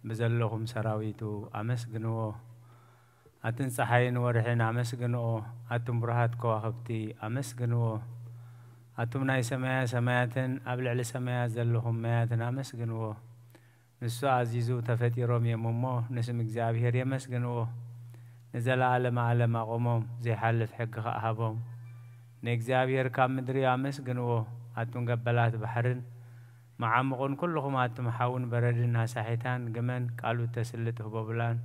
ብዘለኹም ሰራዊቱ ኣመስግንዎ። ኣትን ጸሓይን ወርሕን ኣመስግንኦ። ኣቱም ብሩሃት ከዋኽብቲ ኣመስግንዎ። ኣቱም ናይ ሰማያ ሰማያትን ኣብ ልዕሊ ሰማያት ዘለኹም ማያትን ኣመስግንዎ። ንሱ ኣዚዙ ተፈጢሮም እዮም እሞ፣ ንስም እግዚኣብሔር የመስግንዎ። ንዘለዓለመ ዓለም ኣቖሞም፣ ዘይሓልፍ ሕጊ ኸኣ ሃቦም። ንእግዚኣብሔር ካብ ምድሪ ኣመስግንዎ። ኣቱም ገበላት ባሕርን መዓሙቕን፣ ኩልኹም ኣቱም ሓውን በረድን ኣሳሒታን ግመን ቃሉ እተስልጥ ህቦብላን፣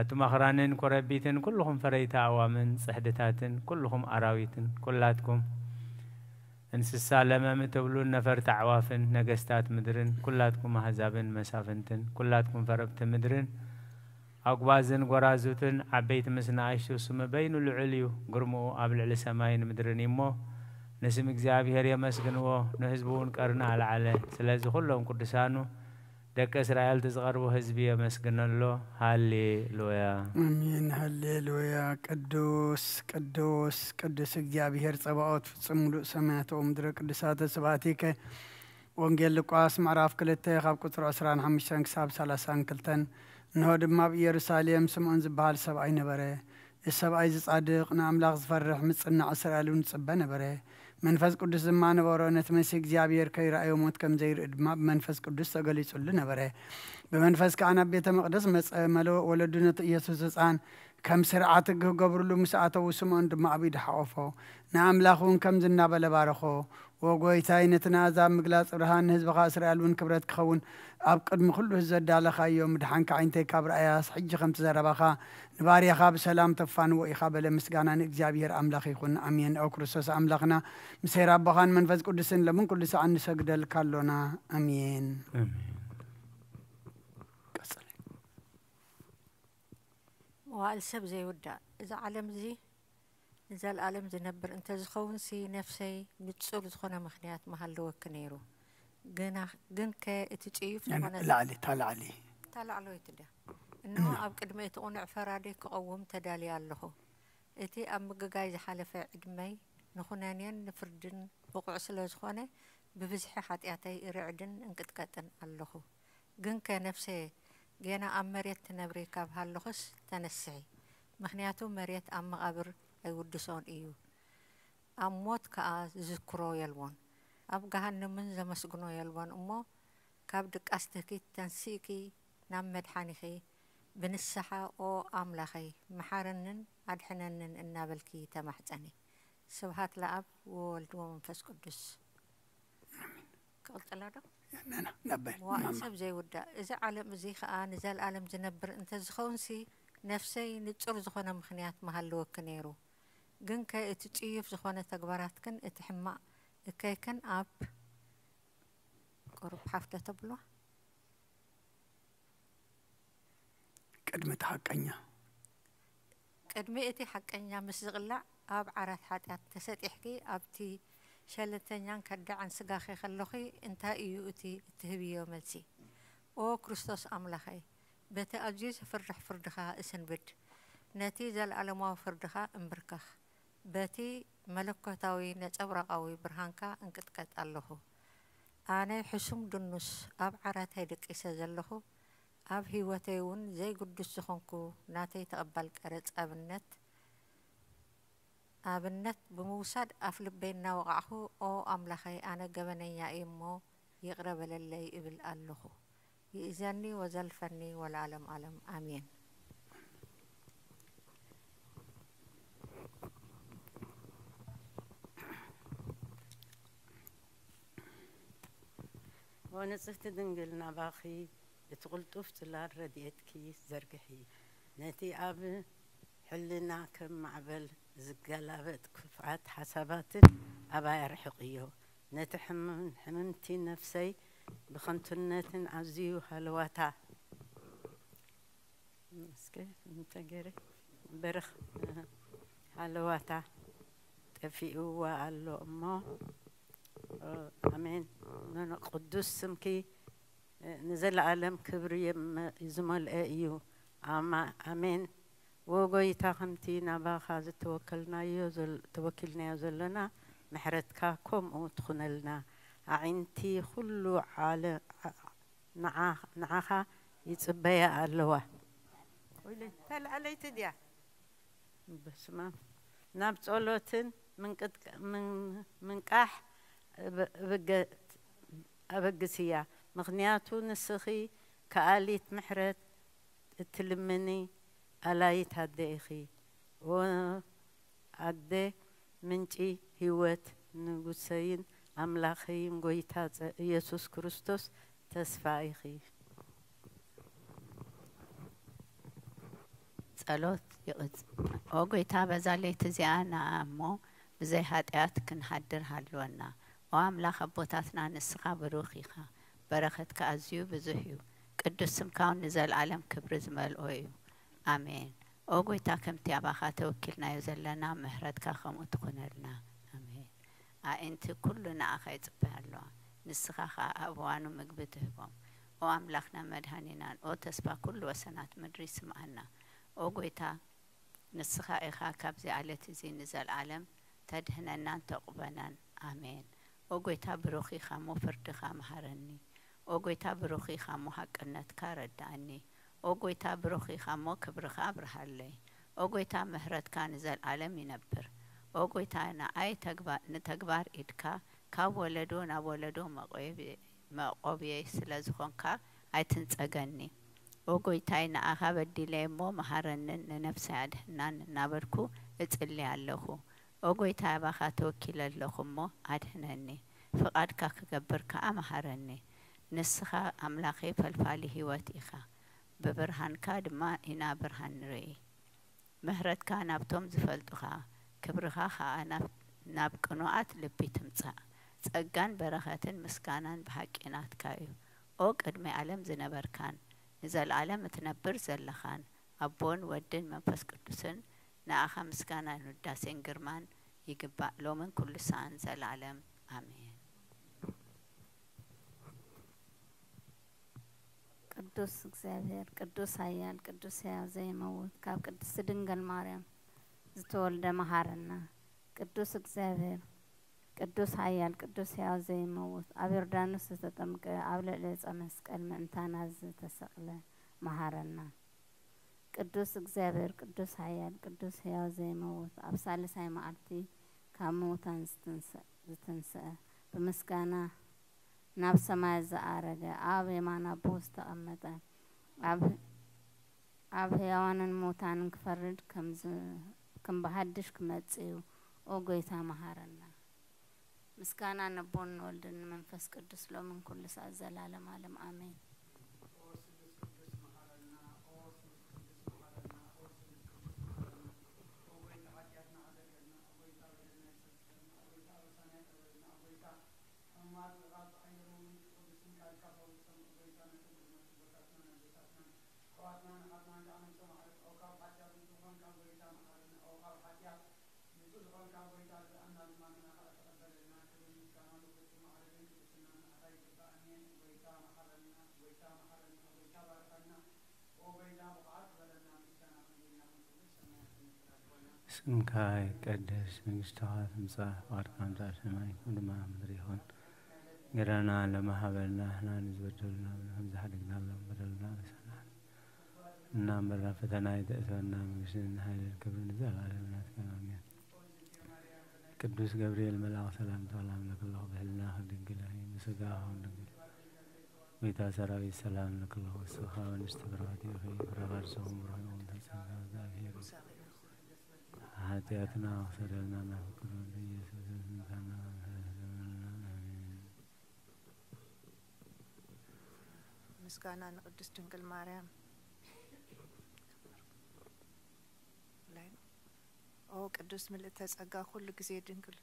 ኣቱም ኣኽራንን ኮረቢትን፣ ኩልኹም ፈረይቲ ኣእዋምን ጽሕድታትን፣ ኩልኹም ኣራዊትን፣ ኩላትኩም እንስሳ ለመም እትብሉን ነፈርቲ ኣዕዋፍን፣ ነገስታት ምድርን፣ ኩላትኩም ኣህዛብን መሳፍንትን፣ ኩላትኩም ፈረብቲ ምድርን፣ ኣጉባዝን ጐራዙትን፣ ዓበይቲ ምስ ንኣሽቱ፣ ስሙ በይኑ ልዑል እዩ፣ ግርምኡ ኣብ ልዕሊ ሰማይን ምድርን እዩ እሞ፣ ንስም እግዚኣብሔር የመስግንዎ፣ ንህዝቡ እውን ቀርኒ ኣልዓለ። ስለዚ ኩሎም ቅዱሳኑ፣ ደቂ እስራኤል እቲ ዝቐርቡ ህዝቢ የመስግነሎ። ሃሌሉያ። ኣሜን። ሃሌሉያ። ቅዱስ፣ ቅዱስ፣ ቅዱስ እግዚኣብሔር ጸባኦት፣ ፍጹም ምሉእ ሰማያት ወምድረ ቅዱሳተ ስብሐቲከ። ወንጌል ሉቃስ ምዕራፍ ክልተ ካብ ቁጽሪ ዕስራን ሓሙሽተን ክሳብ ሰላሳን ክልተን። እንሆ ድማ ኣብ ኢየሩሳሌም ስምዖን ዝበሃል ሰብኣይ ነበረ። እዚ ሰብኣይ እዚ ጻድቕ፣ ንኣምላኽ ዝፈርሕ፣ ምጽናዕ እስራኤል እውን ዝጽበ ነበረ። መንፈስ ቅዱስ ድማ ነበሮ። ነቲ መሲህ እግዚኣብሔር ከይረኣዮ ሞት ከም ዘይርኢ ድማ ብመንፈስ ቅዱስ ተገሊጹሉ ነበረ። ብመንፈስ ከኣ ናብ ቤተ መቕደስ መጸ። መለ-፣ ወለዱ ነቲ ኢየሱስ ህጻን ከም ስርዓት ሕጊ ክገብርሉ ምስ ኣተዉ፣ ስምዖን ድማ ኣብ ኢዱ ሓቖፎ። ንኣምላኽ እውን ከምዚ እናበለ ባረኾ። "ወ ጎይታይ፣ ነቲ ንኣሕዛብ ምግላጽ ብርሃን፣ ንህዝብኻ እስራኤል እውን ክብረት ክኸውን፣ ኣብ ቅድሚ ኩሉ ህዝቢ ዘዳለኻዮ፣ ምድሓንካ ኣዒንተይ ካብ ረኣያስ፣ ሕጂ ከምቲ ዘረባኻ ንባርያኻ ብሰላም ተፋንዎ ኢኻ" በለ። ምስጋና ንእግዚኣብሔር ኣምላኽ ይኹን። ኣሜን። ኦ ክርስቶስ ኣምላኽና፣ ምስ ሄር ኣቦኻን መንፈስ ቅዱስን፣ ለምን ኩሉ ሰዓት ንሰግደልካ ኣሎና። ኣሜን። ኣሜን። ቀጽለ። መዋእል ሰብ ዘይውዳእ። እዚ ዓለም እዚ ንዘለኣለም ዝነብር እንተዝኸውንሲ፣ ነፍሰይ ንጹር ዝኾነ ምኽንያት ምሃለወኪ ነይሩ። ግና፣ ግንከ እቲ ጽዩፍ ዝኾነ ላዕሊ፣ እታ ላዕሊ። እታ ላዕለወይቲ ድያ? እንሆ፣ ኣብ ቅድሚ እቲ ቅኑዕ ፈራዲ ክቐውም ተዳልየ ኣለኹ። እቲ ኣብ ምግጋይ ዝሓለፈ ዕድመይ ንኹነኔን ንፍርድን ብቑዕ ስለ ዝኾነ፣ ብብዝሒ ሓጢኣተይ እርዕድን እንቅጥቀጥን ኣለኹ። ግንከ ነፍሰየ፣ ጌና ኣብ መሬት ትነብሪ ካብ ሃለኹስ ተነስሒ፣ ምኽንያቱ መሬት ኣብ መቓብር ኣይውድሶን እዩ፣ ኣብ ሞት ከኣ ዝዝክሮ የልቦን። ኣብ ገሃንምን ዘመስግኖ የልቦን እሞ፣ ካብ ድቃስትኪ ተንሲእኪ ናብ መድሓኒኺ ብንስሓ፣ "ኦ ኣምላኸይ፣ መሓረንን ኣድሕነንን" እናበልኪ ተማሕጸኒ። ስብሃት ለኣብ ወወልድ ወመንፈስ ቅዱስ። ክቕጽላ ዶ? ና-፣ ና-፣ ናባይ፣ መዋእል ማማ። ሰብ ዘይውዳእ። እዚ ዓለም እዚ ኸኣ ንዘለኣለም ዝነብር እንተዝኸውንሲ፣ ነፍሰይ ንጹር ዝኾነ ምኽንያት ምሃለወኪ ነይሩ። ግንከ እቲ ጽዩፍ ዝኾነ ተግባራትክን እቲ ሕማቕ እከይክን ኣብ ቁሩብ ሓፍ ዶ ተብልዋ? ቅድሚ እቲ ሓቀኛ። ቅድሚ እቲ ሓቀኛ ምስ ዝቕላዕ፣ ኣብ ዓራት ሓጢኣት ተሰጢሕኪ፣ ኣብቲ ሸለልተኛን ከዳዕን ስጋኺ ከለኺ፣ እንታይ እዩ እቲ እትህብዮ መልሲ? ኦ ክርስቶስ ኣምላኸይ፣ በቲ ኣዝዩ ዘፍርሕ ፍርድኻ እስንብድ፣ ነቲ ዘለኣለማዊ ፍርድኻ እምብርከኽ። በቲ መለኮታዊ ነጸብራቓዊ ብርሃንካ እንቅጥቀጥ ኣለኹ። ኣነ ሕሱም ድኑስ ኣብ ዓራተይ ደቂሰ ዘለኹ፣ ኣብ ህይወተይ እውን ዘይግዱስ ዝኾንኩ፣ ናተይ ተቐባል ቀረጽ ኣብነት፣ ኣብነት ብምውሳድ ኣፍ ልበይ እናወቓዕኹ፣ "ኦ ኣምላኸይ፣ ኣነ ገበነኛ እየ እሞ ይቕረ በለለይ" እብል ኣለኹ። ይእዘኒ ወዘልፈኒ ወለዓለም ዓለም። ኣሜን። ወንጽህቲ ድንግል ናባኺ እቲ ቅልጡፍ ጽላል ረድኤትኪ ዘርግሒ። ነቲ ኣብ ሕልና ከም ማዕበል ዝገላበጥ ክፉኣት ሓሳባትን ኣባይ ኣርሕቕዮ። ነቲ ሕም-፣ ሕምምቲ ነፍሰይ ብኸንቱነትን ኣዝዩ ሃለዋታ፣ እስከ እንተ ገይረ በረኽ፣ ሃለዋታ ጠፊእዋ ኣሎ እሞ፣ ኣሜን። ኖኖ፣ ቅዱስ ስምኪ ንዘለኣለም ክብሪ የም-፣ ዝመልአ እዩ። ኣማ-፣ ኣሜን። ወጎይታ፣ ከምቲ ናባኻ ዝተወከልናዮ ዘል-፣ ተወኪልናዮ ዘሎና፣ ምሕረትካ ከምኡ ትኹነልና። ኣዒንቲ ኩሉ ዓለ-፣ ዓ-፣ ንዓ-፣ ንዓኻ ይጽበያ ኣለዋ። ወይለይ፣ ተልዓለይቲ ድያ? በስመ ኣብ። ናብ ጸሎትን ምንቅጥቅ-፣ ምን-፣ ምንቃሕ እብ-፣ እብገ-፣ ኣበግስያ። ምኽንያቱ ንስኺ ከኣሊት ምሕረት እትልምኒ ኣላይት ኣደ ኢኺ። ኦ ኣደ ምንጪ ህይወት፣ ንጉሰይን ኣምላኸይን ጎይታ ጸ-፣ ኢየሱስ ክርስቶስ ተስፋ ኢኺ። ጸሎት ይቕጽ። ኦ ጎይታ፣ በዛ ለይቲ እዚኣ ንዓ እሞ ብዘይ ኃጢኣት ክንሓድር ሃልወና። ኦ ኣምላኽ ኣቦታትና፣ ንስኻ ብሩኽ ኢኻ፣ በረኸትካ ኣዝዩ ብዙሕ እዩ፣ ቅዱስ ስምካ እውን ንዘለኣለም ክብሪ ዝመልኦ እዩ። ኣሜን። ኦ ጎይታ፣ ከምቲ ኣባኻ ተወኪልናዮ ዘለና፣ ምሕረትካ ከምኡ ትኹነልና። ኣሜን። ኣዒንቲ ኩሉ ንኣኻ ይጽበያ ኣለዋ፣ ንስኻ ኸኣ ኣብ እዋኑ ምግቢ ትህቦም። ኦ ኣምላኽናን መድኃኒናን፣ ኦ ተስፋ ኩሉ ወሰናት ምድሪ፣ ስምዓና። ኦ ጎይታ፣ ንስኻ ኢኻ ካብዚ ዓለት እዚ ንዘለዓለም ተድህነናን ተቑበናን። ኣሜን። ኦ ጎይታ፣ ብሩኽ ኢኻ እሞ ፍርድኻ መሃረኒ። ኦ ጎይታ፣ ብሩኽ ኢኻ እሞ ሃቅነትካ ረድኣኒ። ኦ ጎይታ፣ ብሩኽ ኢኻ እሞ ክብርኻ ኣብርሃለይ። ኦ ጎይታ፣ ምሕረትካ ንዘለዓለም ይነብር። ኦ ጎይታ፣ ንዓይ ተግባ-፣ ንተግባር ኢድካ ካብ ወለዶ ናብ ወለዶ መቆየብ-፣ መቆብየይ ስለ ዝኾንካ ኣይትንጸገኒ። ኦ ጎይታይ፣ ንኣኻ በዲለይ እሞ መሃረንን ንነፍሰይ ኣድሕናን እናበልኩ እጽሊ ኣለኹ። ኦ ጎይታይ፣ ኣባኻ ተወኪለ ኣለኹ እሞ ኣድሕነኒ። ፍቓድካ ክገብር ከኣ መሃረኒ። ንስኻ ኣምላኸይ ፈልፋሊ ህይወት ኢኻ። ብብርሃንካ ድማ ኢና ብርሃን ንርኢ። ምሕረትካ ናብቶም ዝፈልጡኻ፣ ክብርኻ ኸኣ ናብ፣ ናብ ቅኑኣት ልቢ ትምጻእ። ጸጋን በረኸትን ምስጋናን ብሓቂ ናትካ እዩ። ኦ ቅድሚ ዓለም ዝነበርካን ንዘለኣለም እትነብር ዘለኻን፣ ኣቦን ወድን መንፈስ ቅዱስን፣ ንኣኻ ምስጋናን ውዳሴን ግርማን ይግባእ፣ ሎምን ኩሉ ሰዓን ዘለኣለም። ኣሜን። ቅዱስ እግዚኣብሔር፣ ቅዱስ ኃያል፣ ቅዱስ ሕያው ዘይመውት፣ ካብ ቅድስቲ ድንግል ማርያም ዝተወልደ መሃረና። ቅዱስ እግዚኣብሔር፣ ቅዱስ ኃያል፣ ቅዱስ ሕያው ዘይመውት፣ ኣብ ዮርዳኖስ ዝተጠምቀ፣ ኣብ ልዕሊ ዕፀ መስቀል ምእንታና ዝተሰቕለ መሃረና። ቅዱስ እግዚኣብሔር፣ ቅዱስ ኃያል፣ ቅዱስ ሕያው ዘይመውት፣ ኣብ ሳልሳይ መዓልቲ ካብ ምውታን ዝትንሰ-፣ ዝትንስአ፣ ብምስጋና ናብ ሰማያት ዝኣረገ፣ ኣብ የማን ኣቦ ዝተቐመጠ፣ ኣብ፣ ኣብ ሕያዋንን ሙታንን ክፈርድ ከም ዝ-፣ ከም ብሓድሽ ክመጽእ እዩ። ኦ ጎይታ፣ መሃረና። ምስጋና ነቦን ንወልድን ንመንፈስ ቅዱስ ሎምን ኩሉ ሰዓት ዘላለም ዓለም ኣሜን። ስምካ ይቀደስ፣ መንግስትኻ ትምጻእ፣ ፍቓድካ ከምቲ ኣብ ሰማይ ከምኡ ድማ ኣብ ምድሪ ይኹን። እንጌራና ለመ ሀበና ንሕና ንዝበደሉና ብለ ከምዚ ሓደግና ሎም በደሉና ንሰናን እና እምበርና ፈተና ይተእተወና፣ መንግስትን ሓይልን ክብርን ንዘለዓለም ናትካ ኣሜን። ቅዱስ ገብርኤል መልኣኽ ሰላምታ ለኪ ኣለኹ፣ ብህልና ድንግል ኢኺ፣ ብስጋ ድንግል። ጌታ ሰራዊት ሰላም ለኪ ኣለኹ፣ ንስኻ ንስቲ ብርሃት ኢኺ፣ ፍረ ከርሰኹም ብሩኽ እዩ፣ ተጸጋ እግዚኣብሔር። ኃጢአትና ክሰደልና ናብ ፍቅር ወልድ ኢየሱስ ክርስቶስ ምሳና። ኣሜን። ምስጋና ንቅድስት ድንግል ማርያም። ኦ ቅድስት ምልእተ ጸጋ፣ ኩሉ ግዜ ድንግል፣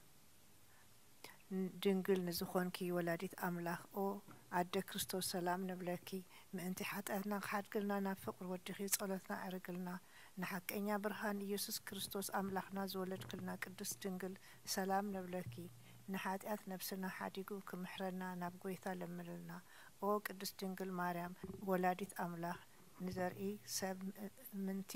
ድንግል ንዝኾንኪ ወላዲት ኣምላኽ፣ ኦ ኣደ ክርስቶስ፣ ሰላም ንብለኪ። ምእንቲ ሓጢኣትና ክሓድግልና ናብ ፍቕሪ ወድኺ ጸሎትና ኣዕርግልና። ንሓቀኛ ብርሃን ኢየሱስ ክርስቶስ ኣምላኽና ዝወለድክልና ቅድስት ድንግል፣ ሰላም ንብለኪ። ንሓጢኣት ነብስና ሓዲጉ ክምሕረና ናብ ጐይታ ለምንልና። ኦ ቅድስት ድንግል ማርያም ወላዲት ኣምላኽ፣ ንዘርኢ ሰብ ምእንቲ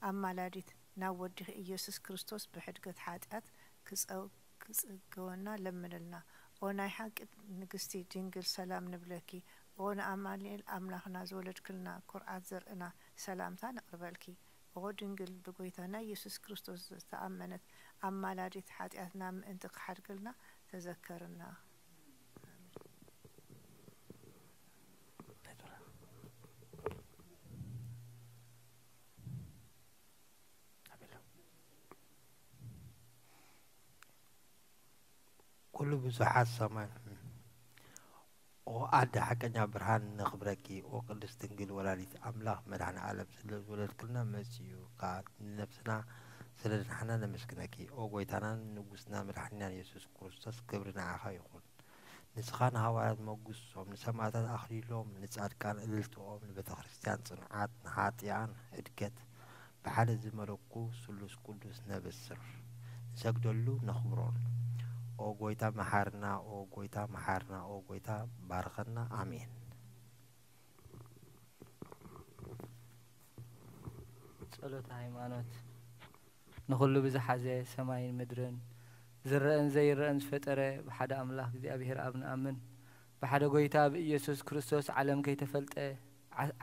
ኣማላዲት ናብ ወድኺ ኢየሱስ ክርስቶስ ብሕድገት ሓጢኣት ክጸው-፣ ክጽገወና ለምንልና። ኦ ናይ ሓቂ ንግስቲ ድንግል ሰላም ንብለኪ። ኦ ንኣማኑኤል ኣምላኽና ዝወለድክልና ኩርዓት ዘርእና ሰላምታ ነቕርበልኪ። ኦ ድንግል ብጎይታና ኢየሱስ ክርስቶስ ዝተኣመነት ኣማላዲት ሓጢኣትና ምእንቲ ክሓድግልና ተዘከርና። ኩሉ ብዙሓት ሰማይ ኦ ኣደ ሓቀኛ ብርሃን ነኽብረኪ ኦ ቅድስት ድንግል ወላዲት ኣምላኽ መድኃኔ ዓለም ስለ ዝወለድክልና መጺኡ ከኣ ንነፍስና ስለ ድንሓና ነመስግነኪ ኦ ጎይታናን ንጉስና መድኃኒናን ኢየሱስ ክርስቶስ ክብሪ ንዓኻ ይኹን። ንስኻ ንሃዋርያት መጉሶም፣ ንሰማእታት ኣኽሊሎም፣ ንጻድቃን እልልትኦም፣ ንቤተ ክርስቲያን ጽንዓት፣ ንሓጥኣን ህድገት፣ ብሓደ ዝመለኩ ስሉስ ቅዱስ ነበስር፣ ንሰግደሉ ነኽብሮን። ኦ ጎይታ መሓርና፣ ኦ ጎይታ መሓርና፣ ኦ ጎይታ ባርኸና። ኣሜን። ጸሎተ ሃይማኖት። ንኹሉ ብዝሓዘ ሰማይን ምድርን ዝረኣን ዘይረኣን ዝፈጠረ ብሓደ ኣምላኽ እግዚኣብሔር ኣብ ንኣምን። ብሓደ ጎይታ ብኢየሱስ ክርስቶስ ዓለም ከይተፈልጠ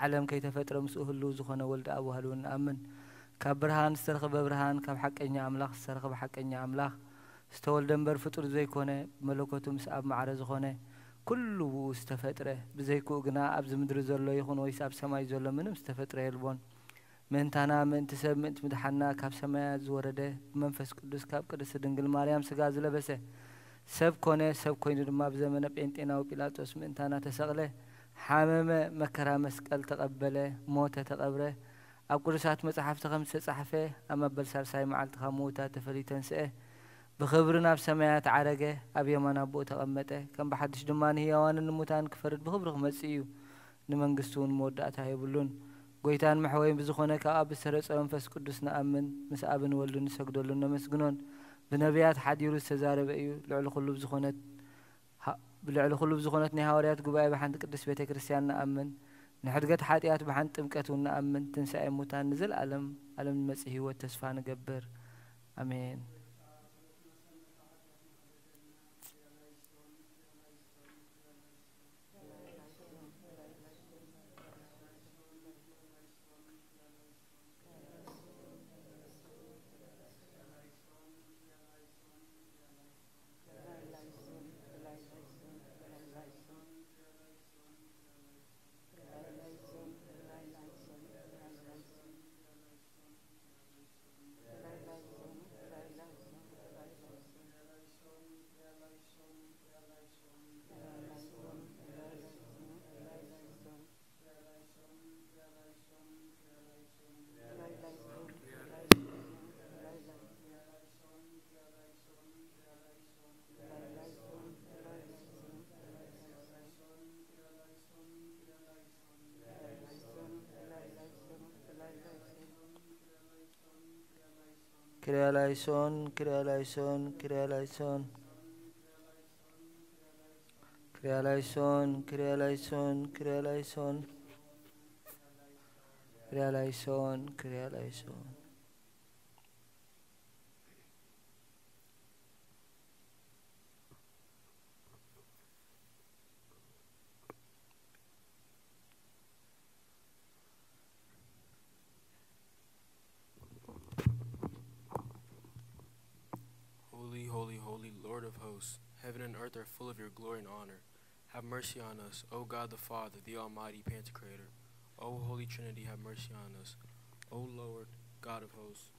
ዓለም ከይተፈጥረ ምስኡ ህልው ዝኾነ ወልደ ኣብ ዋህድ እውን ንኣምን። ካብ ብርሃን ዝተረኽበ ብርሃን፣ ካብ ሓቀኛ ኣምላኽ ዝተረኽበ ሓቀኛ ኣምላኽ፣ ዝተወልደ እምበር ፍጡር ዘይኮነ፣ ብመለኮቱ ምስ ኣብ ማዕረ ዝኾነ፣ ኩሉ ብኡ ዝተፈጥረ፣ ብዘይክኡ ግና ኣብዚ ምድሪ ዘሎ ይኹን ወይስ ኣብ ሰማይ ዘሎ ምንም ዝተፈጥረ የልቦን። ምእንታና፣ ምእንቲ ሰብ፣ ምእንቲ ምድሓንና ካብ ሰማያት ዝወረደ፣ ብመንፈስ ቅዱስ ካብ ቅድስቲ ድንግል ማርያም ስጋ ዝለበሰ፣ ሰብ ኮነ፣ ሰብ ኮይኑ ድማ ብዘመነ ጴንጤናዊ ጲላጦስ ምእንታና ተሰቕለ፣ ሓመመ፣ መከራ መስቀል ተቐበለ፣ ሞተ፣ ተቐብረ። ኣብ ቅዱሳት መጻሕፍቲ ከም ዝተጻሕፈ፣ ኣብ መበል ሳልሳይ መዓልቲ ካብ ምዉታት ተፈልዩ ተንስአ፣ ብኽብሪ ናብ ሰማያት ዓረገ፣ ኣብ የማን ኣቦኡ ተቐመጠ፣ ከም ብሓድሽ ድማ ንህያዋንን ንሙታንን ክፈርድ ብኽብሪ ክመጽእ እዩ። ንመንግስቱ እውን መወዳእታ የብሉን። ጐይታን መሕወይን ብዝኾነ ካብ ኣብ ዝተረጸ መንፈስ ቅዱስ ንኣምን፣ ምስ ኣብን ወልድን ንሰግደሉን ነመስግኖን። ብነቢያት ሓዲሩ ዝተዛረበ እዩ። ልዕሊ ኩሉ ብዝኾነት ልዕሊ ኩሉ ብዝኾነት ናይ ሃዋርያት ጉባኤ ብሓንቲ ቅድስት ቤተ ክርስቲያን ንኣምን፣ ንሕድገት ሓጢኣት ብሓንቲ ጥምቀት እውን ንኣምን፣ ትንሳኤ ሙታን ንዘለኣለም ኣለም ንመጽእ ህይወት ተስፋ ንገብር። ኣሜን። ክርያላይሶን ክርያላይሶን ክርያላይሶን ክርያላይሶን ክርያላይሶን ክርያላይሶን ክርያላይሶን ክርያላይሶን Holy, holy, holy, Lord of hosts, heaven and earth are full of your glory and honor. Have mercy on us, O God the Father, the Almighty Pantocrator. O Holy Trinity, have mercy on us. O Lord, God of hosts,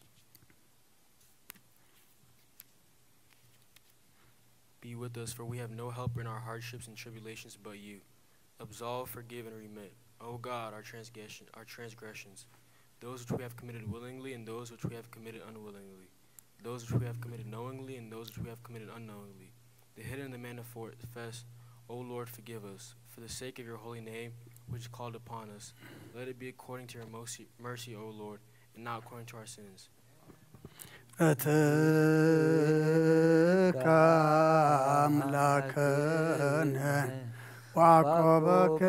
be with us, for we have no helper in our hardships and tribulations but you. Absolve, forgive, and remit, O God, our transgression, our transgressions, those which we have committed willingly and those which we have committed unwillingly, those which we have committed knowingly and those which we have committed unknowingly, the hidden and the manifest. O Lord, forgive us. For the sake of your holy name, which is called upon us, let it be according to your mercy, mercy, O Lord, and not according to our sins. እትካ ኣምላክነ ዋቆበክም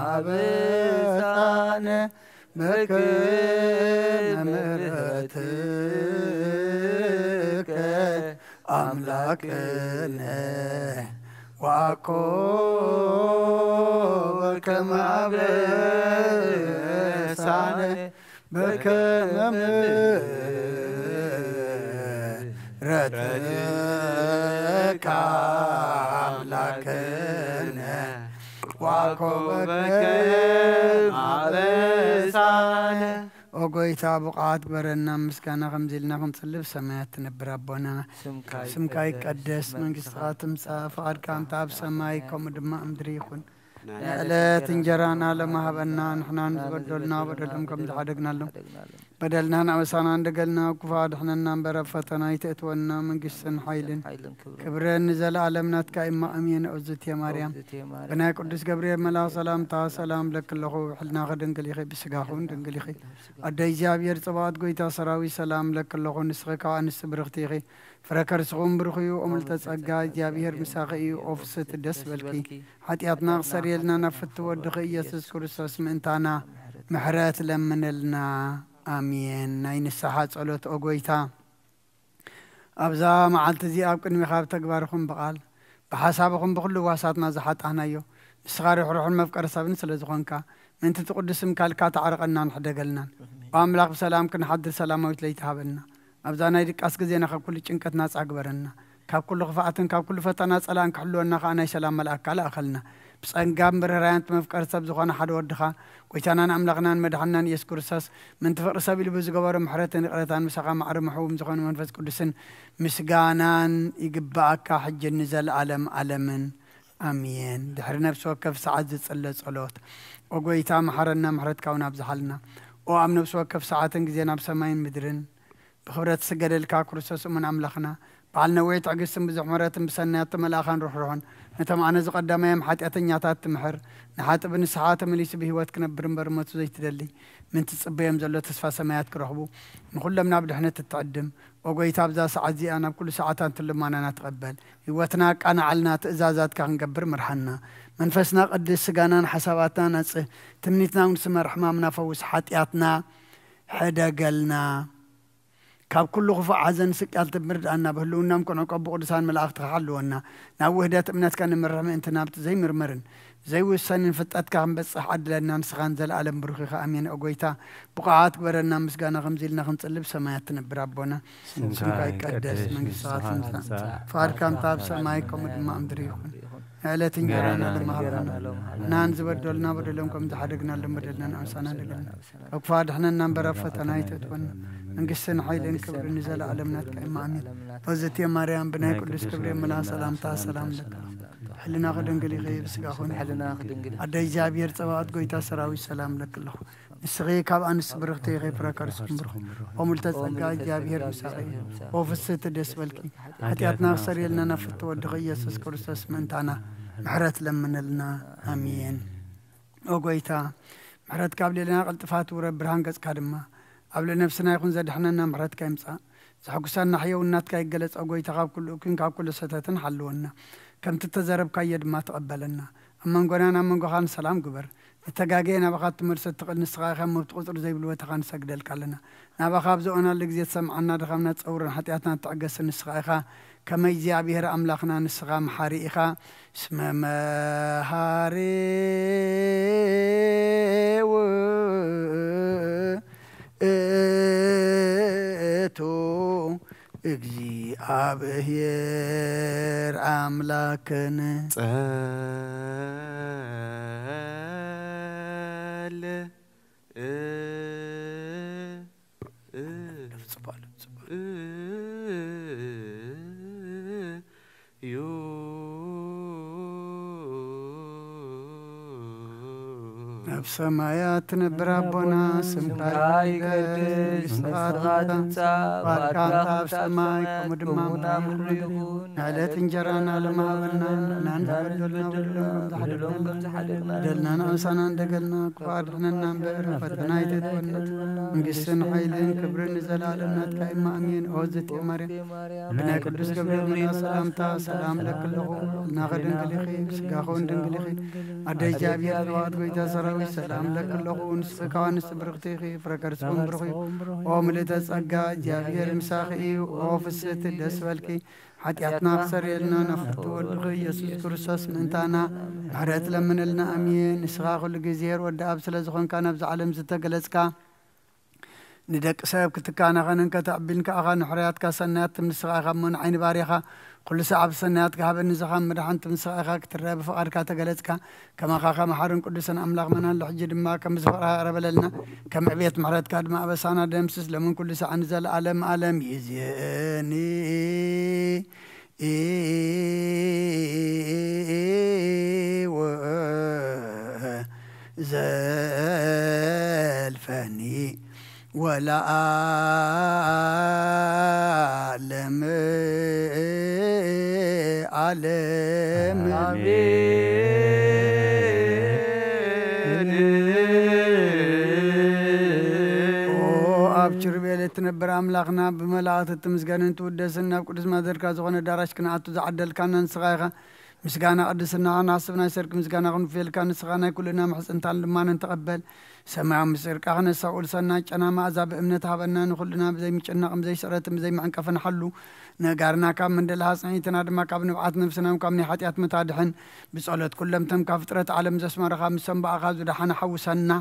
ኣበሳነ በክም ምሕረትከ ኣምላክነ ዋኮ በከመ አበሳነ በከመ ምሕረትከ አምላክነ ዋኮ በከመ አበሳነ። ኦ ጎይታ፣ ብቑዓት ግበረና። ምስጋና ከምዚ ኢልና ክንጽሊ፣ ብሰማያት ትነብር ኣቦና፣ ስምካ ይቀደስ፣ መንግስትኻ ትምጻእ፣ ፍቓድካ እንተ ኣብ ሰማይ ከምኡ ድማ ኣብ ምድሪ ይኹን። ንዕለት እንጀራና ሎሚ ሃበና፣ ንሕና ንዝበደሉና በደሎም ከም ዝሓደግናሎም፣ በደልናን ኣበሳናን ደገልና፣ ክፉእ ኣድሕነና እምበር፣ ኣብ ፈተና ኣይተእትወና፣ መንግስትን ሓይልን ክብርን ንዘለኣለም ናትካ እማ፣ ኣሜን። ኦዝቴ ማርያም፣ ብናይ ቅዱስ ገብርኤል መልኣኽ ሰላምታ፣ ሰላም ለኪ ኣለኹ፣ ብሕልናኺ ድንግል ኢኺ፣ ብስጋኺ እውን ድንግል ኢኺ። ኣደ እግዚኣብሔር ጸባኦት፣ ጎይታ ሰራዊት፣ ሰላም ለኪ ኣለኹ፣ ንስኺ ካብ ኣንስቲ ብርኽቲ ኢኺ፣ ፍረ ከርስኹም ብሩኽ እዩ። ኦ ምልዕተ ጸጋ፣ እግዚኣብሔር ምሳኺ እዩ። ኦ ፍስሕቲ፣ ደስ በልኪ፣ ሓጢኣትና ክሰርየልና ናብ ፍትው ወድኺ ኢየሱስ ክርስቶስ ምእንታና ምሕረት ለምንልና። ኣሜን። ናይ ንስሓ ጸሎት። ኦ ጎይታ፣ ኣብዛ መዓልቲ እዚኣ ኣብ ቅድሚኻ ብተግባርኹም ብቓል ብሓሳብኹም ብኹሉ ዋሳትና ዝሓጣህናዮ፣ ንስኻ ርሕሩሕን መፍቀሪ ሰብን ስለ ዝኾንካ፣ ምእንቲ እቲ ቅዱስ ስምካ ኢልካ ተዓርቐናን ሕደገልናን። ኦ ኣምላኽ፣ ብሰላም ክንሓድር ሰላማዊት ለይቲ ሃበና። ኣብዛ ናይ ድቃስ ግዜና ካብ ኩሉ ጭንቀት ናጻ ግበረና። ካብ ኩሉ ክፍኣትን ካብ ኩሉ ፈተና ጸላእን ክሕልወና ከኣ ናይ ሰላም መልኣክካ ልኣኸልና። ብጸጋን ብርህራያን እቲ መፍቀሪ ሰብ ዝኾነ ሓደ ወድኻ፣ ጎይታናን ኣምላኽናን መድሓንናን ኢየሱስ ክርስቶስ፣ ምእንቲ ፍቕሪ ሰብ ኢሉ ብዝገበሮ ምሕረትን ይቕረታን ምሳኻ ማዕረ ምሕውም ዝኾነ መንፈስ ቅዱስን ምስጋናን ይግብኣካ፣ ሕጅን ንዘለኣለም ኣለምን። ኣሜን። ድሕሪ ነፍሲ ወከፍ ሰዓት ዝጽለ ጸሎት። ኦ ጎይታ፣ መሓረና፣ ምሕረትካ እውን ኣብዝሓልና። ኦ ኣብ ነፍሲ ወከፍ ሰዓትን ግዜን ኣብ ሰማይን ምድርን ብኽብረት ዝስገደልካ ክርስቶስ እሙን ኣምላኽና፣ በዓል ነዊሕ ትዕግስትን ብዙሕ ምሕረትን ብሰናያት ተመልኣኻን ርሕሩሕን፣ ነቶም ኣነ ዝቐዳማዮም ሓጢኣተኛታት ትምሕር፣ ንሓጥእ ብንስሓ ተመሊሱ ብህይወት ክነብር እምበር ሞቱ ዘይትደሊ፣ ምእንቲ ዝጽበዮም ዘሎ ተስፋ ሰማያት ክረኽቡ፣ ንኹሎም ናብ ድሕነት እትዕድም። ኦ ጎይታ፣ ኣብዛ ሰዓት እዚኣ ናብ ኩሉ ሰዓታት ልማናና ተቐበል። ህይወትና ኣቃናዓልና፣ ትእዛዛትካ ክንገብር ምርሓና። መንፈስና ቀድስ፣ ስጋናን ሓሳባትናን ኣጽህ፣ ትምኒትና እውን ስመር፣ ሕማምና ፈውስ፣ ሓጢኣትና ሕደገልና። ካብ ኩሉ ክፉእ ሓዘን ስቅያል ትምርድኣና፣ ብህልውናም ክንዕቆ ብቅዱሳን መላእኽትኻ ሓልወና። ናብ ውህደት እምነትካ ንምርሕ ምእንቲ ናብቲ ዘይምርመርን ዘይውሰንን ፍልጠትካ ክንበጽሕ ዓድለና። ንስኻን ዘለኣለም ብሩኽ ኢኻ። ኣሜን። ኦ ጎይታ፣ ብቑዓት ግበረና። ምስጋና ከምዚ ኢልና ክንጽሊ፣ ብሰማያት ትነብር ኣቦና፣ ስምካ ይቀደስ፣ መንግስትኻ ትምጻእ፣ ፍቓድካ እንተ ኣብ ሰማይ ከምኡ ድማ ኣብ ምድሪ ይኹን። ንዕለት እንጀራና ሎሚ ሃበና፣ ናን ዝበደሉና በደሎም ከም ዝሓደግናሎም በደልና ንኣምሳና ደገልና። ካብ ክፉእ ኣድሕነና እምበር ኣብ ፈተና ኣይተእትወና። መንግስትን ሓይልን ክብርን ንዘለኣለም ናትካ እማ፣ ኣሜን። ኦዝቴ ማርያም፣ ብናይ ቅዱስ ገብርኤል መልኣኽ ሰላምታ ሰላም ለኪ፣ ሕልናኺ ድንግል ኢኺ፣ ብስጋኺ እውን ሕልናኺ ድንግል። ኣደ እግዚኣብሔር ጸባኦት፣ ጎይታ ሰራዊት፣ ሰላም ለኪ ኣለኹ። ንስኺ ካብ ኣንስቲ ብርኽቲ ኢኺ፣ ፍረ ከርስኺ ብሩኽ። ኦ ምልዕተ ጸጋ፣ እግዚኣብሔር ምሳኺ እዩ። ኦ ፍስሕቲ፣ ደስ በልኪ፣ ሓጢኣትና ክሰርየልና ናብ ፍትው ወድኺ ኢየሱስ ክርስቶስ ምእንታና ምሕረት ለምንልና። ኣሜን። ኦ ጎይታ፣ ምሕረትካ ኣብ ልዕሌና ቀልጢፋ ትውረድ፣ ብርሃን ገጽካ ድማ ኣብ ልዕሊ ነፍስና ይኹን። ዘድሕነና ምሕረትካ ይምጻእ፣ ዘሐጉሰና ሕየውናትካ ይገለጽ። ኦ ጎይታ፣ ካብ ኩሉ እኩይን ካብ ኩሉ ሰተትን ሓልወና። ከምቲ እተዘረብካዮ ድማ ተቐበለና። ኣብ መንጎናን ኣብ መንጎኻን ሰላም ግበር። ንተጋግየ ናባኻ እትመልሶ እትኽእል ንስኻ ኢኻ እሞ፣ ብቲ ቁጽሪ ዘይብሉ ቦታኻ ንሰግደልካ ኣለና። ናባኻ ኣብ ዝኦናሉ ግዜ ትሰምዓና፣ ድኻምና ትጸውርን ሓጢኣትና ትዕገስን ንስኻ ኢኻ። ከመ እግዚኣብሔር ኣምላኽና ንስኻ መሓሪ ኢኻ። እስመ መሃሪ ውእቱ እግዚኣብሔር ኣምላክነ። ጸል እ እ ጽቡቕ ኣሎ፣ ጽቡቕ። ዩ ኣብ ሰማያት ትነብር ኣቦና፣ ስምካ ይቀደስ፣ መንግስትኻ ትምጻእ፣ ፍቓድካ ኣብ ሰማይ ከምኡ ድማ ኣብ ምድሪ ይኹን። ንዕለት እንጀራና ሎሚ ሃበና፣ ንሕናን ዝበደሉና በደሎም ከም ዝሓደግና፣ በደልና ንኣምሳና እንደገልና፣ ክፉእ ኣድሕነና እምበር፣ ፈተና ኣይተእትወና። መንግስትን ሓይልን ክብርን ንዘለኣለም ናትካ እማ፣ ኣሜን። ኦ ዝቴ ማርያም፣ ብናይ ቅዱስ ገብርኤል መልኣኽ ሰላምታ ሰላም ለኪ ኣለኹ። ሕልናኺ ድንግል ኢኺ፣ ስጋኺ እውን ድንግል ኢኺ። ኣደ እግዚኣብሔር፣ ጸባኦት፣ ጎይታ ሰራዊት፣ ሰላም ለኪ ኣለኹ። ንስኺ ካብ ኣንስቲ ብርኽቲ ኢኺ፣ ፍረ ከርስኺ እውን ብሩኽ እዩ። ኦ ምልእተ ጸጋ፣ እግዚኣብሔር ምሳኺ እዩ። ኦ ፍስሕቲ፣ ደስ በልኪ፣ ሓጢኣትና ክሰርየልና ናብ ፍትወ ወድኺ ኢየሱስ ክርስቶስ ምእንታና ምሕረት ለምንልና። ኣሜን። ንስኻ ኩሉ ግዜ ወዲ ኣብ ስለ ዝኾንካ ናብዚ ዓለም ዝተገለጽካ ንደቂ ሰብ ክትካናኸንን ከተዕቢን ከኣኻ ንሕርያትካ ሰናያት ትምስኻ ኢኻ እሞ ንዓይኒ ባርያኻ ኩሉ ሰዓብ ሰናያት ክሃበኒ ዝኻ መድሓን ትምስኻ ኢኻ ክትረአ ብፍቓድካ ተገለጽካ። ከማኻ ከመሓርን ቅዱስን ኣምላኽ መናን ልሕጂ ድማ ከም ዝፍቕርካ ቅረበለልና። ከም ዕቤት ምሕረትካ ድማ ኣበሳና ደምስስ ለምን ኩሉ ሰዓን ዘለኣለም ኣለም ይዝየኒ። ኢወ ዘልፈኒ ወለዓለም ዓለም። ኦ ኣብ ኪሩቤል እትነብር ኣምላኽና ብመላእኽቲ እትምስገንን ትውደስን ናብ ቅዱስ ማደርካ ዝኾነ ኣዳራሽ ክንኣቱ ዝዓደልካና ንስኻ ኢኻ። ምስጋና ቅድስና ናስብ ናይ ሰርክ ምስጋና ክንፍየልካ ንስኻ ናይ ኩልና ምሕጽንታን ልማንን ተቐበል። ሰማያዊ ምስጢርካ ክነሳውል ሰናይ ጨና መኣዛ ብእምነት ሃበና ንኹልና ብዘይምጭናቕን ብዘይስዕረትን ብዘይመዕንቀፍን ሓሉ ነጋርና ካብ መንደል ሃጽንዒትና ድማ ካብ ንብዓት ነፍስናም ካብ ናይ ሓጢኣት መታድሕን ብጸሎት ኩሎም ተም ካብ ፍጥረት ዓለም ዘስመረኻ ምሰም ብኣኻ ዝደሓነ ሓውሰና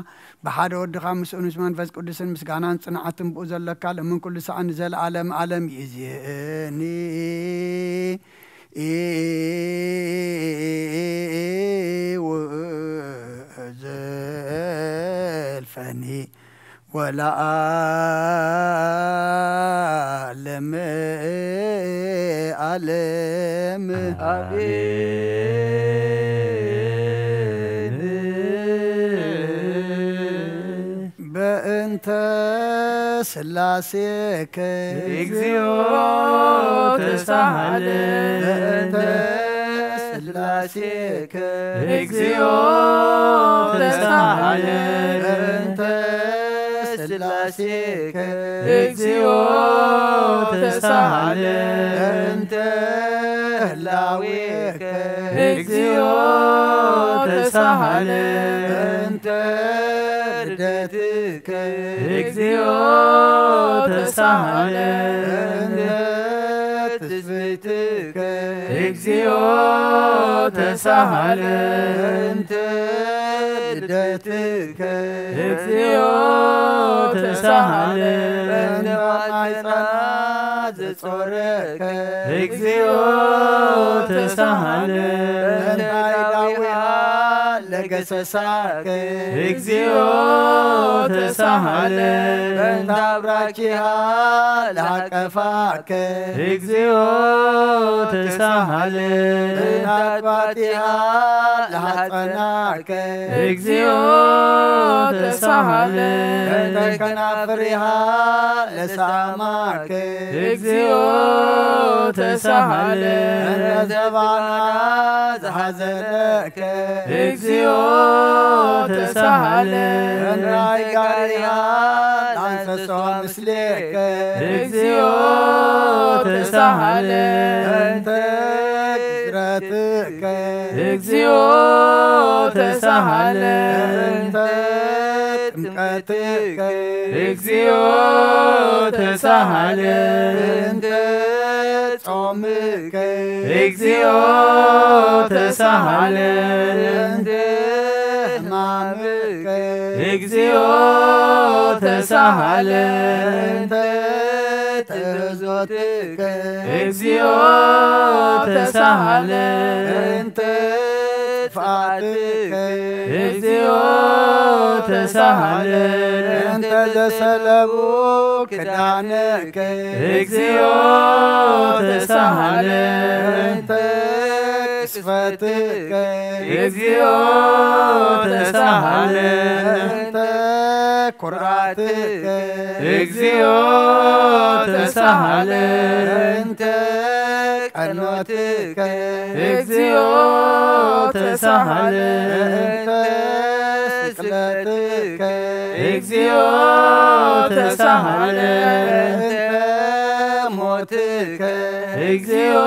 ብሓደ ወድኻ ምስኡ ምስ መንፈስ ቅዱስን ምስጋናን ጽንዓትን ብኡ ዘለካ ለምን ኩሉ ሰዓን ንዘለኣለም ኣለም ይእዜኒ። ኢወ ዘልፈኒ ወለዓለም ዓለም። ኣሜን። በእንተ ስላሴከ እግዚኦ ተሳሃለ። በእንተ ስላሴከ እግዚኦ ተሳሃለ። በእንተ ስላሴከ እግዚኦ ተሳሃለ። በእንተ ህላዌከ እግዚኦ ተሳሃለ። በእንተ ልደትከ እግዚኦ ተሳሃለ። በእንተ ትስብእትከ እግዚኦ ተሳሃለ። በእንተ ልደትከ እግዚኦ ተሳሃለ። በእንተ ማይጸና ዘጾረከ እግዚኦ ተሳሃለ። በእንተ ዳዊሃ ለገሰሳከ እግዚኦ ተሳሃለ። በእንተ አብራኪሃ ለሃቀፋከ እግዚኦ ተሳሃለ። በእንተ አጥባቲሃ ለሃጸናከ እግዚኦ ተሳሃለ። በእንተ ከናፍሪሃ ለሳማከ እግዚኦ ተሳሃለ። በእንተ ዘባና ዝሓዘለከ እግዚኦ ተሳሃለ። በእንተ አይጋሪሃ ለአንሰሶ ምስሌከ እግዚኦ ተሳሃለ። በእንተ ግዝረትከ እግዚኦ ተሳሃለ። በእንተ ጥምቀትከ እግዚኦ ተሳሃለ። በእንተ ጾምከ እግዚኦ ተሳሃለ። በእንተ ሕማምከ እግዚኦ ተሳሃለ። በእንተ ትእዛዞትከ እግዚኦ ተሳሃለ። በእንተ ጥፍኣትከ እግዚኦ ተሳሃለ። በእንተ ዘሰለቡ ክዳነከ እግዚኦ ተሳሃለ። በእንተ ቅስፈትከ እግዚኦ ተሳሃለ። በእንተ ኩርዓትከ እግዚኦ ተሳሃለ። በእንተ ቀኖትከ እግዚኦ ተሳሃለ። በእንተ ስቅለትከ እግዚኦ ተሳሃለ። በእንተ ሞትከ እግዚኦ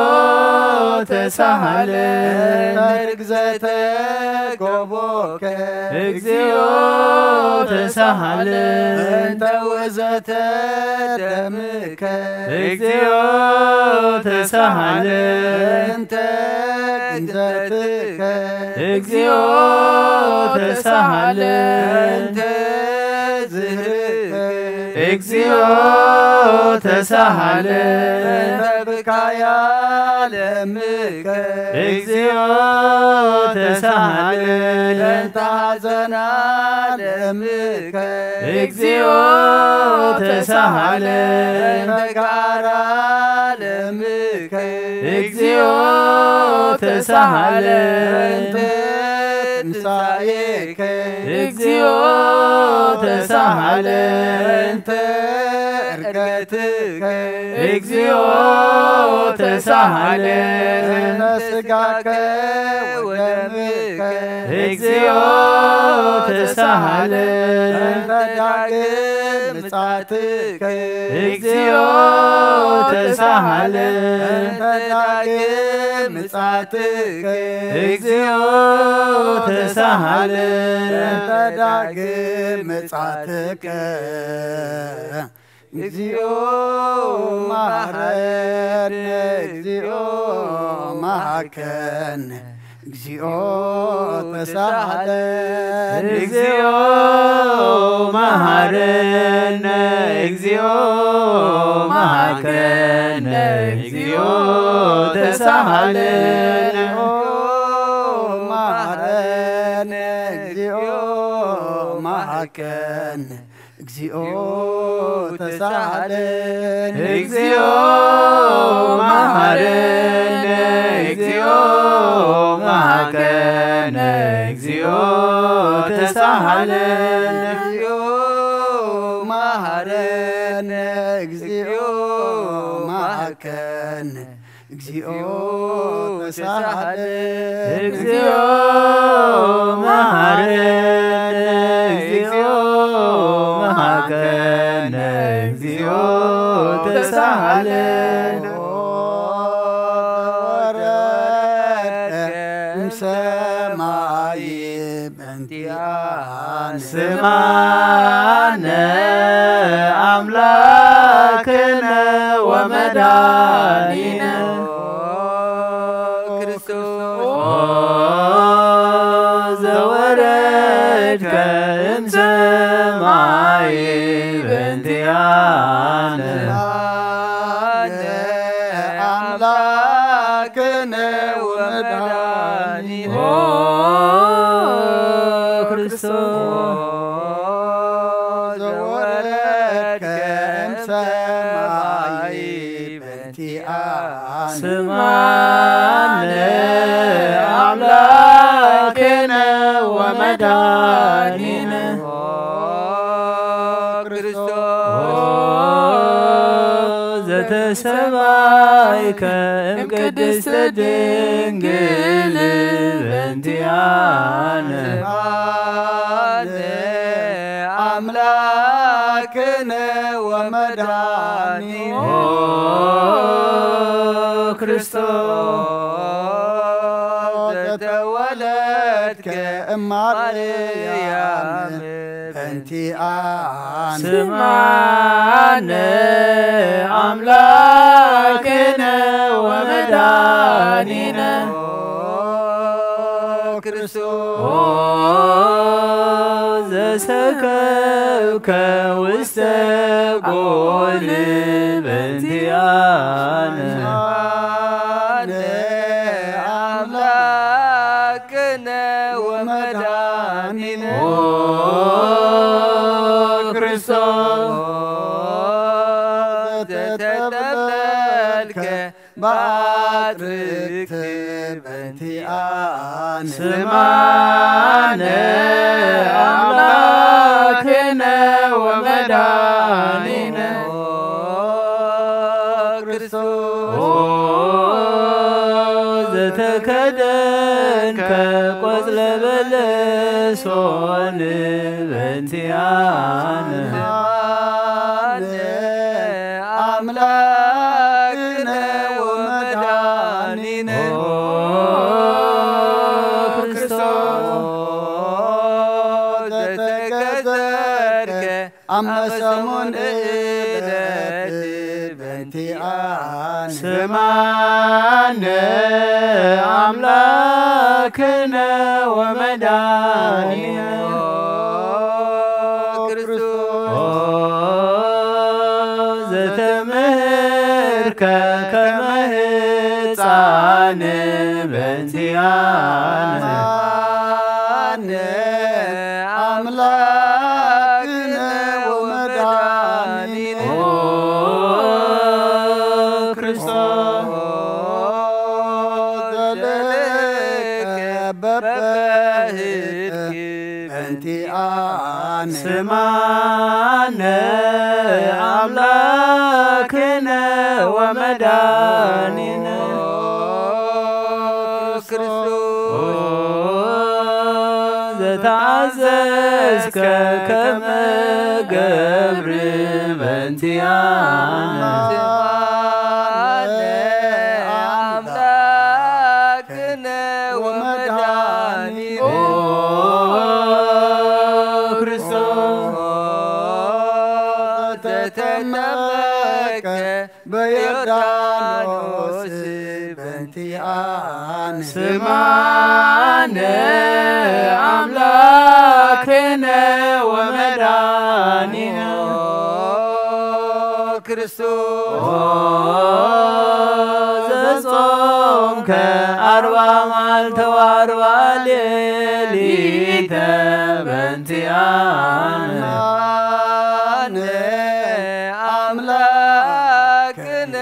ተሳሃለ። በእንተ ርግዘተ ጎቦከ እግዚኦ ተሳሃለ እንተ ውእዘተ ደምከ። እግዚኦ ተሳሃለ እንተ ግንዘትከ። እግዚኦ ተሳሃለ እንተ ዝህርከ። እግዚኦ ተሳሃለ እንተ ብካያ ለምከ። እግዚኦ ተሳሃለ እንተ ሐዘና ለምከ። እግዚኦ ተሳሃለ እንተ ጋራ ለምከ። እግዚኦ ተሳሃለ እንተ ትንሳኤከ። እግዚኦ ተሳሃለ እንተ ዕርገትከ። እግዚኦ ተሳሃለ እንተ ስጋከ ወደምከ። እግዚኦ ተሳሃለ እንተ ዳግም ምጻትከ። እግዚኦ ተሳሃለ እንተ ዳግም ምጻትከ። እግዚኦ ተሳሃለ እንተ ዳግም ምጻትከ። እግዚኦ መሐረነ፣ እግዚኦ መሐከነ፣ እግዚኦ ተሳሃለ። እግዚኦ መሐረነ፣ እግዚኦ መሐከነ፣ እግዚኦ ተሳሃለ። መሐረነ፣ እግዚኦ መሐከነ፣ እግዚኦ ተሳሃለ። እግዚኦ መሐረነ፣ እግዚኦ መሐከነ፣ እግዚኦ ተሳሃለ። እግዚኦ መሐረነ፣ እግዚኦ መሐከነ፣ እግዚኦ ተሳሃለ። እግዚኦ መሐረነ፣ እግዚኦ መሐከነ፣ እግዚኦ ተሳሃለ። ወረድከ እምሰማይ በእንቲአነ። ስማነ አምላክነ ወመድኃኒነ። ክርስቶስ ኦ ዘወረድከ እምሰማይ በእንቲአነ። አምላክነ ወመድኃኒነ። ኦ ክርስቶስ ዘወረድከ እምሰማይ በእንቲአነ። ስማነ አምላክነ ወመድኃኒነ። ኦ ክርስቶስ ዘተሰማይከ እምቅድስት ድንግል በእንቲአነ። አምላክነ ወመድኃኒነ። ኦ ክርስቶስ ዘተወለድከ እማርያም በእንቲአነ። ስማነ አምላክነ ወመድኃኒነ። ኦ ክርስቶስ ኦ ዘሰከብከ ውስተ ጎል በእንቲአነ። አምላክነ ወመድኃኒነ። ኦ ክርስቶስ ዘተጠብጠልከ በአትርክት በእንቲአነ። ስማነ አምላክነ ወመድኃኒነ። ኦ ክርስቶስ ኦ ዘተከደንከ ቆጽለ በለሶን በእንቲአነ። አምላክነ ወመድኃኒነ። ኦ ክርስቶስ ዘተከ ዘርከ ኣመ ሰሙን እለት በንቲኣነ። ስማነ ኣምላክነ ወመድኃኒነ ክርስቶስ ዘተምህርከ ከመ ህፃን በንቲኣነ። ኣምላክነ ወመድኃኒነ ኦ ክርስቶስ ዘለለከ በበህትክ በንቲኣነ። ስማነ ኣምላክነ ወመድኃኒነ ክርስቶስ ዘተኣዘዝከ ከመ ገብር በንቲኣነ። ስማነ ኣምላክነ ወመድኃኒነ ኦ ክርስቶስ ዘተጠመቀ በዮርዳኖስ በንቲኣነ። ስማነ ኣምላክነ ወመድኃኒነ ክርስቶስ ኦ ዘጾምከ ኣርባ መዓልተ ወኣርባ ሌሊተ በንቲኣነ። ኣነ ኣምላክነ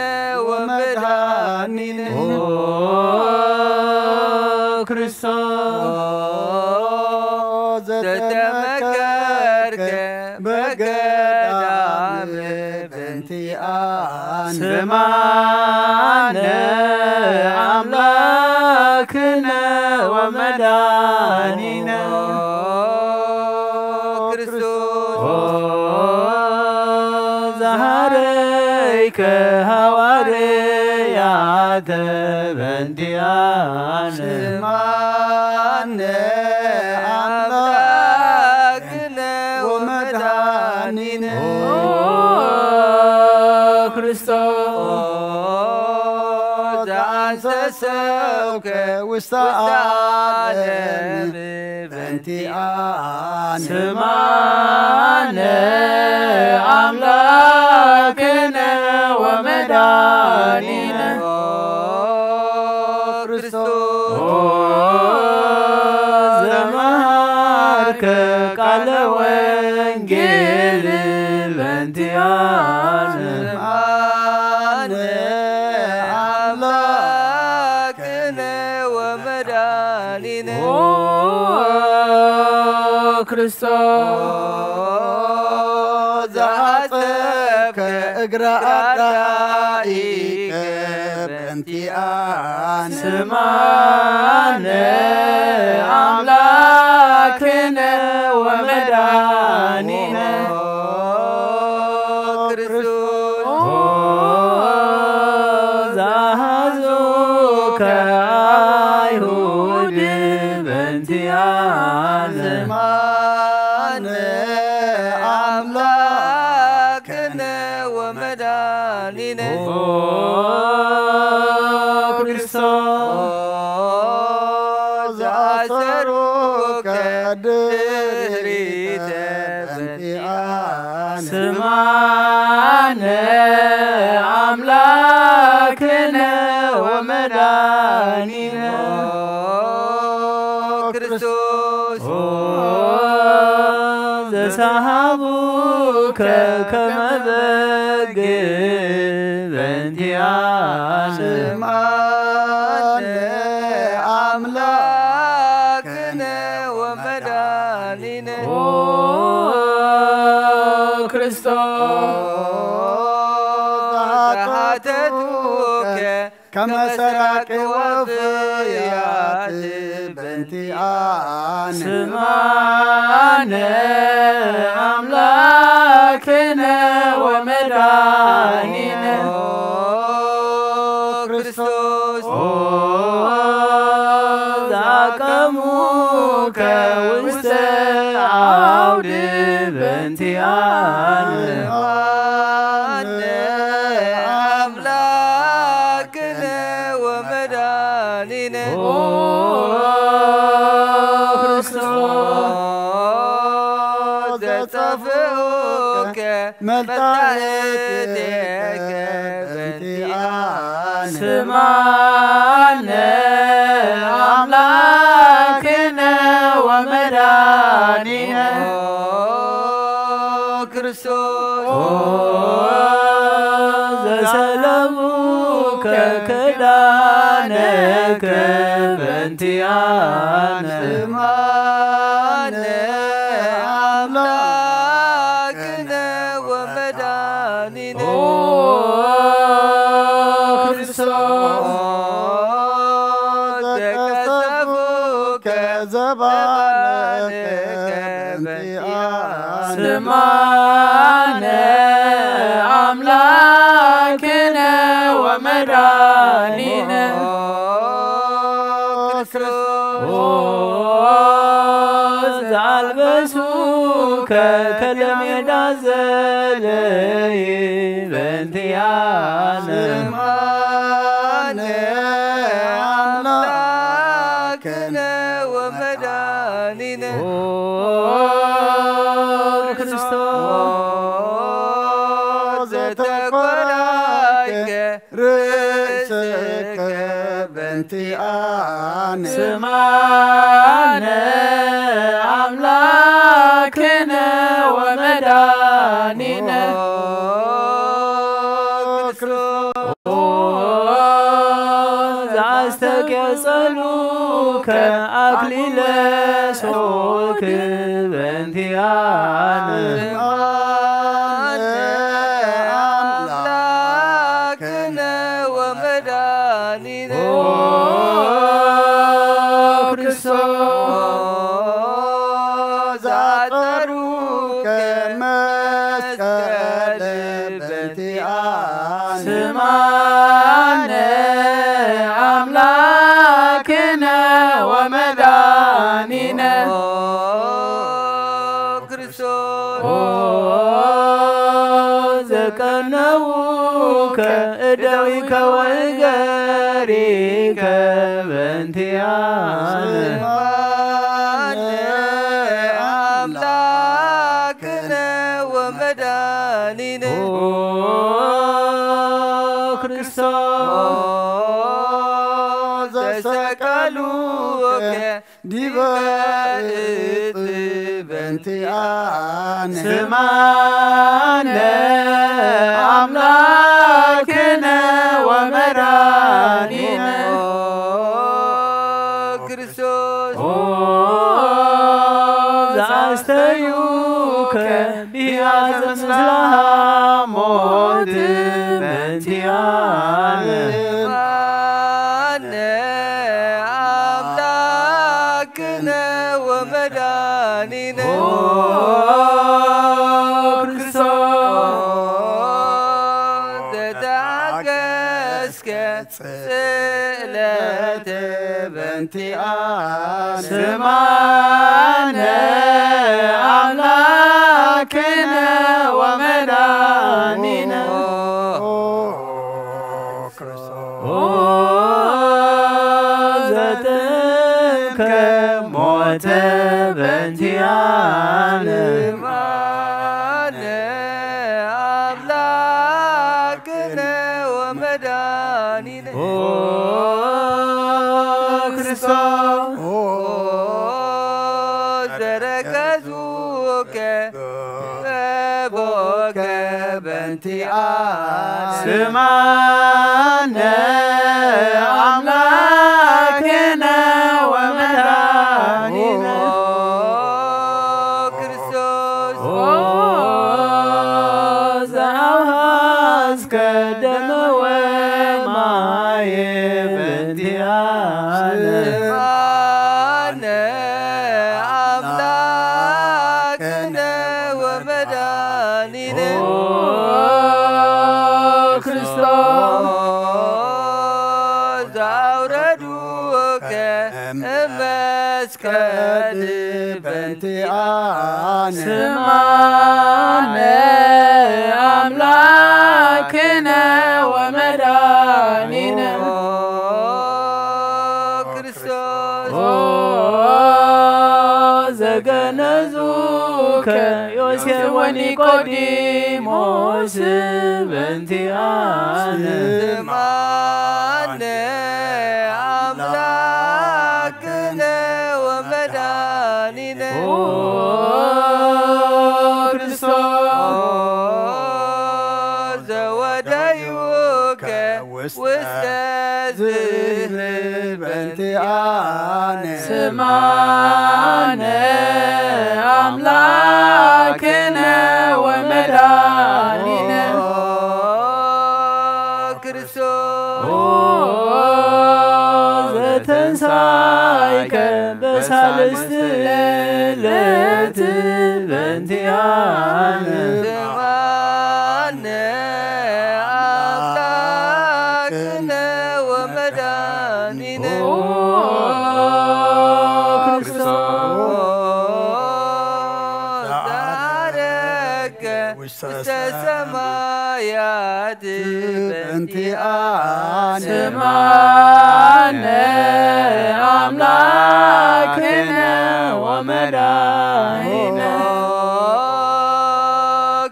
ወመድኃኒነ ኦ ክርስቶስ ዘተመከርከ በገዳም በንቲኣነ። ስማነ ኣምላክነ ወመድኃኒነ ክርስቶስ ኦ ዘሃረይከ ሃዋርያተ በንቲኣነ። ስማነ ኣምላክነ ወመድኃኒነ ኦ ክርስቶስ ዘአንሰሰብከ ውስተ ዓለም በንቲኣነ። ስማነ ኣምላክነ ወመድኃኒነ ኦ ክርስቶስ ኦ ዘመሃርከ ቃለ ወንጌል በንቲኣነ። ስማነ ኣምላክነ ወመድኃኒነ ኦ ክርስቶስ ዘአጸብከ እግረ አዳኢከ በንቲኣነ። ስማነ ኣምላክነ ወመድኃኒነ ኦ ክርስቶስ ኦ ዘአሐዙከ አይሁድ በንቲኣነ። ስማነ ኣምላክነ ወመድኃኒነ ኦ ክርስቶስ ዘአሰሩከ ድሪተ በንቲኣነ። ስማነ ኣምላክነ ወመድኃኒነ ኦ ክርስቶስ ኦ ዘሰሃቡከ ከመ በግ በንቲኣነ። ስማነ ኣምላክነ ወመድኃኒነ ኦ ክርስቶስ ዘሓተቱከ ከመ ሰራቂ ወፍያት በንቲኣነ። ስማነ ኣምላክነ ወመድኃኒነ ኦ ክርስቶስ ኦ ዘአቀሙከ ውስተ በእንቲኣነ። ኣነ ኣምላክነ ወመድኃኒነ ኦ ክርስቶስ ዘጠፍኡከ መታእትከ በእንቲኣነ። ስማነ ኣምላክነ ወመድኃኒነ ኦ ክርስቶስ ኦ ዘሰለሙከ ክዳነከ በእንቲኣነ። ስማነ ኣምላክነ ወመድኃኒነ ኦ ክርስቶስ ዘቀሰፉከ ዘባነከ በእንቲኣነ። ስማነ ኣምላክነ ወመድኃኒነ ኦ ዘኣልበሱከ ከለሜዳ ዘለይ በእንቲኣነ። ስማነ ኣምላክነ ወመድኃኒነ ኦ ክርስቶስ ዘተኮራይከ ርእስከ በእንቲኣነ። ስማነ ኣምላክነ ወመድኃኒነ ኦ ክርስቶስ ኦ ዘኣስተቄጸሉከ ኣክሊለ ሶክ በእንቲኣነ። ስማነ ኣምላክነ ወመድኃኒነ ኦ ክርስቶስ ዘኣጠሩከ መስቀል በእንቲኣነ። ስማነ ኣምላክነ ወመድኃኒነ ኦ ክርስቶስ ኦ ዘቀነውከ እደዊከ ወእገሪከ በእንቲኣነ። ስማነ ኣምላክነ ወመድኃኒነ ኦ ክርስቶስ ዘሰቀሉከ ዲበ እጽ በእንቲኣነ። ስማነ ኣምላክነ ወመድኃኒነ ኦ ክርስቶስ ኦ ዘኣስተዩከ ቢያዘ ምስለ ሞት በእንቲኣነ። ስማነ ኣምላክነ ወመድኃኒነ ኦ ክርስቶስ ዘተዓገስከ ስእለት በእንቲኣነ። ስማነ ኣምላክነ ወመድኃኒነ ኦ ዘተንከ ሞተ በእንቲኣነ። ስማነ ኣምላክነ ወመድኃኒነ ኦ ክርስቶስ ኦ ዘረከዙከ በቦከ በእንቲኣነ። ስማነ ኣምላክነ ወመድኃኒነ ኦ ክርስቶስ ኦ ዘኣውሃዝከ ደመ ወማየ በእንቲኣነ። ስማነ ኣምላክነ ወመድኃኒነ ኦ ክርስቶስ ዘኣውረዱከ እመስቀል እንቲኣነ ስማነ ኣምላክነ ወመድኃኒነ። ክርስቶስ። ኦ ዘገነዙከ ዮሴፍ ወኒቆዲሞስ በእንቲኣነ። ስማነ ኣምላክነ ወመድኃኒነ። ኦ ክርስቶስ። ኦ ዘወደዩከ ውስተ ውስተ ዝህብ በእንቲኣነ። ስማነ ኣምላክነ ወመድኃኒነ። ኦ ክርስቶስ። ኦ ዘተንሳይከ በሳልስት ዕለት በእንቲኣነ። ስማነ ኣምላክነ ወመድኃኒነ። ኦ ክርስቶስ። ዘዐረገ ውስተ ሰማያት በእንቲኣነ። ስማነ ኣምላክነ ወመድኃኒነ። ኦ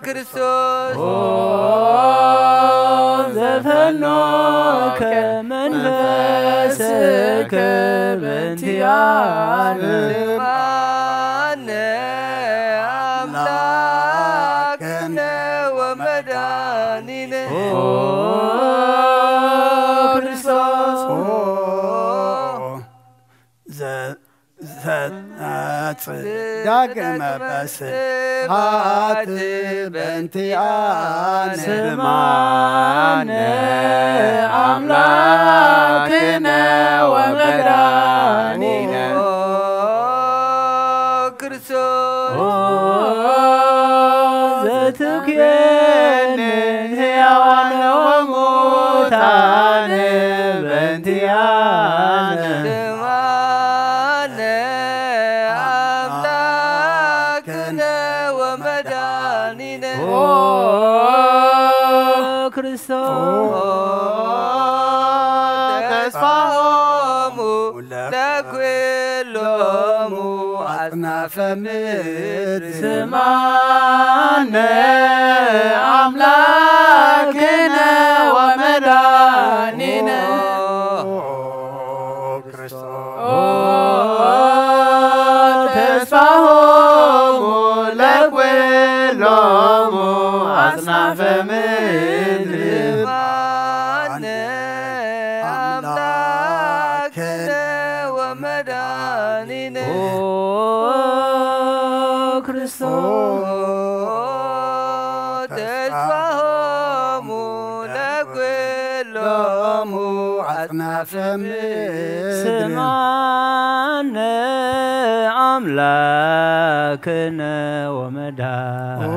ክርስቶስ። ኦ ዘፈኖከ መንፈስከ በእንቲኣነ። ስማነ ኣምላክነ ወመድኃኒነ። ኦ ክርስቶስ። ኦ ዘ- ዘትመጽእ ዳግመ በስብሐት በእንቲኣነ። ስማነ ኣምላክነ ወመድኃኒነ። ኦ ክርስቶስ። ኦ ዘትኩየንን ሕያዋን ወሙታን በእንቲኣነ። ስማነ ኣምላክነ ወመድኃኒነ። ኦ ክርስቶስ። ተስፋሆሙ ለኩሎሙ ኣጽናፈ ምድር። ስማነ ኣምላክነ ወመድኃኒነ። ኦ ክርስቶስ። ኦ ተስፋሆሙ ለኩሎሙ ኣጽናፈ ምድር። ስማነ ኣምላክነ ወመድኃኒነ። ኦ ክርስቶስ። ተስፋሆሙ ለኩሎሙ ኣጽናፈ ምድር። ስማነ ኣምላክነ ወመድኃኒነ። ኦ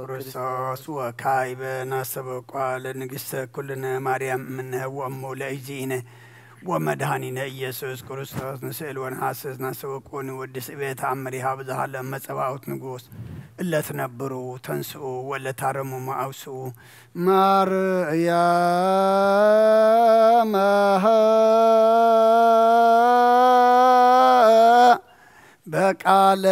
ክርስቶስ ወካዕበ ናስተበቋ ለንግሥተ ኩልነ ማርያም እምነ ወእሙ ለእግዚእነ ወመድኃኒነ ኢየሱስ ክርስቶስ ንስእል ወንሓስስ ናስተበቁ ንወድስ እቤት ኣምር ይሃብ ዝሃለ መጸባኦት ንጉስ እለ ትነብሩ ተንስኡ ወለ ታረሙ መኣውስኡ ማርያም በቃለ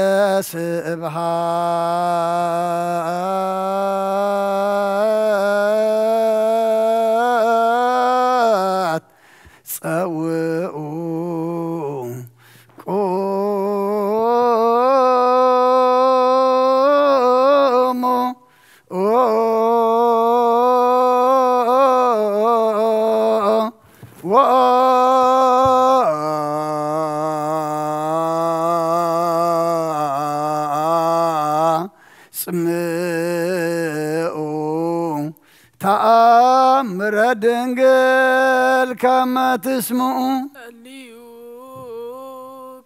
ስብሐት ጸውኡ ቁሙ ወአጽምኡ ተአምረ ድንግል ከመ ትስምኡ። ጸልዩ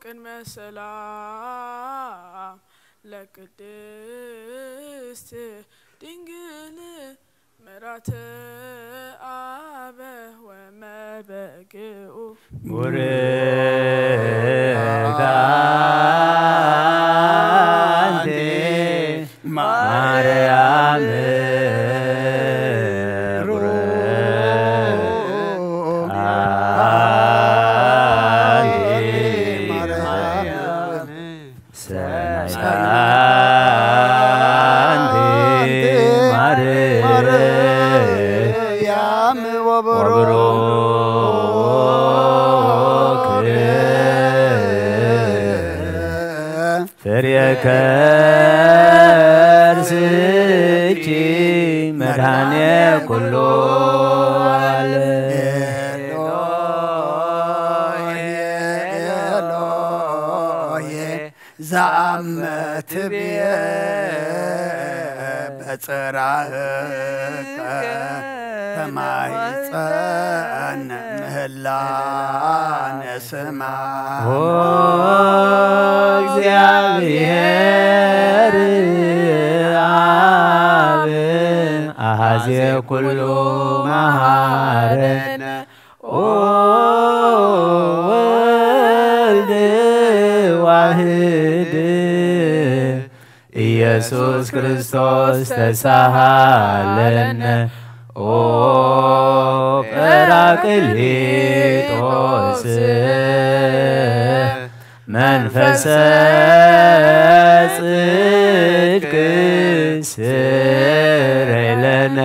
ቅድመ ሰላም ለቅድስት ድንግል ምራተ አበ ወመ በግኡ ውርዳ ኣንቲ ማርያም ብሩክ ኣንቲ ማርያም ሰናይት ኣንቲ ማርያም ወብሩክ ፍሬ ከርስኪ መድኃኔ ኩሉ ዓለም። ዘአመትብየ በጽራህከ ተማይጸን ምህላ ነስማ። ኦ እግዚአብሔር አብ አሐዜ ኩሉ መሐረነ ኦ ወልድ ዋህድ ኢየሱስ ክርስቶስ ተሳሃለነ ኦ ጳራቅሊጦስ መንፈሰ ጽድቅ ስረይ ለነ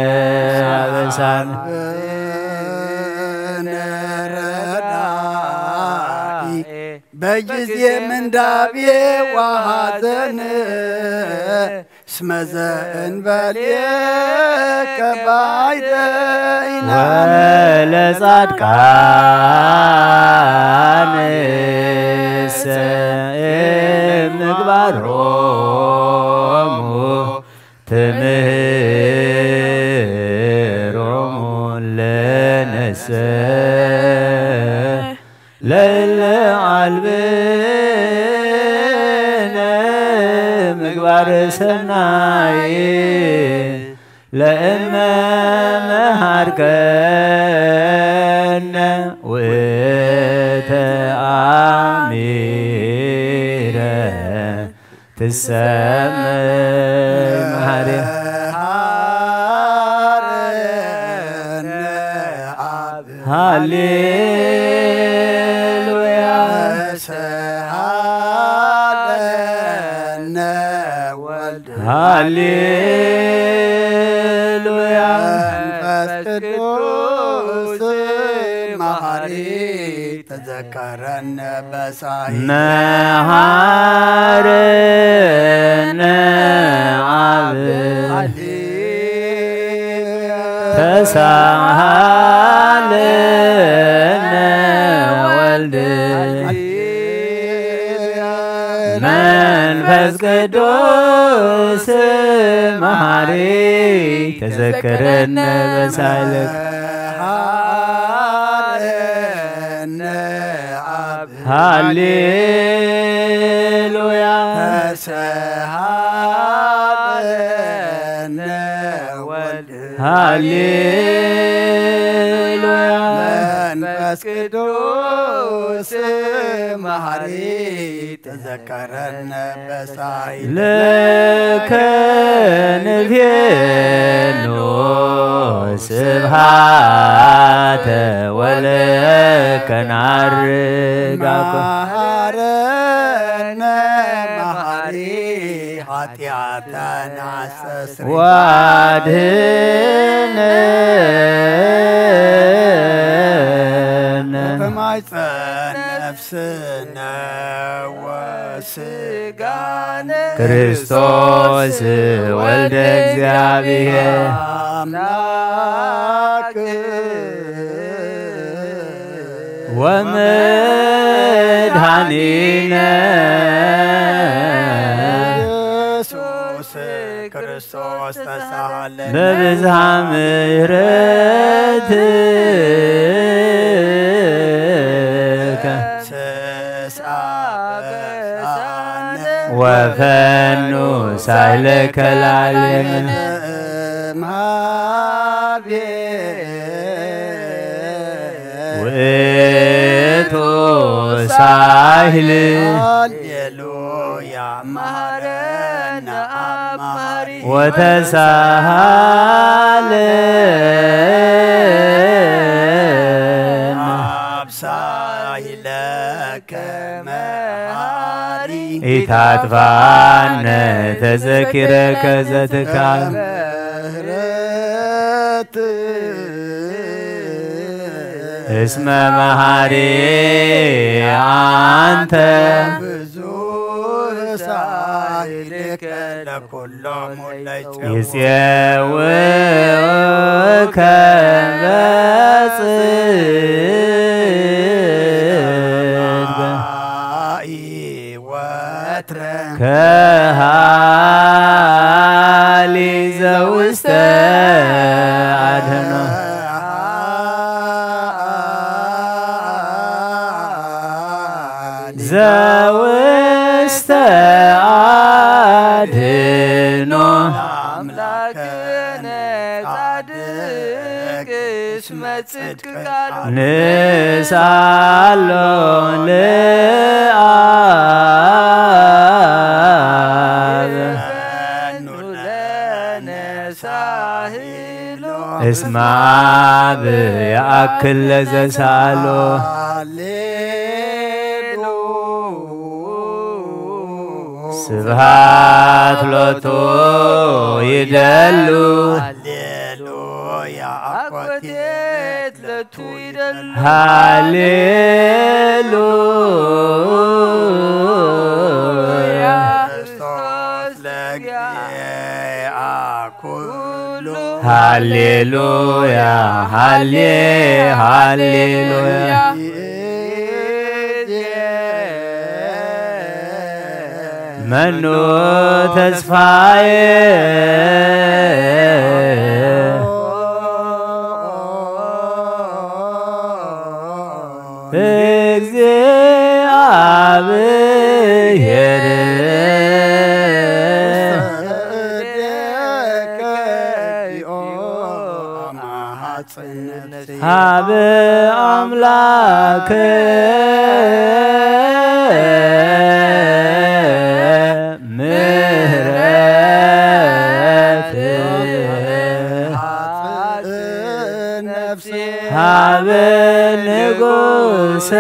አበሳነ በጊዜ ምንዳቤ ወሐዘን እስመ ዘእንበሌከ ባይደይና ወለጻድቃንሰ እምግባሮሙ ትምህሮሙ ለነሰ ለእለ አልብነ ምግባር ሰናይ ለእመ መሃርከነ ውእተ አሚረ ትሰመ መሃሪ ሃሌሉያ ሃሌሉያ መንፈስ ቅዱስ መሃሪ ተዘከረነ በሳይ መሃረነ አብ ተሳሃለነ ወልድ መንፈስ ቅዱስ መሃሪ ተዘከረነ በሳይልክ ሃሌሉያ ተሰሃለነ ወልድ ሃሌሉያ መንፈስ ቅዱስ መሃሪ ተዘከረነ በሳይ ለከ ንቤሎ ስብሃተ ወለከ ናርጋኮ መሃረነ መሃሪ ኃጢአተና አስተስሪ ዋድህነነ በማይፀን ነፍስነ ወስጋነ ክርስቶስ ወልደ እግዚአብሔር አምላክ ወመድኃኒነ ኢየሱስ ክርስቶስ ተሳሃለነ በብዝሃ ምሕረትከ ስስአ በሳነ ወፈኑ ሳይለከ ላዕሌነ እምሃቤ እቱ ሳህል ሃሌሉያ መሃረነ አብ መሃሪ ወተሳሃለነ አብ ሳህለ ኢታጥፋነ ተዘኪረከ ዘትካል እስመ መሃሪ አንተ ብዙ ሳይልከ ለኩሎም ይጼውከ በጽድቅ ወትረ ከሃሊ ዘውስተ አድህኖ ዘውስተ አድህኖ አምላክነ ጻድቅ እስመ ጽድቅ ቃሉ ንሳሎ ለአብ እስመ አብ የአክል ለዘሳሎ ስብሃት ሎቱ ይደሉ ሃሌሉያ አኮቴት ለቱ ይደሉ ሃሌሉያ ክርስቶስ ለእግዚአ ኩሉ ሃሌሉያ ሃሌ ሃሌሉያ መኑ ተስፋዬ እግዚአብሔር ሃበ አምላክ ምህረት ሃበ ንጉሰ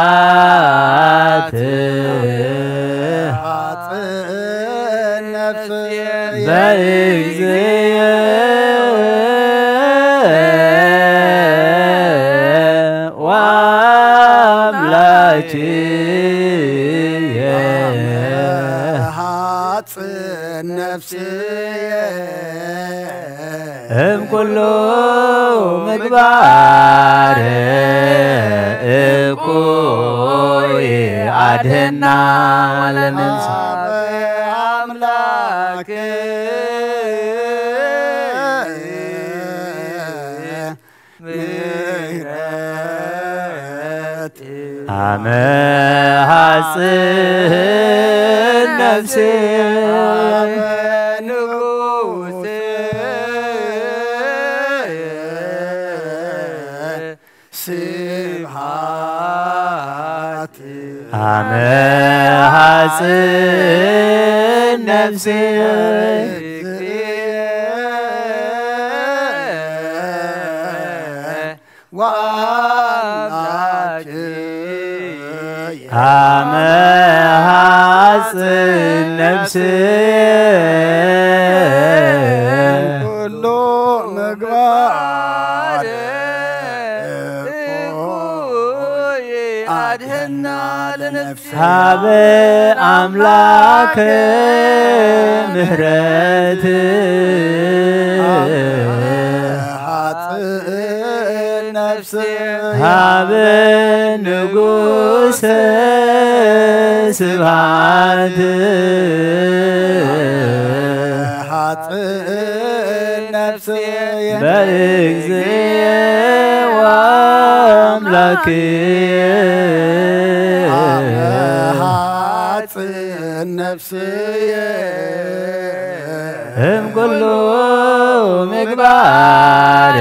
ስብሃት በእግዚእ ወአምላክየ ነፍስየ እምኩሉ ምግባር እኩይ አድህና ለነፍስ አምላክ ምህረት አመ ሐጽን ነፍሴ ንጉስ ስብሃት አመ ሐጽን ነፍሴ ወአምላክ አመ ሐጽን ነፍስየ ኩሉ ምግባር እኩይ አድህና ለነፍስየ ሃበ አምላክ ምህረት ሐጽን ነፍስየ ሃበ ንጉሰ ስብሃት ሐጽን ነፍስየ በእግዚእ ወአምላክየ ሐጽን ነፍስየ እምኩሉ ምግባር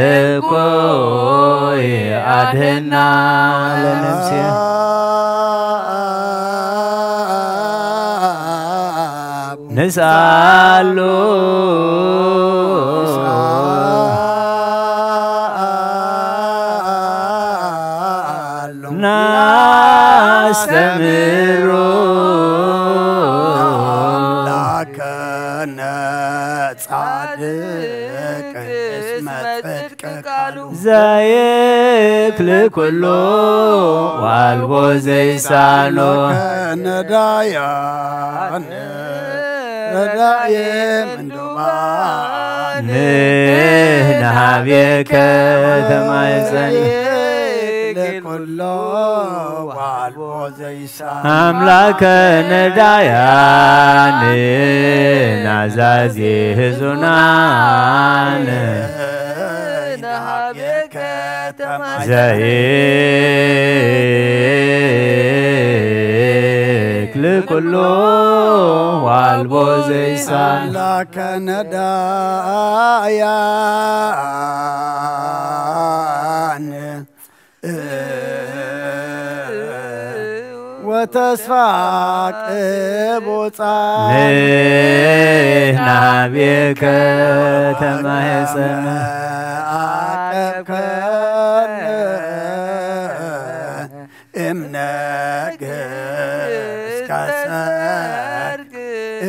እኩይ ኣድህና ለነፍስያ። ንስኣሉ ናስተምሮ ኣምላከነ ጻድቅ እስመ ጽድቅ ቃሉ ዘይክል ኩሎ ዋልቦ ዘይሳኖ ነዳያን ረዳየ ምንዱባን ንሃቤከ ተማይጸን ዘይክል ኩሎ ዋልቦ ዘይሳ ኣምላከ ነዳያን ናዛዚ ህዙናን ዘይክል ኩሎ ዋልቦ ዘይሳን ኣምላከ ነዳያን ወተስፋ ቅቡጻን ንሕና ቤከ ተማህፀነ ኣቀብከነ እምነግስ ከሰርግ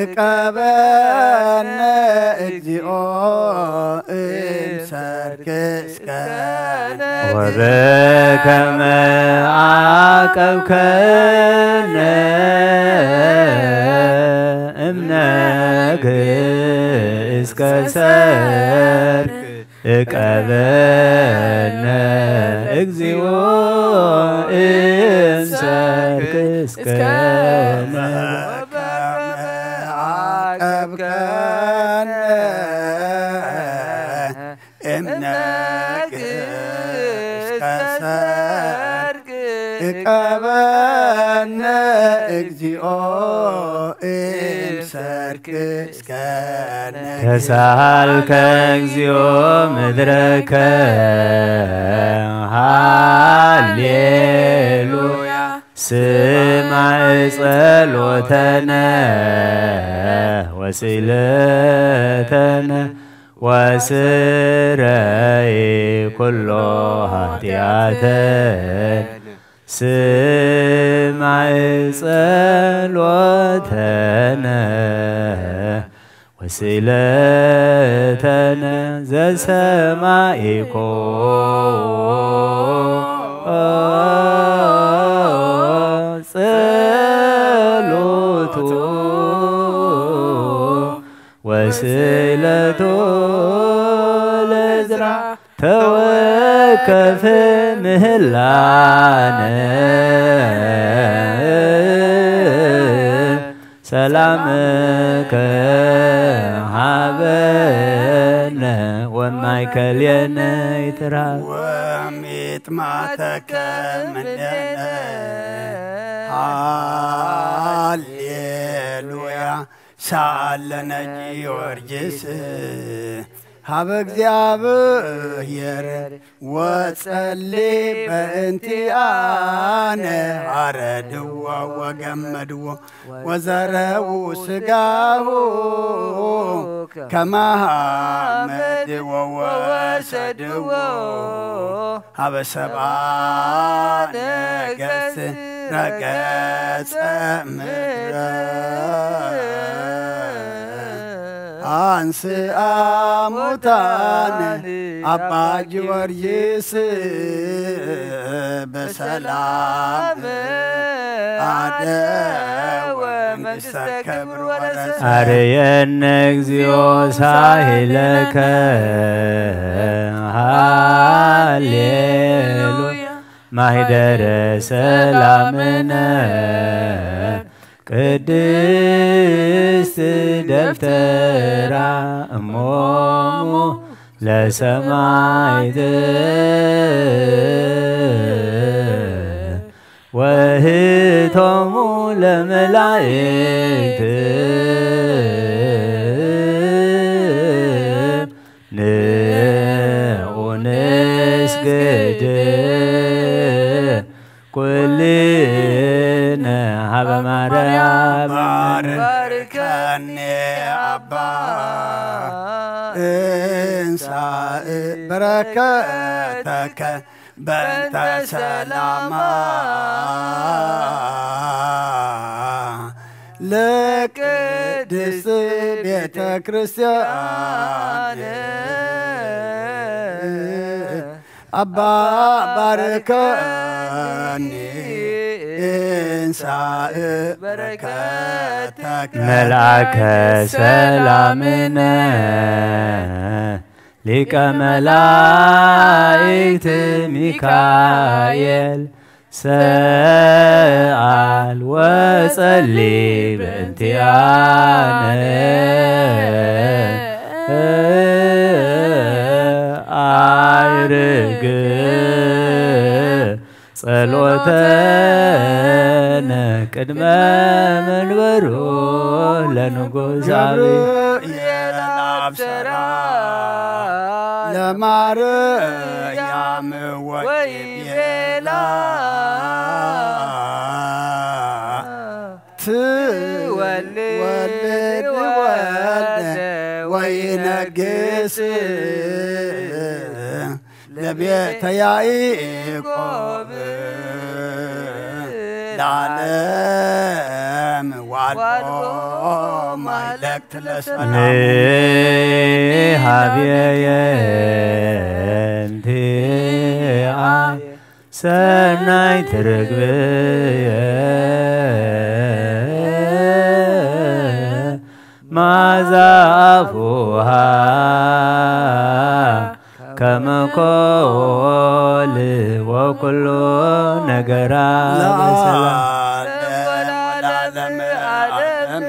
እቀበነ እግዚኦ እምሰርክ እስከነ ወበከመ አቀብከነ እምነግስ ከሰርክ እቀበነ እግዚኦ እምሰርክ እስከነ አቀብከነ እምነግስ ከሰርክ እቀበነ እግዚኦ እምሰርክ እስከነ ተሳልከ እግዚኦ ምድረከ ሃሌሉያ ስማዕ ጸሎተነ ወስእለተነ ወስረይ ኩሎ ኃጢአተነ ስማዕ ጸሎተነ ወስእለተነ ዘሰማኢኮ ጸሎቱ ወስእለቱ ለዝራ ተወከፍ ምህላነ ሰላምከ ሃበነ ወማእከሌነ ይትርሃብ ወሚጥማተከ ምኔነ ሃሌሉያ ሳለነ ጊዮርጊስ ሀበ እግዚአብሔር ወጸሊ በእንቲአነ አረድዎ ወገመድዎ ወዘረው ስጋሁ ከማሃመድ ወወሰድዎ ሀበ ሰብአ ነገስ ረገጸ ምድረ አንስአ ሙታን አባ ጊዮርጊስ በሰላም አደወ መንግስተ ክብር ወረሰ። አርየነ እግዚኦ ሳይለከ ሃሌሉያ ማህደረ ሰላምነ ቅድስት ደብተራ እሞሙ ለሰማይት ወህቶሙ ለመላእክት ኩልነ ሀበ ማርያም ባርከኒ ኣባ እንሳእ በረከተከ በእንተ ሰላማ ለቅድስት ቤተ ክርስቲያን አባ ባርከኒ እንሳእ በረከተከ መልአከ ሰላምነ ሊቀ መላእክት ሚካኤል ሰአል ወጸሊ በእንቲአነ አይርግ ጸሎተነ ቅድመ መንበሩ ለንጉሳዊ ገብርኤል አብሰራ ለማርያም ወይቤላ ትወልድ ወልድ ወይነግስ ለቤተ ያዕቆብ ለዓለም ዋልቆ ማይለክት ለሰላም ሀብየየ እንቲአ ሰናይት ርግብየ ማዛ አፉሃ ከመኮል ወኩሎ ነገራ በሰላም ለዓለም ዓለም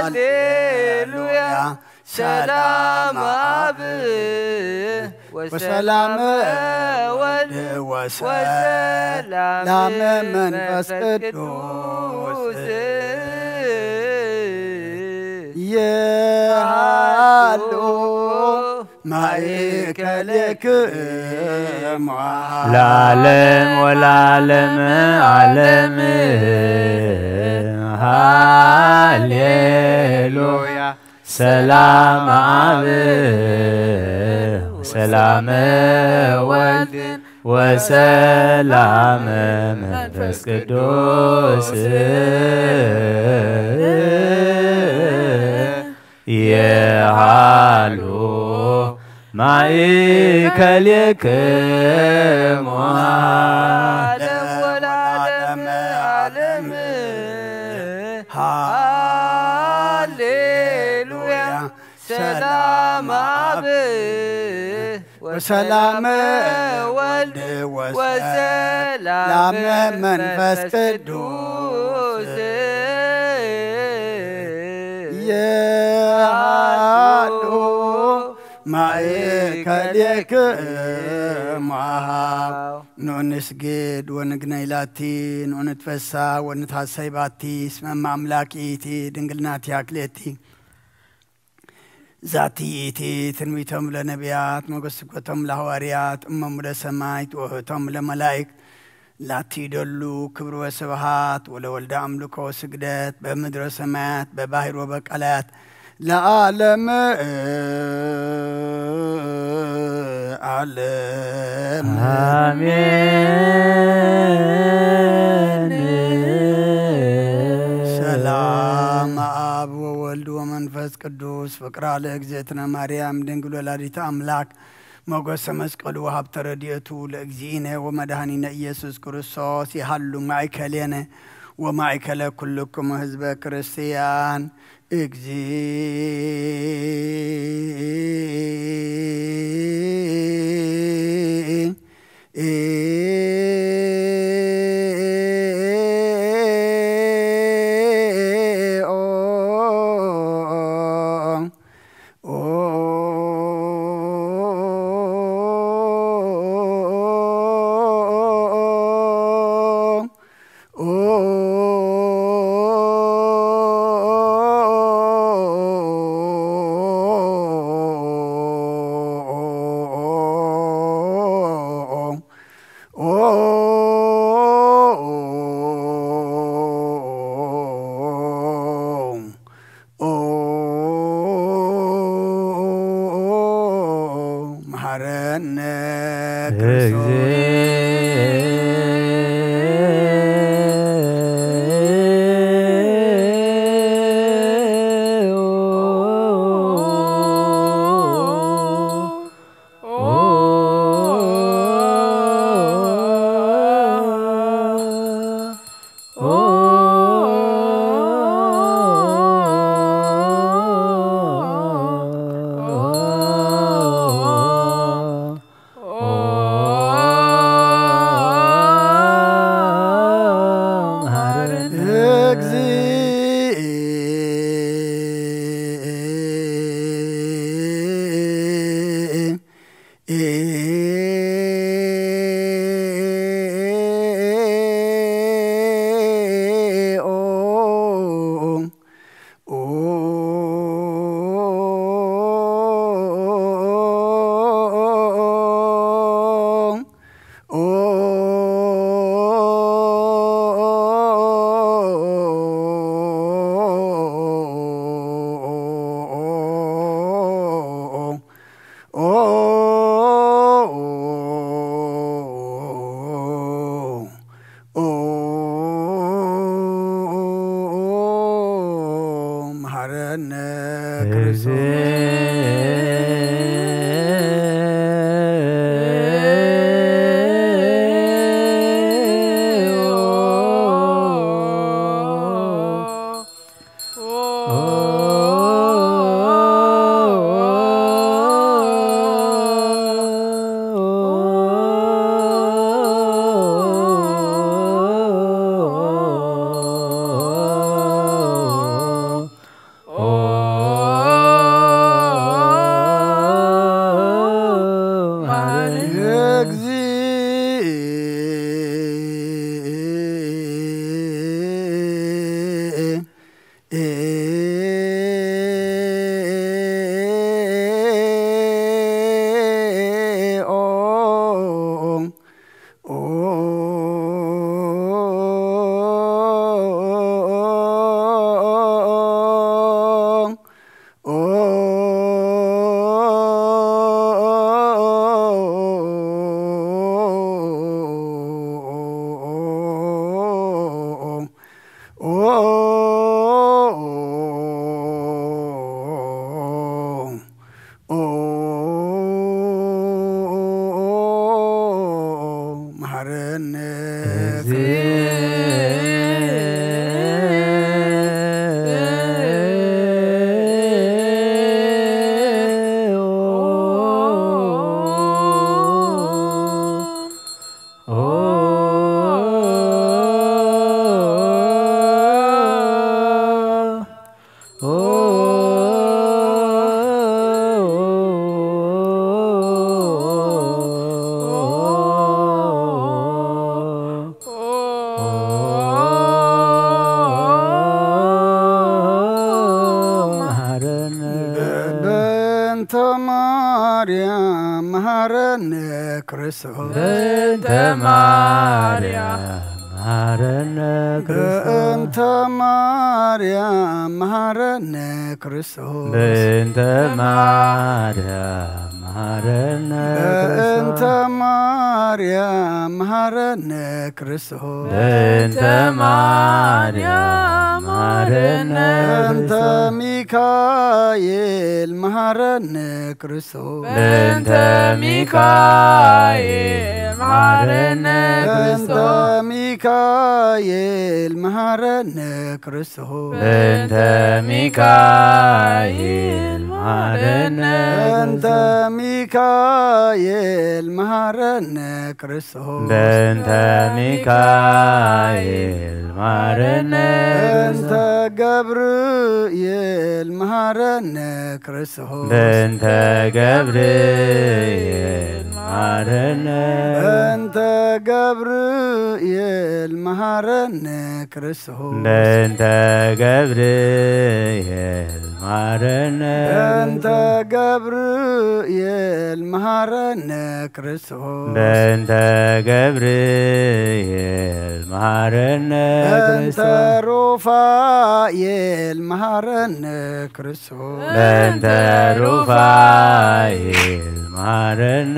ሃሌሉያ ሰላም አብ ወሰላም ወልድ ወሰላም መንፈስ ቅዱስ የሃሉ ማእከሌክሙ ለዓለም ወለዓለም ዓለም ሃሌሉያ ሰላም አብ ሰላም ወልድ ወሰላም መንፈስ ቅዱስ የሃሉ ማእከሌክሙ ዓለም ወለዓለም ዓለም ሃሌሉያ ሰላም አብ ወሰላም ወልድ ወሰላም መንፈስ ቅዱስ የሃሉ ማእከሌክሙ ንዑ ንስግድ ወንግነይ ላቲ ንዑ ንትፈሳ ወንትሐሰይ ባቲ እስመ እመ አምላክ ይእቲ ድንግል ናቲ አክሌቲ ዛቲ ይእቲ ትንቢቶም ለነቢያት ሞገስ ስብከቶም ለሐዋርያት እሞሙ ለሰማይት ወህቶም ለመላይክት ላቲ ይደሉ ክብር ወስብሃት ወለወልደ አምልኮ ወስግደት በምድረ ሰማያት በባህር ወበቀላያት ለዓለም ዓለም አሜን። ሰላም አብ ወወልድ ወመንፈስ ቅዱስ ፍቅራ ለእግዝእትነ ማርያም ድንግል ወላዲተ አምላክ ሞገሰ መስቀሉ ወሀብተ ረድኤቱ ለእግዚእነ ወመድኃኒነ ኢየሱስ ክርስቶስ ይሃሉ ማእከሌነ ወማእከለ ኩልክሙ ህዝበ ክርስቲያን። እግዚእ ክርስቶስ። መሐረነ ክርስቶስ። መሐረነ በእንተ ማርያም መሐረነ ክርስቶስ። በእንተ ማርያም መሐረነ ክርስቶስ። በእንተ ማርያም መሐረነ ክርስቶስ። በእንተ ማርያም መሐረነ በእንተ ክርስቶስ። ማርያም መሐረነ ክርስቶስ። በእንተ ማርያም መሐረነ በእንተ ክርስቶስ። ሚካኤል መሐረነ ክርስቶስ። በእንተ ሚካኤል መሐረነ በእንተ ክርስቶስ። ሚካኤል መሐረነ ክርስቶስ። በእንተ ሚካኤል መሐረነ በእንተ ክርስቶስ። ሚካኤል መሐረነ ክርስቶስ። በእንተ ሚካኤል መሐረነ በእንተ ክርስቶስ። ገብርኤል መሐረነ ክርስቶስ። በእንተ ገብርኤል መሐረነ በእንተ ገብርኤል መሃረነ ክርስቶስ። በእንተ ገብርኤል መሃረነ በእንተ ገብርኤል መሃረነ ክርስቶስ። በእንተ ገብርኤል መሃረነ በእንተ ክርስቶስ ሩፋኤል መሃረነ ክርስቶስ። በእንተ ሩፋኤል መሃረነ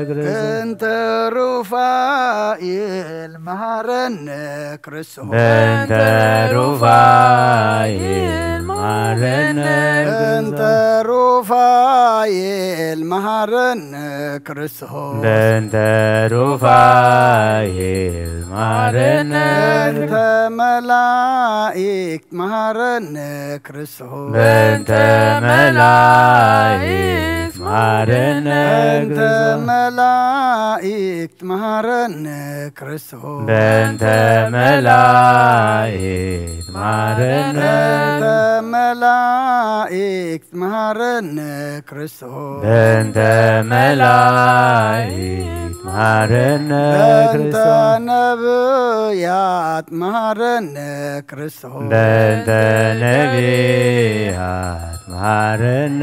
ክርስቶስ በእንተ ሩፋኤል መሃረነ ክርስቶስ። በእንተ ሩፋኤል መሃረነ በእንተ ክርስቶስ ሩፋኤል መሃረነ ክርስቶስ። በእንተ ሩፋኤል መሃረነ በእንተ መላእክት መሃረነ ክርስቶስ። በእንተ መላእክት መሃረነ በእንተ ክርስቶስ መላእክት መሃረነ ክርስቶስ። በእንተ መላእክት መሃረነ በእንተ መላእክት መሃረነ ክርስቶስ። በእንተ መላእክት መሃረነ በእንተ ክርስቶስ ነብያት መሃረነ ክርስቶስ። በእንተ ነቢያት መሃረነ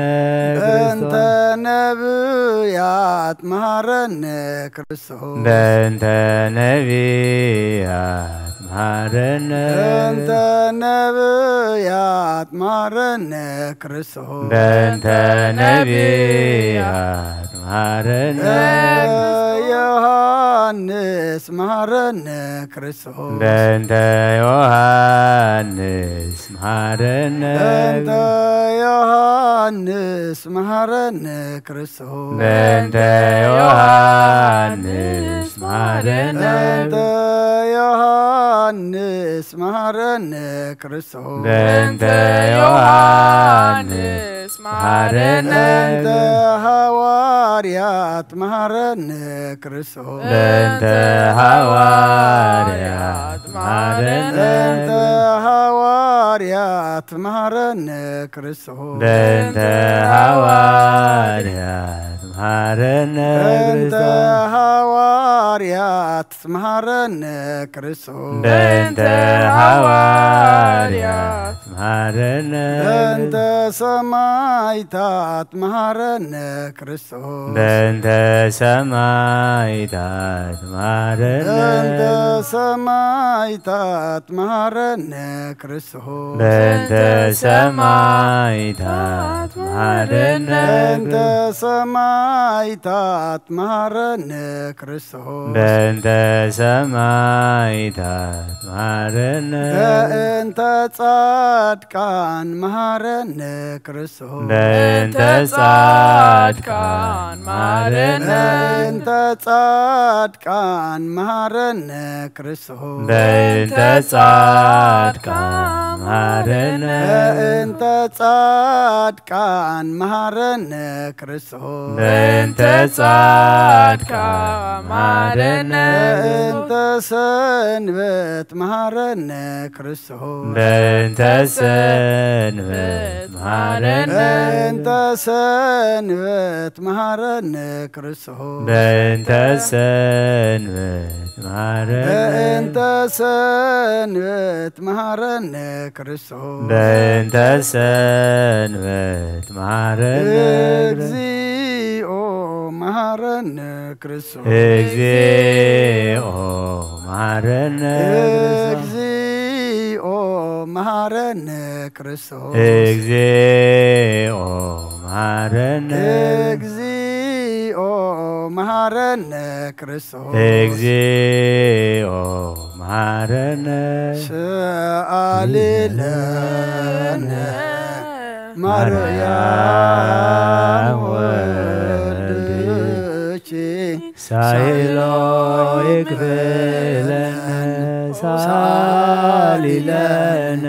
በእንተ ክርስቶስ ነብያት መሃረነ ክርስቶስ። በእንተ ነቢያት መሃረነ በእንተ ነብያት መሃረነ ክርስቶስ። በእንተ ነቢያት መሃረነ በእንተ ዮሐንስ መሃረነ ክርስቶስ። በእንተ ዮሐንስ መሃረነ በእንተ ዮሐንስ መሃረነ ክርስቶስ። በእንተ ዮሐንስ መሃረነ በእንተ ዮሐንስ መሃረነ ክርስቶስ። በእንተ ዮሐንስ መሃረነ በእንተ ሐዋርያት መሃረነ ክርስቶስ። በእንተ ሐዋርያት መሃረነ በእንተ ሐዋርያት መሃረነ ክርስቶስ። በእንተ ሐዋርያት መሃረነ በእንተ ክርስቶስ ሐዋርያት መሃረነ ክርስቶስ። በእንተ ሐዋርያት መሃረነ በእንተ ሰማይታት መሃረነ ክርስቶስ። በእንተ ሰማይታት መሃረነ በእንተ ሰማይታት መሃረነ ክርስቶስ። በእንተ ሰማይታት መሃረነ በእንተ ሰማይታት መሃረነ ክርስቶስ። በእንተ ሰማይታት መሃረነ በእንተ ጻድቃን መሃረነ ክርስቶስ። በእንተ ጻድቃን መሃረነ በእንተ ጻድቃን መሃረነ ክርስቶስ። በእንተ ጻድቃን መሃረነ በእንተ ጻድቃን መሃረነ ክርስቶስ። በእንተ ጻድቃን መሃረነ በእንተ ሰንበት መሃረነ ክርስቶስ። በእንተ ሰንበት መሃረነ በእንተ ሰንበት መሃረነ ክርስቶስ። በእንተ ሰንበት መሃረነ በእንተ ሰንበት መሃረነ ክርስቶስ። በእንተ ሰንበት መሃረነ እግዚኦ መሃረነ ክርስቶስ። እግዚኦ መሃረነ እግዚኦ መሃረነ ክርስቶስ። እግዚኦ መሃረነ እግዚኦ መሃረነ ክርስቶስ። እግዚኦ መሃረነ ሰአሊ ለነ ማርያም ወልድኪ ሳይሎ ይክፍለነ ሳሊ ለነ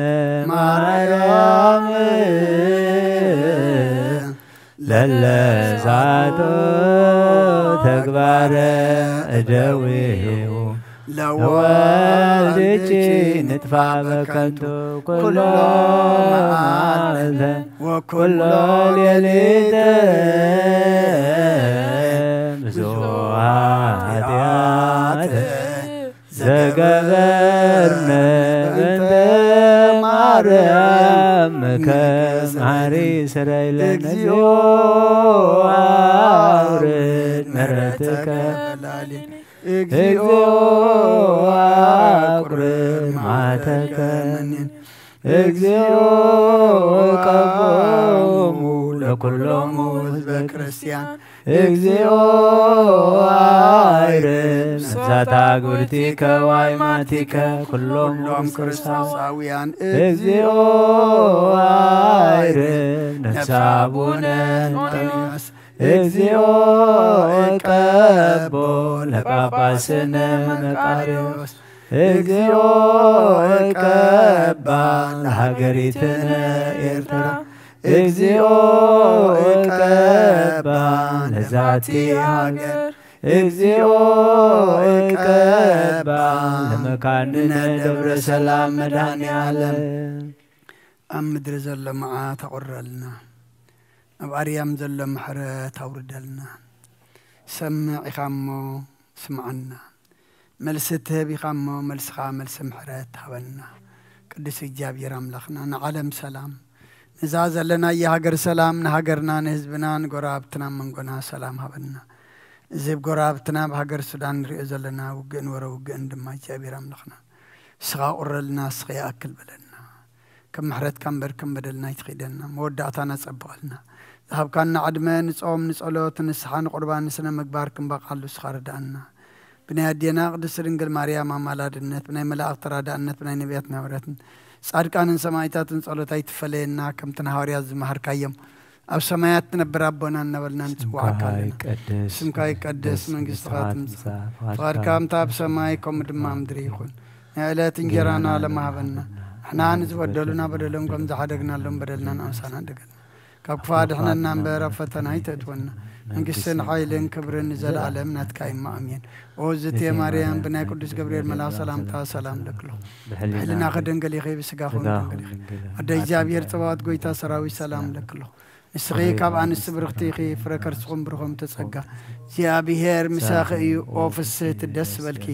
ማርያም ለለሳቶ ተግባረ እደዊሁ ለወልድኪ ንጥፋ በከንቱ ኩሎ መዓልተ ወኩሎ ሌሊተ ብዙ ኃጢአት ዘገበርነ በእንተ ማርያም ምከ ማሪ ስረይለነ። እግዚኦ አውርድ ምሕረትከ። እግዚኦ አቁርር መዓተከ። እግዚኦ ቀቦሙ ለኩሎሙ ህዝበ ክርስቲያን። እግዚኦ አይርም ነፍሳታ ጉርቲከ ዋይማቲከ ኩሎም ኩሎም ክርስቶሳውያን። እግዚኦ አይርም ነፍሳ አቡነ እንጦንዮስ። እግዚኦ እቀቦ ለጳጳስነ መቃርዮስ። እግዚኦ እቀባ ለሃገሪትነ ኤርትራ። እግዚኦ እቀባ ለዛቲ ሃገር። እግዚኦ እቀባ ለመካንነ ደብረ ሰላም መድኃኔ ዓለም። ኣብ ምድሪ ዘሎ መዓት ኣቑረልና፣ ኣብ ኣርያም ዘሎ ምሕረት ኣውርደልና። ሰምዕ ኢኻ እሞ ስምዓና፣ መልሲ ትህብ ኢኻ እሞ መልስኻ መልሲ ምሕረት ሃበና። ቅዱስ እግዚኣብሔር ኣምላኽና ንዓለም ሰላም፣ ነዛ ዘለናያ ሃገር ሰላም፣ ንሃገርና ንህዝብና ንጎረባብትና መንጎና ሰላም ሃበና። እዚ ኣብ ጎረባብትና ኣብ ሃገር ሱዳን ንሪኦ ዘለና ውግእን ወረ ውግእን ድማ እግዚኣብሔር ኣምላኽና ንስኻ ቁረልና፣ ንስኻ ይኣክል በለና። ከም ምሕረትካ እምበር ከም በደልና ኣይትኺደና። መወዳእታና ጸብቐልና። ዝሃብካና ዕድመ ንጾም፣ ንጸሎት፣ ንስሓ፣ ንቁርባን፣ ንስነ ምግባር ክንበቕዓሉ ንስኻ ርድኣና። ብናይ ኣዴና ቅድስቲ ድንግል ማርያም ኣማላድነት፣ ብናይ መላእኽቲ ተራዳእነት፣ ብናይ ነቢያትን ሃዋርያትን ጻድቃንን ሰማዕታትን ጸሎት ኣይትፈለየና። ከምቲ ንሃዋርያት ዝመሃርካዮም ኣብ ሰማያት ትነብር ኣቦና እናበልና ንጽውዓካ ኣለና። ስምካ ይቀደስ፣ መንግስትኻ ትምጻእ፣ ፍቓድካ ከምታ ኣብ ሰማይ ከምኡ ድማ ኣብ ምድሪ ይኹን። ናይ ዕለት እንጀራና ሎሚ ሃበና። ንሕና ንዝበደሉና በደሎም ከም ዝሓደግናሎም በደልና ንኣምሳና ደገና። ካብ ክፋ ድሕነና እምበር ኣብ ፈተና ኣይተእትወና። መንግስትን ሓይልን ክብርን ንዘለኣለም ናትካ እዩ። ኣሜን። ኦ ዝቴ ማርያም፣ ብናይ ቅዱስ ገብርኤል መልኣኽ ሰላምታ ሰላም ለክሎ። ብሕሊናኺ ድንግል ኢኺ፣ ብስጋኹ ድንግል ኢኺ። ኣደ እግዚኣብሔር ጸባኦት፣ ጎይታ ሰራዊት፣ ሰላም ለክሎ። ንስኺ ካብ ኣንስቲ ብርኽቲ ኢኺ፣ ፍረ ከርስኹም ብሩኽ እምተ ጸጋ። እግዚኣብሔር ምሳኺ እዩ። ኦ ፍስህቲ፣ ደስ በልኪ።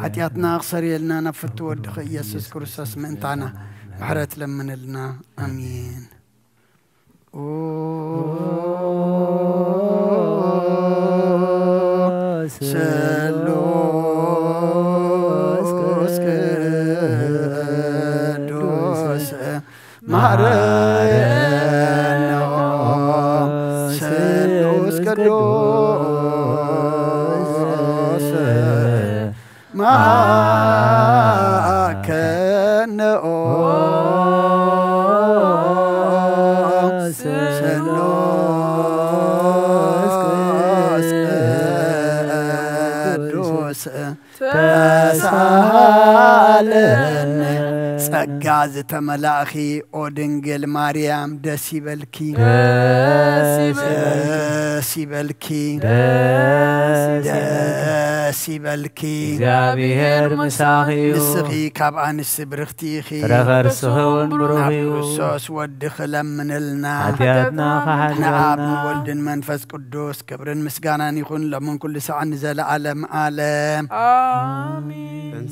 ሓጢኣትና ክሰርየልና ናብ ፍቱ ወድኺ ኢየሱስ ክርስቶስ ምእንታና ምሕረት ለምንልና። ኣሜን። ኦ ስሉስ ቅዱስ መሐረነ ኦ ስሉስ ቅዱስ መሐረነ ኦ ስሉስ ቅዱስ ተሳሃለነ። ጸጋ ዝተመላእኺ ኦ ድንግል ማርያም ደስ ይበልኪ። ደስ ይበልኪ። ደስ ይበልኪ። ደስ ይበልኪ። እግዚኣብሔር ምሳኺ እዩ። ንስኺ ካብ ኣንስቲ ብርኽቲ ኢኺ። ፍረ ከርስኺ እውን ብሩኽ እዩ። ናብ ክርስቶስ ወድኺ ለምንልና። ሓጢኣትና ክሓልየልና። ንኣብ ንወልድን መንፈስ ቅዱስ ክብርን ምስጋናን ይኹን ሎምን ኩሉ ሰዓት ንዘለዓለም ዓለም። ኣሜን።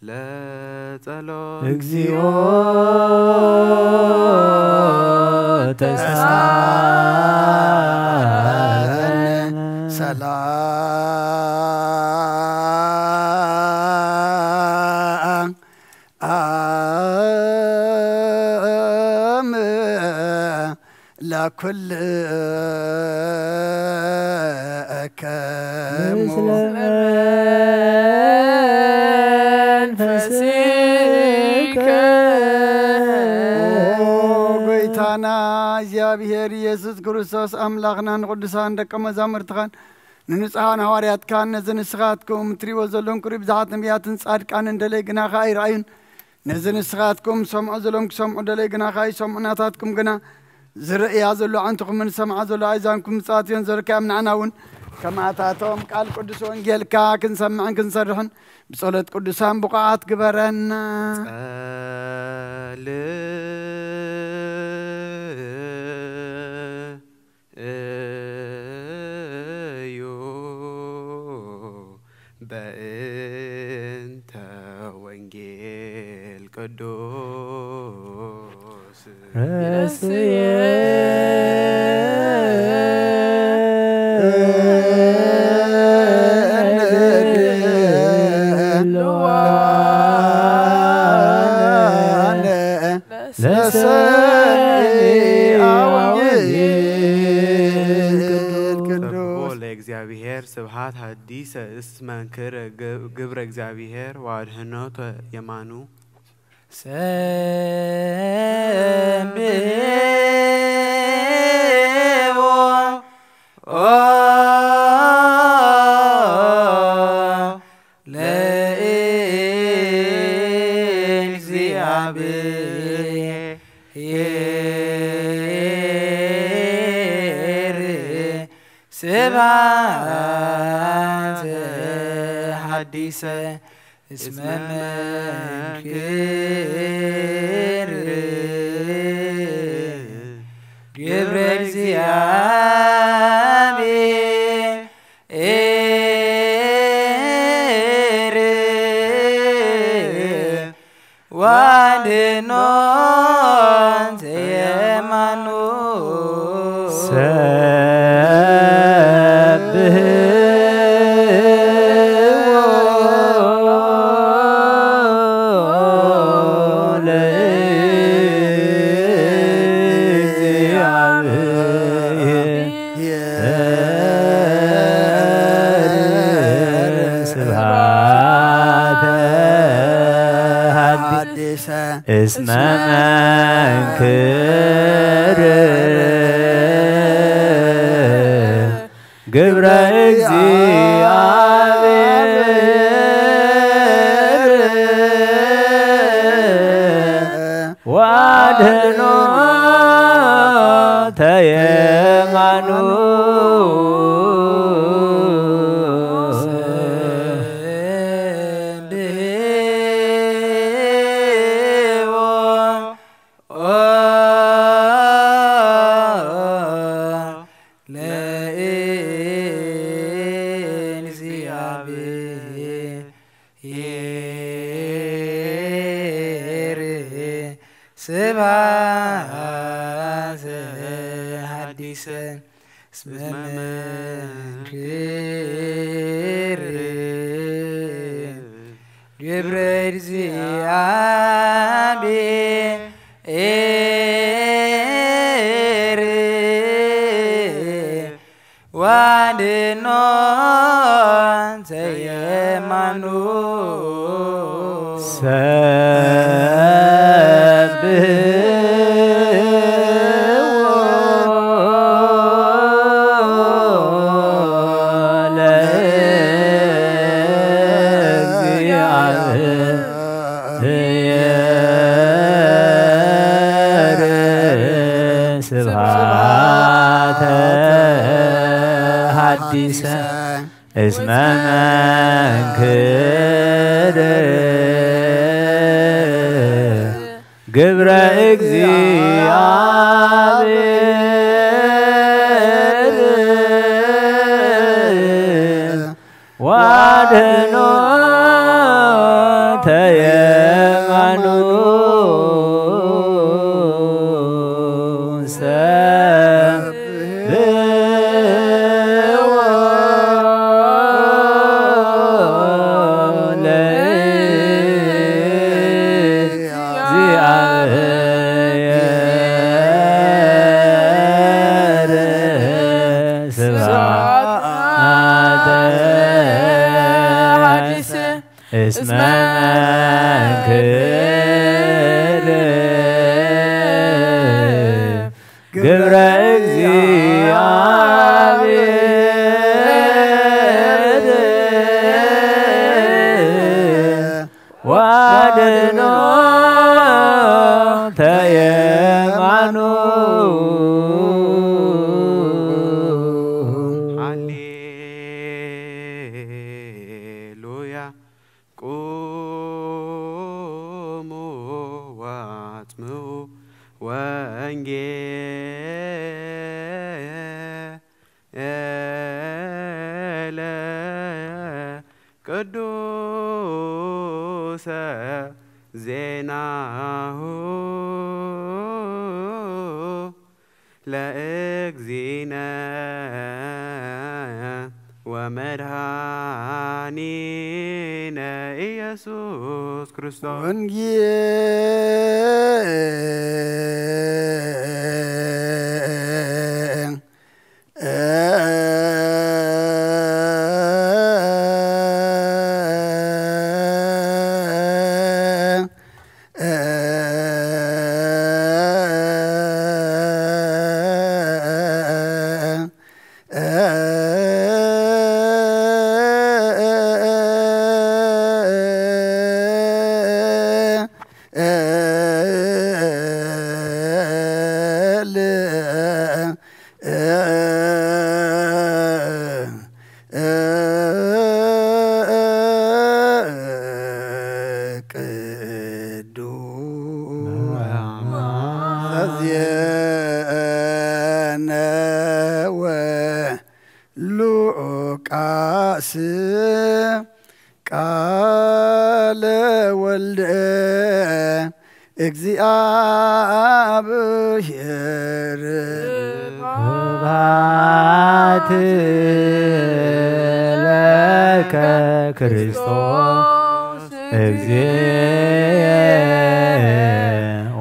ለጸሎት። እግዚኦ ተሳሃለነ። ሰላም ለኩልከሙ። ምስለ መንፈስከ። ኦ ጎይታና እግዚኣብሔር ኢየሱስ ክርስቶስ ኣምላኽና ንቅዱሳን ደቀ መዛሙርትኻን ንንጹሓን ሃዋርያትካን ነዚ ንስኻትኩም እትሪእዎ ዘለኹም ክብሪ ብዝሓት ነቢያትን ጻድቃንን ደለይ ግናኻ ኣይረኣዩን። ነዚ ንስኻትኩም ሰምዖ ዘሎም ክሰምዑ ደለይ ግናኻ ኣይሰምዑ። ናታትኩም ግና ዝርእያ ዘሎ ኣዕንትኹምን ዝሰምዓ ዘሎ ኣእዛንኩም ምጽኣት እዮን። ዘርካዮም ንዓና እውን ከማታቶም ቃል ቅዱስ ወንጌልካ ክንሰምዕን ክንሰርሕን ብጸሎት ቅዱሳን ብቑዓት ግበረና። ጸልዩ በእንተ ወንጌል ቅዱስ ረስየ ለሰሚዐ ወንጌል ቅዱስ። ለእግዚአብሔር ስብሐት ሐዲሰ እስመ እንክር ግብረ እግዚአብሔር ወአድኅኖተ የማኑ። ሰብሕዎ ኦ ለእግዚአብሔር ስብሐተ ሐዲሰ እስመ መንክር ግብረ እግዚአብሔር ዋድኖ ዘየማኑ። ሰብሕዎ ለእግዚአብሔር ስብሐተ ሐዲሰ እስመ መንክር ግብረ እግዚአብሔር ዋድኖተ የማኑ። ለእግዚአብሔር ስብሐት ሐዲሰ እስመ መንክር ግብረ እግዚአብሔር ዋድኖ ዘየማኑ። ሰብሕዎ ለእግዚአብሔር ስብሐተ ሐዲሰ እስመ መንክር ግብረ እግዚአብሔር ዋድኖተ የማኑ። ሰብሕዎ ለእግዚአብሔር ስብሐተ ሐዲሰ እስመ መንክር ግብረ እግዚአብሔር ዋድኖተ የማኑ። ሃሌ ቁሙ ወአጽምዑ ወንጌለ ቅዱሰ ዜናሁ ለእግዚእነ ወመድኃኒነ ኢየሱስ ክርስቶስ። ወንጌል ቅዱስ ዘዜነወ ሉቃስ ቃለ ወልደ እግዚአብሔር። ስብሐት ለከ ክርስቶስ እግዚእ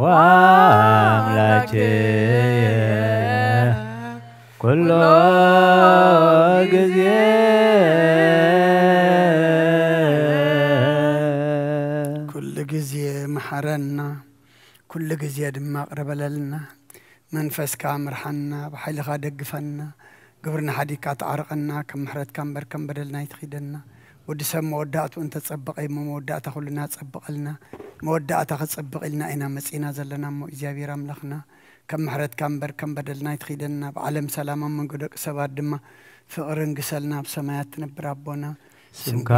ወአምላኬ ኩሎ ጊዜ። ኩሉ ግዜ መሓረና፣ ኩሉ ግዜ ድማ ቅረበለልና። መንፈስካ ምርሓና፣ ብሓይልኻ ደግፈና። ግብርና ሓዲግካ ተዓርቐና፣ ከም ምሕረትካ እምበር ከም በደልና ኣይትኺደና። ወዲ ሰብ መወዳእትኡ እንተጸበቐ እሞ መወዳእታ ኩልና ጸብቐልና። መወዳእታ ክጸብቕ ኢልና ኢና መጺና ዘለና እሞ እግዚኣብሔር ኣምላኽና፣ ከም ምሕረትካ እምበር ከም በደልና ኣይትኺደና። ኣብ ዓለም ሰላም፣ ኣብ መንጎ ደቂ ሰባት ድማ ፍቕሪ እንግሰልና። ኣብ ሰማያት ትነብር ኣቦና፣ ስምካ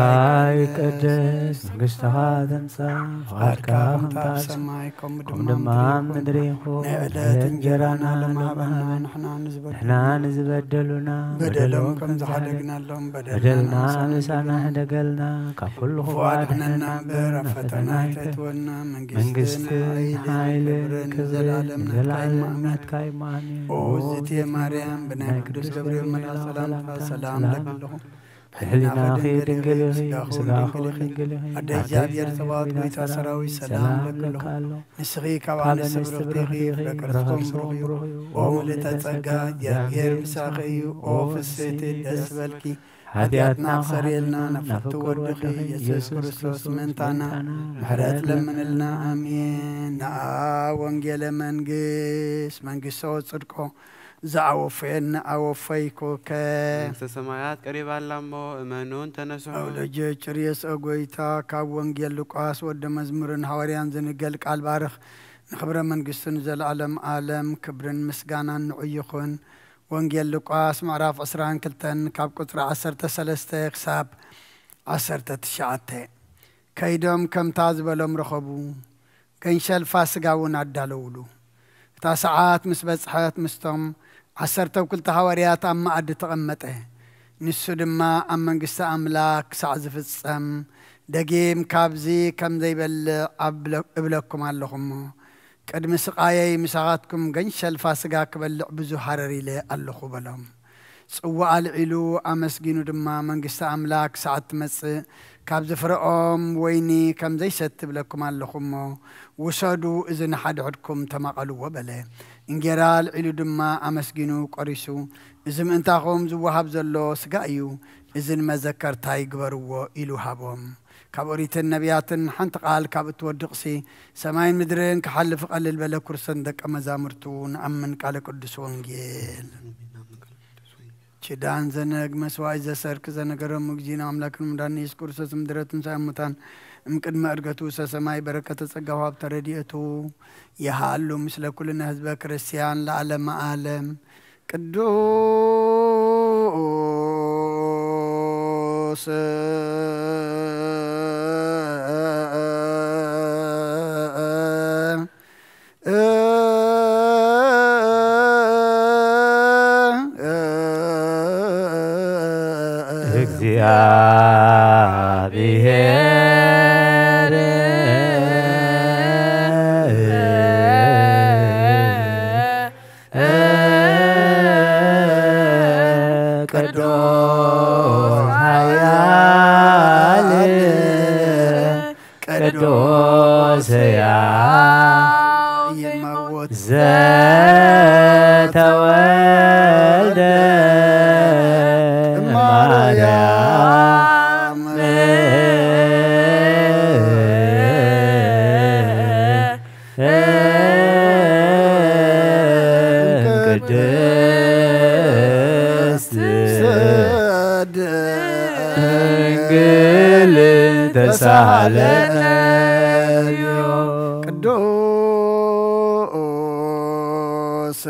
ይቀደስ፣ መንግስትኻ ትምጻእ፣ ፍቓድካ ፍቓድካ ከምታ ኣብ ከምታ ኣብ ሰማይ፣ ከምኡ ከምኡ ድማ ድማ ኣብ ኣብ ምድሪ ምድሪ ይኹን። ናይ ዕለት ዕለት እንጀራና እንጀራና ሎም ሃበና፣ ሎም ንሕና ንዝበደሉና፣ ንሕና ንዝበደሉና፣ በደሎም በደሎም ከም ከም ዝሓደግናሎም፣ በደልና በደልና ምሳና ምሳና ሕደገልና፣ ካብ ኩሉ ክፉእ ክፉእ ኣድሕነና ኣድሕነና እምበር፣ ኣብ እምበር፣ ፈተና ፈተና ኣይተእትወና። ኣይተእትወና። መንግስትን መንግስትን ሓይልን ሓይልን ክብርን ክብርን ዘለዓለም ናትካ እዩ። ዘለዓለም ናትካ እዩ። ኣሜን። ኦ እግዝእትየ ማርያም፣ ብናይ ናይ ቅዱስ ቅዱስ ገብርኤል ገብርኤል መልኣኽ መልኣኽ ሰላምታ ሰላምታ ሰላም ሰላም ለኪ ኣለኹ። ብሕልናኺ ድንግል ኢኺ፣ ብስጋኺ ስጋኺ እውን ድንግል ኢኺ። ድንግል ኢኺ። ኣደ ኣደ እግዚኣብሔር እግዚኣብሔር ጸባኦት፣ ኣቦና ጎይታ ሰራዊት፣ ሰላም ሰላም ለኪ ለኪ ኣለኹ። ኣለኹ። ንስኺ ካብ ካብ ኣንስቲ ኣንስቲ ብርኽቲ ኢኺ፣ ብርኽቲ ኢኺ፣ ፍረ ፍረ ከርስኪ ከርስኪ እውን እውን ብሩኽ እዩ። ብሩኽ እዩ። ኦ ምልእተ ጸጋ፣ ኦ ምልእተ ጸጋ፣ እግዚኣብሔር ምሳኺ እዩ። ኦ ኦ ፍስሕቲ ፍስሕቲ ደስ ደስ በልኪ። ሓጢኣትና ሓጢኣትና ክሰርየልና ክሓልና ናፍቅቲ ናፍቅቲ ወድኺ ወድኺ ኢየሱስ ኢየሱስ ክርስቶስ ክርስቶስ ምእንታና ምእንታና ምሕረት ምሕረት ለምንልና። ለምንልና። ኣሜን። ነኣ ወንጌለ መንግስት፣ መንግስቶ ጽድቆ፣ ዘአወፈየኒ አወፈይኩከ። መንግስተ ሰማያት ቀሪባ ኣላ እሞ እመኑን ተነስሑ። አውለጀ ጭርየስ ጎይታ ካብ ወንጌል ሉቃስ ወደ መዝሙርን ሃዋርያን ዝንገል ቃል ባርኽ። ንኽብረ መንግስቱ ንዘለዓለም ዓለም ክብርን ምስጋናን ንዑ ይኹን። ወንጌል ሉቃስ ምዕራፍ ዕስራን ክልተን ካብ ቁጽሪ ዓሰርተ ሰለስተ ክሳብ ዓሰርተ ትሽዓተ። ከይዶም ከምታ ዝበሎም ረኸቡ። ገንሸል ፋስጋ እውን ኣዳለውሉ። እታ ሰዓት ምስ በጽሐት ምስቶም ዓሰርተ ክልተ ሃዋርያት ኣብ መኣዲ ተቐመጠ። ንሱ ድማ ኣብ መንግስቲ ኣምላኽ ክሳዕ ዝፍጸም ደጊም ካብዚ ከም ዘይበልዕ ኣብለ-፣ እብለኩም ኣለኹ እሞ፣ ቅድሚ ስቓየይ ምሳኻትኩም ገንሸል ፋስጋ ክበልዕ ብዙሕ ሃረር ኢለ ኣለኹ በሎም። ጽዋእ ኣልዒሉ ኣመስጊኑ ድማ፣ መንግስቲ ኣምላኽ ክሳዕ እትመጽእ ካብዚ ፍረኦም ወይኒ ከም ዘይሰቲ እብለኩም ኣለኹ እሞ፣ ውሰዱ፣ እዚ ንሓድሕድኩም ተማቐልዎ በለ። እንጌራ ኣልዒሉ ድማ ኣመስጊኑ ቆሪሱ፣ እዚ ምእንታኹም ዝወሃብ ዘሎ ስጋ እዩ፣ እዚ ንመዘከርታይ ግበርዎ ኢሉ ሃቦም። ካብ ኦሪትን ነቢያትን ሓንቲ ቃል ካብ እትወድቕሲ፣ ሰማይን ምድርን ክሓልፍ ቀልል በለ። ኩርሰን ደቀ መዛሙርቱ ንኣምን ቃለ ቅዱስ ወንጌል። ኪዳን ዘነግ መስዋዕት ዘሰርክ ዘነገረሙ እግዚእነ ኣምላክን መድኃኒነ ኢየሱስ ክርስቶስ ምድረ ትንሣኤ ሙታን እምቅድመ ዕርገቱ ሰሰማይ በረከተ ጸጋሁ ሃብተ ረድኤቱ የሃሉ ምስለ ኩልነ ህዝበ ክርስቲያን ለዓለመ ዓለም። ቅዱስ እግዚአብሔር ቅዱስ ኃያል ቅዱስ ያ ዘተወልደ ማርያም ቅድስት ድንግል ተሳሃለነ ቅዱስ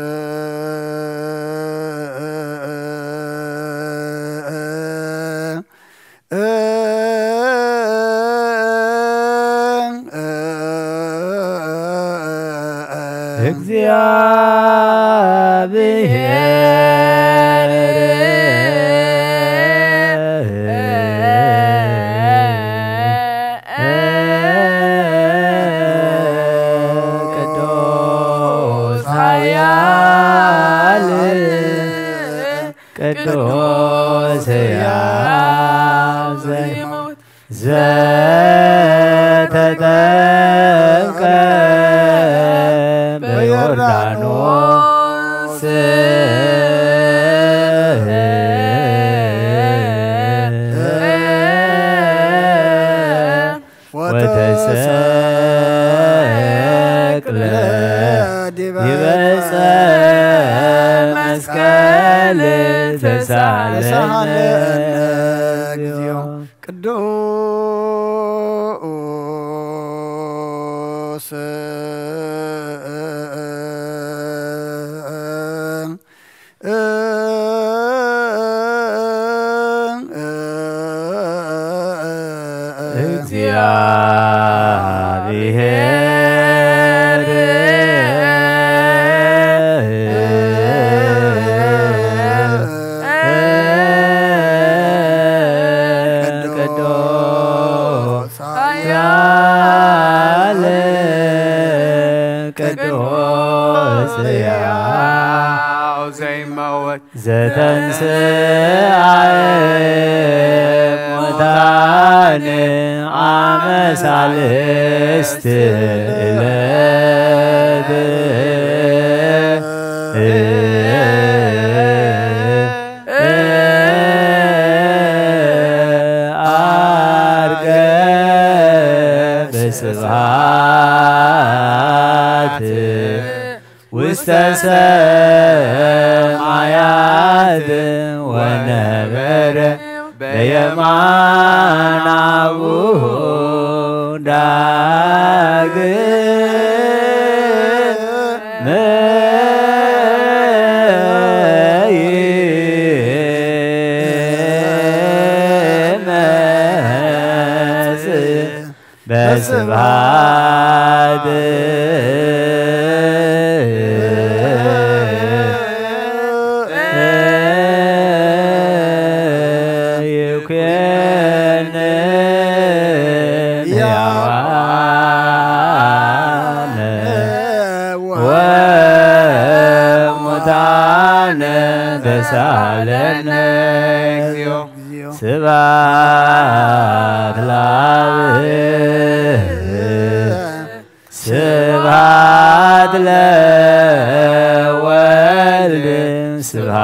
እግዚአብሔር ቅዱስ ኃያል ቅዱስ ሕያው ዘተጠምቀ በዮርዳኖስ ወተሰቅለ ዲበ ዕፀ መስቀል ተሳሃለነ እግዚኦ። ቅዱስ እግዚአብሔር ቅዱስ ኃያል ቅዱስ ሕያው ዘይመውት ዘተንሥአ እሙታን አመ ሳልስት ዕለት ዐርገ በስብሐት ውስተ ሰማያት ወነበረ በየማነ አቡሁ ዳግመ ይመጽእ በስብሐት ይኩን ሕያዋነ ወሙታነ ተሳሃለነ እግዚኦ። ስብሐት ለአብ ስብሐት ለወልድ ስብሐት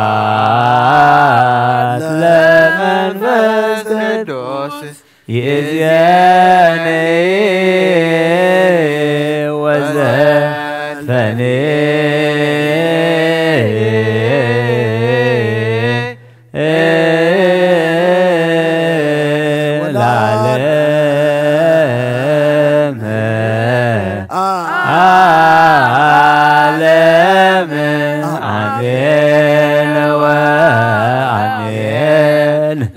ለመንፈስ ቅዱስ ይእዜኒ ወዘልፈኒ ለዓለመ ዓለም አሜን ወአሜን።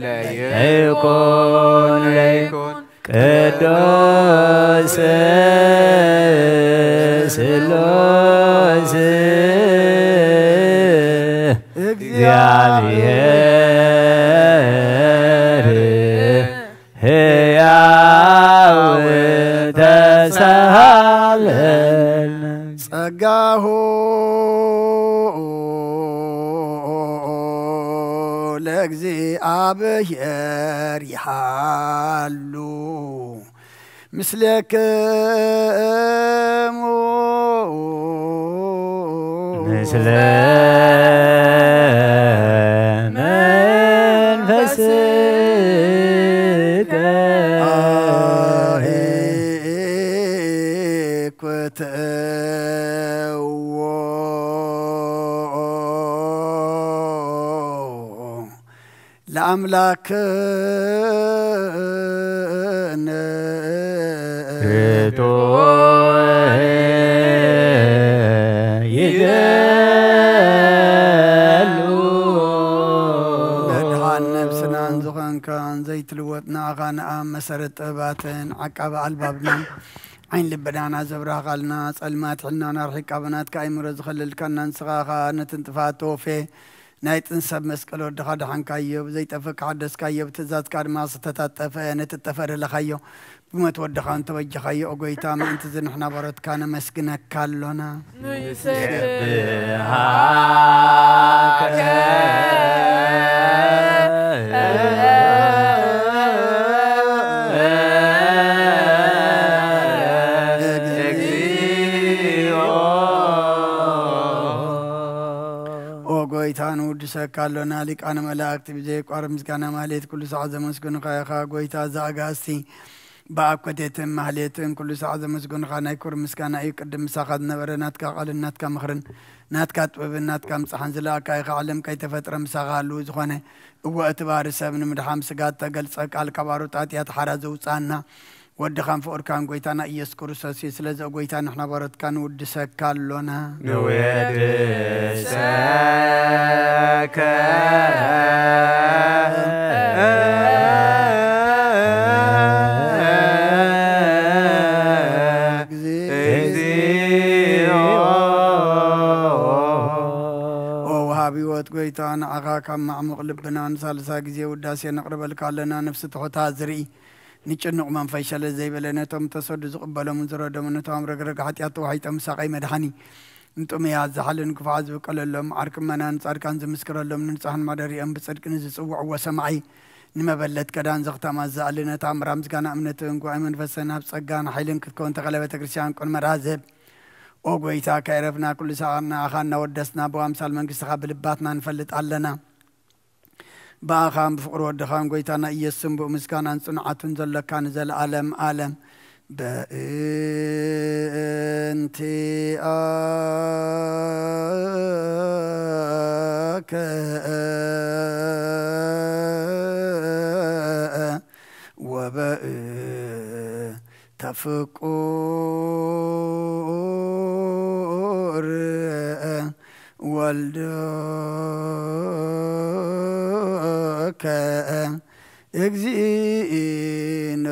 ለይኩን ለይኩን ቅዱስ ስሉስ ጸጋሁ ለእግዚኣብሔር ይሃሉ ምስሌክሙ። ምስለ መንፈስከ። ኢኩትዎ ለኣምላክነ። ርቶ ይደሉ። መድሓን ነብስናን ዝኾንካን ዘይትልወጥ ንኣኻ ንኣብ መሰረት ጥበባትን ዓቃቢ ኣልባብናን ዓይን ልብናና ዘብራኻልና፣ ጸልማት ሕልናና ኣርሒቃ ብናትካ ኣይምሮ ዝኸለልካና ንስኻ ኸኣ ነትን ጥፋት ተወፌ ናይ ጥንሰብ መስቀል ወድኻ ደሓንካዮ፣ ብዘይጠፍእ ከሓደስካዮ፣ ብትእዛዝካ ድማ ዝተታጠፈ ነቲ ጠፈ ደለኻዮ። ብሞት ወድኻ እንተበጀኻዮ፣ ኦ ጎይታ፣ ምእንቲ እዚ ንሕና ባሮትካ ነመስግነካ ኣሎና። ንሰብሐከ እግዚኦ። ኦ ጎይታ፣ ንውድሰካ ኣሎና። ሊቃነ መላእክቲ ብዘየቋርብ ምስጋና ማህሌት ኩሉ ሰዓት ዘመስግኑኻ ኢኻ። ጎይታ፣ እዚ ኣጋእዝቲ ብኣኮቴትን ማህሌትን ኩሉ ሰዓት ዘመስግኑኻ ናይ ክብሪ ምስጋና እዩ። ቅድም ምሳኻ ዝነበረ ናትካ ቃልን ናትካ ምኽርን ናትካ ጥበብን ናትካ ምጻሕን ዝለኣካ ኢኻ። ዓለም ከይተፈጥረ ምሳኻ ህልው ዝኾነ፣ እወ፣ እቲ ባህሪ ሰብ ንምድሓን ስጋ እተገልጸ ቃል፣ ካብ ኣሮጣት እያ ተሓራ ዘውጽኣና። ወድኻን ፍቕርካን ጎይታና ኢየሱስ ክርስቶስ እዩ። ስለዚ ኦ ጎይታ፣ ንሕና ባሮትካ ንውድሰካ ኣሎና። ንውድሰከ እግዚኦ። ኦ ወሃቢ ህይወት ጎይታ፣ ንዓኻ ካብ ማዕሙቕ ልብና ንሳልሳይ ግዜ ውዳሴ ነቕርበልካ ኣለና። ነፍሲ ትሑታ ዝርኢ፣ ንጭኑቕ መንፈስ ሸለል ዘይበለ፣ ነቶም ተሰዱ ዝቕበሎምን ዝረዶምን፣ ነቶም ኣብ ረግረግ ሓጢኣት ተዋሒጦም ዝሳቐዩ መድሓኒ፣ ንጥሙያት ዝሓልን ግፉዓት ዝብቀለሎም፣ ዓርኪ እመናን ጻድቃን ዝምስክረሎም፣ ንንጹሓን ማደሪኦም ብጽድቂ ንዝጽውዕዎ ሰማዒ፣ ንመበለት ከዳን ዘኽታማት ዝኣሊ፣ ነታ እምራ ምስጋና እምነትን ጉባኤ መንፈስን ኣብ ጸጋን ሓይልን ክትከውን ተኸለ ቤተ ክርስቲያን ቅድመ ራዝብ። ኦ ጎይታ፣ ከይረፍና ኩሉ ሰዓት ንኣኻ እናወደስና ብኣምሳል መንግስትኻ ብልባትና ንፈልጥ ኣለና። ብኣኻን ብፍቕሪ ወድኻን ጎይታና ኢየሱስን ብኡ ምስጋናን ጽንዓትን ዘሎካ ንዘለኣለም ኣለም። በእንቲኣከ ወበእንተ ፍቁር ወልድከ እግዚእነ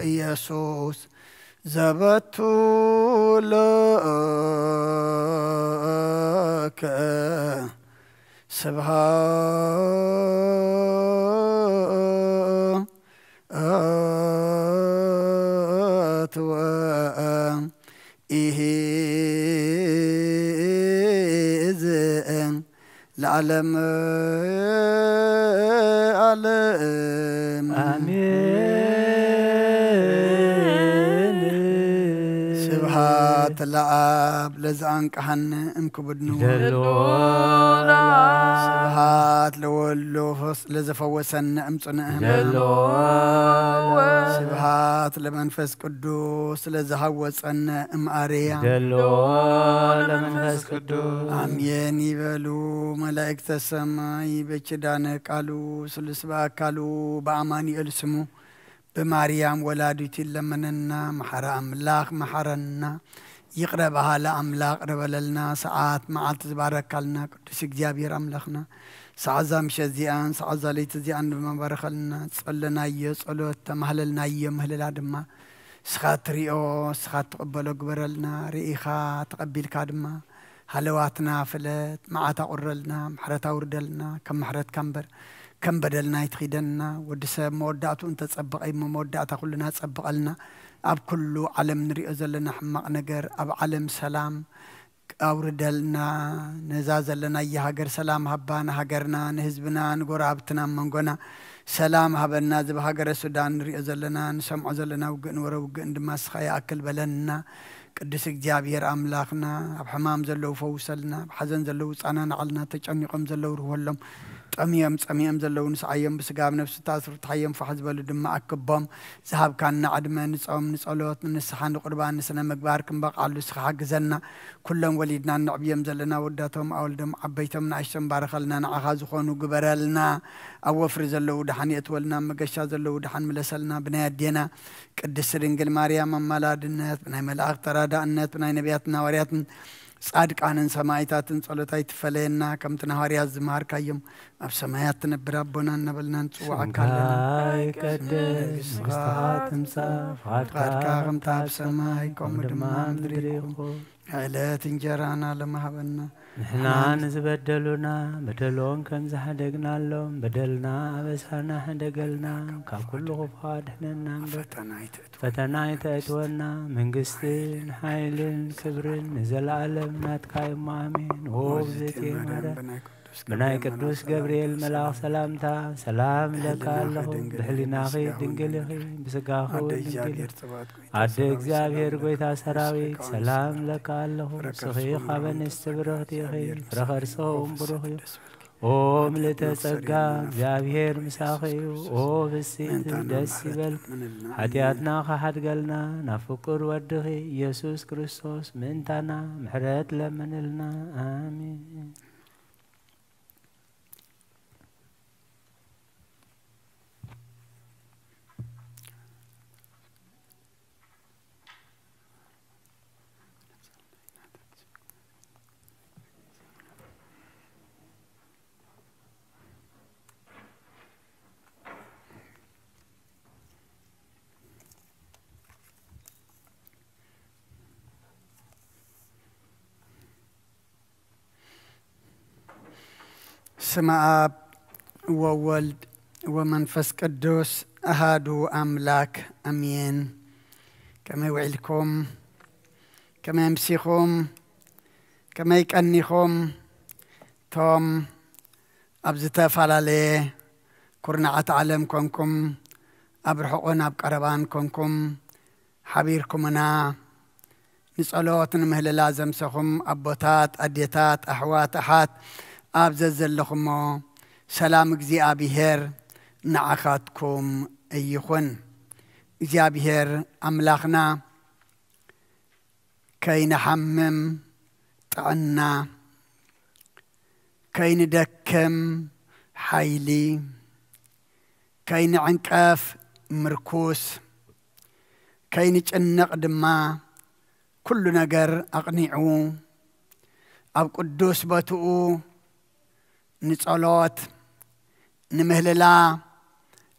ኢየሱስ ዘበቱ ለከ ስብሐት ወኢሕዝን ለዓለመ ዓለም። ኣሜን። ስብሐት ለኣብ ለዘኣንቀሐነ እምክቡድኑ። ደሎ ስብሐት ለወልድ ለፈወስ-፣ ለዘፈወሰነ እምጽንእም። ደሎ ስብሐት ለመንፈስ ቅዱስ ለዘሃወጸነ እምኣርያ። ደሎ ለመንፈስ ቅዱስ። ኣሜን ይበሉ መላእክተ ሰማይ። በኪዳነ ቃሉ ስሉስ በኣካሉ በኣማኑኤል ስሙ ብማርያም ወላዲቱ ይለመነና። መሓረ ኣምላኽ መሓረና። ይቕረ በሃለ ኣምላኽ ይቕረ በለልና። ሰዓት መዓልቲ ዝባረካልና ቅዱስ እግዚኣብሔር ኣምላኽና፣ ሰዓት እዛ ምሸት እዚኣን ሰዓት እዛ ለይቲ እዚኣን ድማ ባረኸልና። ጸለናዮ ጸሎት፣ ተማህለልናዮ ምህለላ ድማ ንስኻ ትሪኦ፣ ንስኻ ትቕበሎ ግበረልና። ርኢኻ ተቐቢልካ ድማ ሃለዋትና ፍለጥ፣ መዓት ኣቑረልና፣ ምሕረት ኣውርደልና፣ ከም ምሕረትካ እምበር ከም በደልና ኣይትኺደና። ወዲ ሰብ መወዳእትኡ እንተጸበቐ እሞ መወዳእታ ኩልና ጸብቐልና። ኣብ ኩሉ ዓለም ንሪኦ ዘለና ሕማቕ ነገር ኣብ ዓለም ሰላም ኣውርደልና። ነዛ ዘለናያ ሃገር ሰላም ሃባ፣ ንሃገርና፣ ንህዝብና፣ ንጎረባብትና፣ ኣብ መንጎና ሰላም ሃበና። እዚ ብሃገረ ሱዳን ንሪኦ ዘለና፣ ንሰምዖ ዘለና ውግእ ንወረ ውግእን ድማ ንስኻ ይኣክል በለና። ቅዱስ እግዚኣብሔር ኣምላኽና፣ ኣብ ሕማም ዘለዉ ፈውሰልና፣ ኣብ ሓዘን ዘለዉ ጻናናዓልና፣ ተጨኒቖም ዘለዉ ርህወሎም፣ ጠምዮም ጸሚኦም ዘለዉ ንስዓዮም፣ ብስጋ ኣብ ነፍሲ ተኣስሩ ፍትሓዮም፣ ፋሕ ዝበሉ ድማ ኣክቦም። ዝሃብካና ዕድመ ንጾም፣ ንጸሎት፣ ንንስሓ፣ ንቁርባን፣ ንስነ ምግባር ክንበቕዓሉ ንስኻ ሓግዘና። ኩሎም ወሊድና እነዕብዮም ዘለና ወዳቶም፣ ኣወልዶም፣ ዓበይቶም፣ ንኣሽቶም ባርኸልና፣ ንዓኻ ዝኾኑ ግበረልና። ኣብ ወፍሪ ዘለዉ ደሓን የእትወልና፣ ኣብ መገሻ ዘለዉ ደሓን ምለሰልና። ብናይ ኣዴና ቅድስቲ ድንግል ማርያም ኣማላድነት፣ ብናይ መላእኽት ተራዳእነት፣ ብናይ ነቢያትን ሃዋርያትን ጻድቃንን ሰማዕታትን ጸሎት ኣይትፈለየና። ከምቲ ንሃዋርያት ዝመሃርካዮም፣ ኣብ ሰማያት ትነብር ኣቦና እናበልና ንጽውዓካ ኣለና። ስምካ ይቀደስ፣ መንግስትኻ ትምጻእ፣ ፍቓድካ ፍቓድካ ከምታ ኣብ ሰማይ፣ ከምኡ ድማ ኣብ ምድሪ ይኹን። ዕለት እንጀራና ለማሃበና። ንሕና ንዝበደሉና በደሎም ከም ዝሓደግናሎም በደልና ኣበሳና ሕደገልና፣ ካብ ኩሉ ክፉ ኣድሕነና እምበር። ፈተና ኣይተእትወና። ፈተና ኣይተእትወና። መንግስትን ሓይልን ክብርን ንዘለኣለም ናትካ እዮም። ኣሜን። ኦ እግዝእትየ ማርያም፣ ብናይ ቅዱስ ገብርኤል መልኣኽ ሰላምታ ሰላም እለካ ኣለኹ። ብሕሊናኺ ድንግል ኢኺ፣ ብስጋኺ እውን ድንግል ኢኺ። ኣደ እግዚኣብሔር ጐይታ ሰራዊት ሰላም እለካ ኣለኹ። ንስኺ ካብ ኣንስቲ ብርኽቲ ኢኺ፣ ፍረ ከርስኺ እውን ብሩኽ እዩ። ኦ ምልእተ ጸጋ፣ እግዚኣብሔር ምሳኺ እዩ። ኦ ብጽይቲ ደስ ይበልኪ፣ ሓጢኣትና ክሓድገልና ናብ ፍቁር ወድኺ ኢየሱስ ክርስቶስ ምእንታና ምሕረት ለምንልና። ኣሜን። ስመ ኣብ ወወልድ ወመንፈስ ቅዱስ ኣሃዱ ኣምላክ ኣሜን። ከመይ ውዒልኩም? ከመይ ኣምሲኹም? ከመይ ቀኒኹም? ቶም ኣብ ዝተፈላለየ ኩርናዓት ዓለም ኮንኩም፣ ኣብ ርሑቕን ኣብ ቀረባን ኮንኩም፣ ሓቢርኩምና ንጸሎት ንምህልላ ዘምሰኹም ኣቦታት፣ ኣዴታት፣ ኣሕዋት፣ ኣሓት፣ ኣብ ዘዘለኹሞ ሰላም እግዚኣብሔር ንዓኻትኩም ይኹን። እግዚኣብሔር ኣምላኽና ከይንሓምም ጥዕና፣ ከይንደክም ሓይሊ፣ ከይንዕንቀፍ ምርኩስ፣ ከይንጭነቕ ድማ ኩሉ ነገር ኣቕኒዑ፣ ኣብ ቅዱስ ቦትኡ ንጸሎት፣ ንምህልላ፣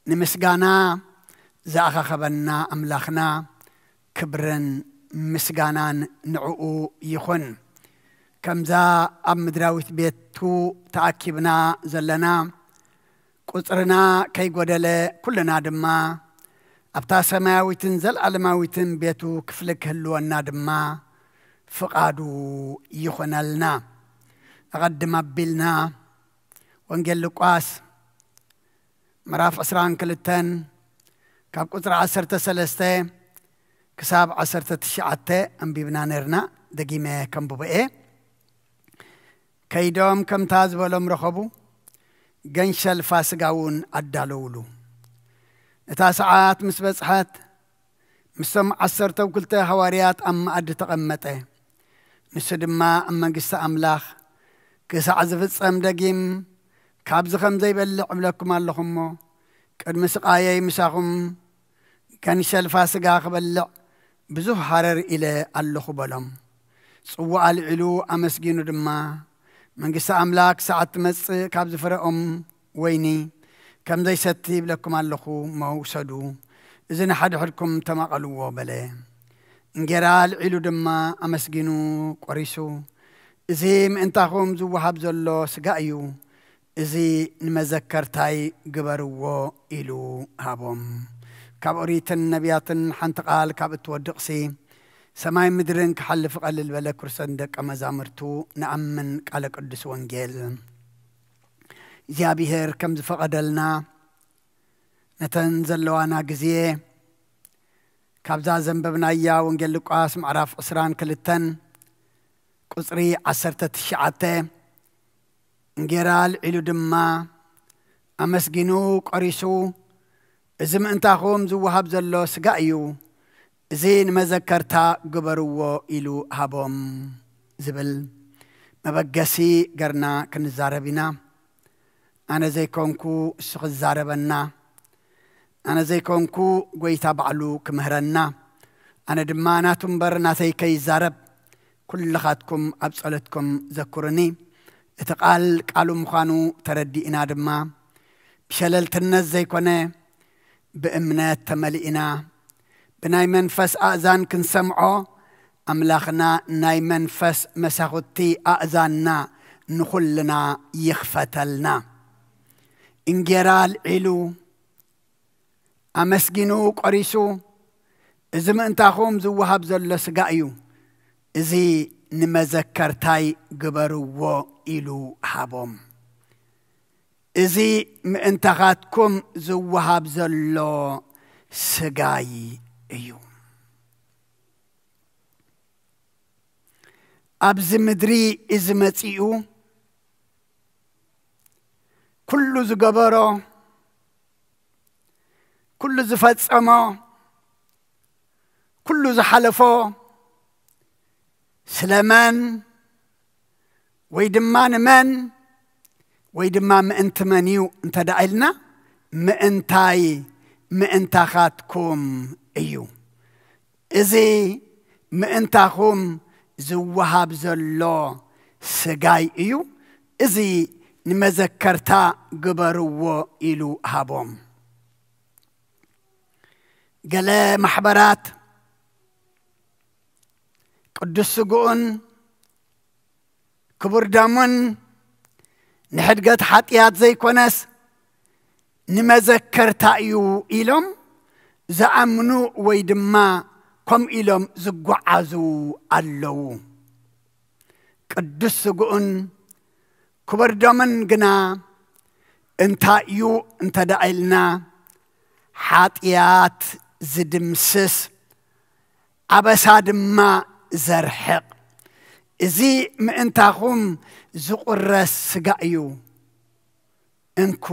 ንምስጋና ዝኣኻኸበና ኣምላኽና ክብርን ምስጋናን ንዕኡ ይኹን። ከምዛ ኣብ ምድራዊት ቤቱ ተኣኪብና ዘለና፣ ቁጽርና ከይጎደለ፣ ኩልና ድማ ኣብታ ሰማያዊትን ዘለኣለማዊትን ቤቱ ክፍሊ ክህልወና ድማ ፍቓዱ ይኹነልና። ኣቐድም ኣቢልና ወንጌል ሉቃስ ምዕራፍ ዕስራን ክልተን ካብ ቁጽሪ ዓሰርተ ሰለስተ ክሳብ ዓሰርተ ትሽዓተ ኣንቢብና ነርና። ደጊመ ከንብቦ እየ። ከይዶም ከምታ ዝበሎም ረኸቡ፣ ገንሸል ፋስጋ እውን ኣዳለውሉ። እታ ሰዓት ምስ በጽሐት፣ ምስቶም ዓሰርተው ክልተ ሃዋርያት ኣብ መኣዲ ተቐመጠ። ንሱ ድማ ኣብ መንግስቲ ኣምላኽ ክሳዕ ዝፍጸም ደጊም ካብዚ ከም ዘይበልዕ እብለኩም ኣለኹ እሞ፣ ቅድሚ ስቓየይ ምሳኹም ገንሸል ፋስጋ ክበልዕ ብዙህ ሃረር ኢለ ኣለኹ በሎም። ጽዋእ ኣልዒሉ ኣመስጊኑ ድማ፣ መንግስቲ ኣምላክ ክሳዕ እትመጽእ ካብዚ ፍረኦም ወይኒ ከም ዘይሰቲ ይብለኩም ኣለኹ እሞ ውሰዱ፣ እዚ ንሓድሕድኩም ተማቐልዎ በለ። እንጌራ ኣልዒሉ ድማ ኣመስጊኑ ቆሪሱ፣ እዚ ምእንታኹም ዝወሃብ ዘሎ ስጋ እዩ፣ እዚ ንመዘከርታይ ግበርዎ ኢሉ ሃቦም። ካብ ኦሪትን ነቢያትን ሓንቲ ቃል ካብ እትወድቕሲ፣ ሰማይ ምድርን ክሓልፍ ቀልል በለ። ክርስቶስ ንደቀ መዛሙርቱ ንኣምን ቃለ ቅዱስ ወንጌል እግዚኣብሔር ከም ዝፈቐደልና፣ ነተን ዘለዋና ግዜ ካብዛ ዘንበብናያ ወንጌል ሉቃስ ምዕራፍ ዕስራን ክልተን ቁጽሪ ዓሰርተ ትሽዓተ፣ እንጌራ ኣልዒሉ ድማ ኣመስጊኑ ቆሪሱ፣ "እዚ ምእንታኹም ዝወሃብ ዘሎ ስጋ እዩ፣ እዚ ንመዘከርታ ግበርዎ" ኢሉ ሃቦም ዝብል መበገሲ ገርና ክንዛረብ ኢና። ኣነ ዘይኮንኩ እሱ ክዛረበና፣ ኣነ ዘይኮንኩ ጎይታ ባዕሉ ክምህረና፣ ኣነ ድማ ናቱ እምበር ናተይ ከይዛረብ፣ ኩልኻትኩም ኣብ ጸሎትኩም ዘኩርኒ። እቲ ቃል ቃሉ ምዃኑ ተረዲእና ድማ፣ ብሸለልትነት ዘይኮነ፣ ብእምነት ተመሊእና፣ ብናይ መንፈስ ኣእዛን ክንሰምዖ፣ ኣምላኽና ናይ መንፈስ መሳኹቲ ኣእዛንና ንኹልና ይኽፈተልና። እንጌራ ኣልዒሉ፣ ኣመስጊኑ ቆሪሱ፣ "እዚ ምእንታኹም ዝወሃብ ዘሎ ስጋ እዩ፣ እዚ ንመዘከርታይ ግበርዎ" ኢሉ ሃቦም። "እዚ ምእንታኻትኩም ዝወሃብ ዘሎ ስጋይ እዩ።" ኣብዚ ምድሪ እዚ መጺኡ ኩሉ ዝገበሮ፣ ኩሉ ዝፈጸሞ፣ ኩሉ ዝሓለፎ፣ ስለመን ወይ ድማ ንመን ወይ ድማ ምእንቲ መን እዩ እንተ ደኣ ኢልና፣ ምእንታይ፣ ምእንታኻትኩም እዩ። እዚ ምእንታኹም ዝወሃብ ዘሎ ስጋይ እዩ፣ እዚ ንመዘከርታ ግበርዎ ኢሉ ሃቦም። ገለ ማሕበራት ቅዱስ ስግኡን ክቡር ደሙን ንሕድገት ሓጢኣት ዘይኮነስ ንመዘከርታ እዩ ኢሎም ዝኣምኑ ወይ ድማ ከምኡ ኢሎም ዝጓዓዙ ኣለዉ። ቅዱስ ስግኡን ክቡር ደሙን ግና እንታይ እዩ እንተ ደኣ ኢልና፣ ሓጢኣት ዝድምስስ፣ ኣበሳ ድማ ዘርሕቕ፣ እዚ ምእንታኹም ዝቑረስ ስጋ እዩ፣ እንኩ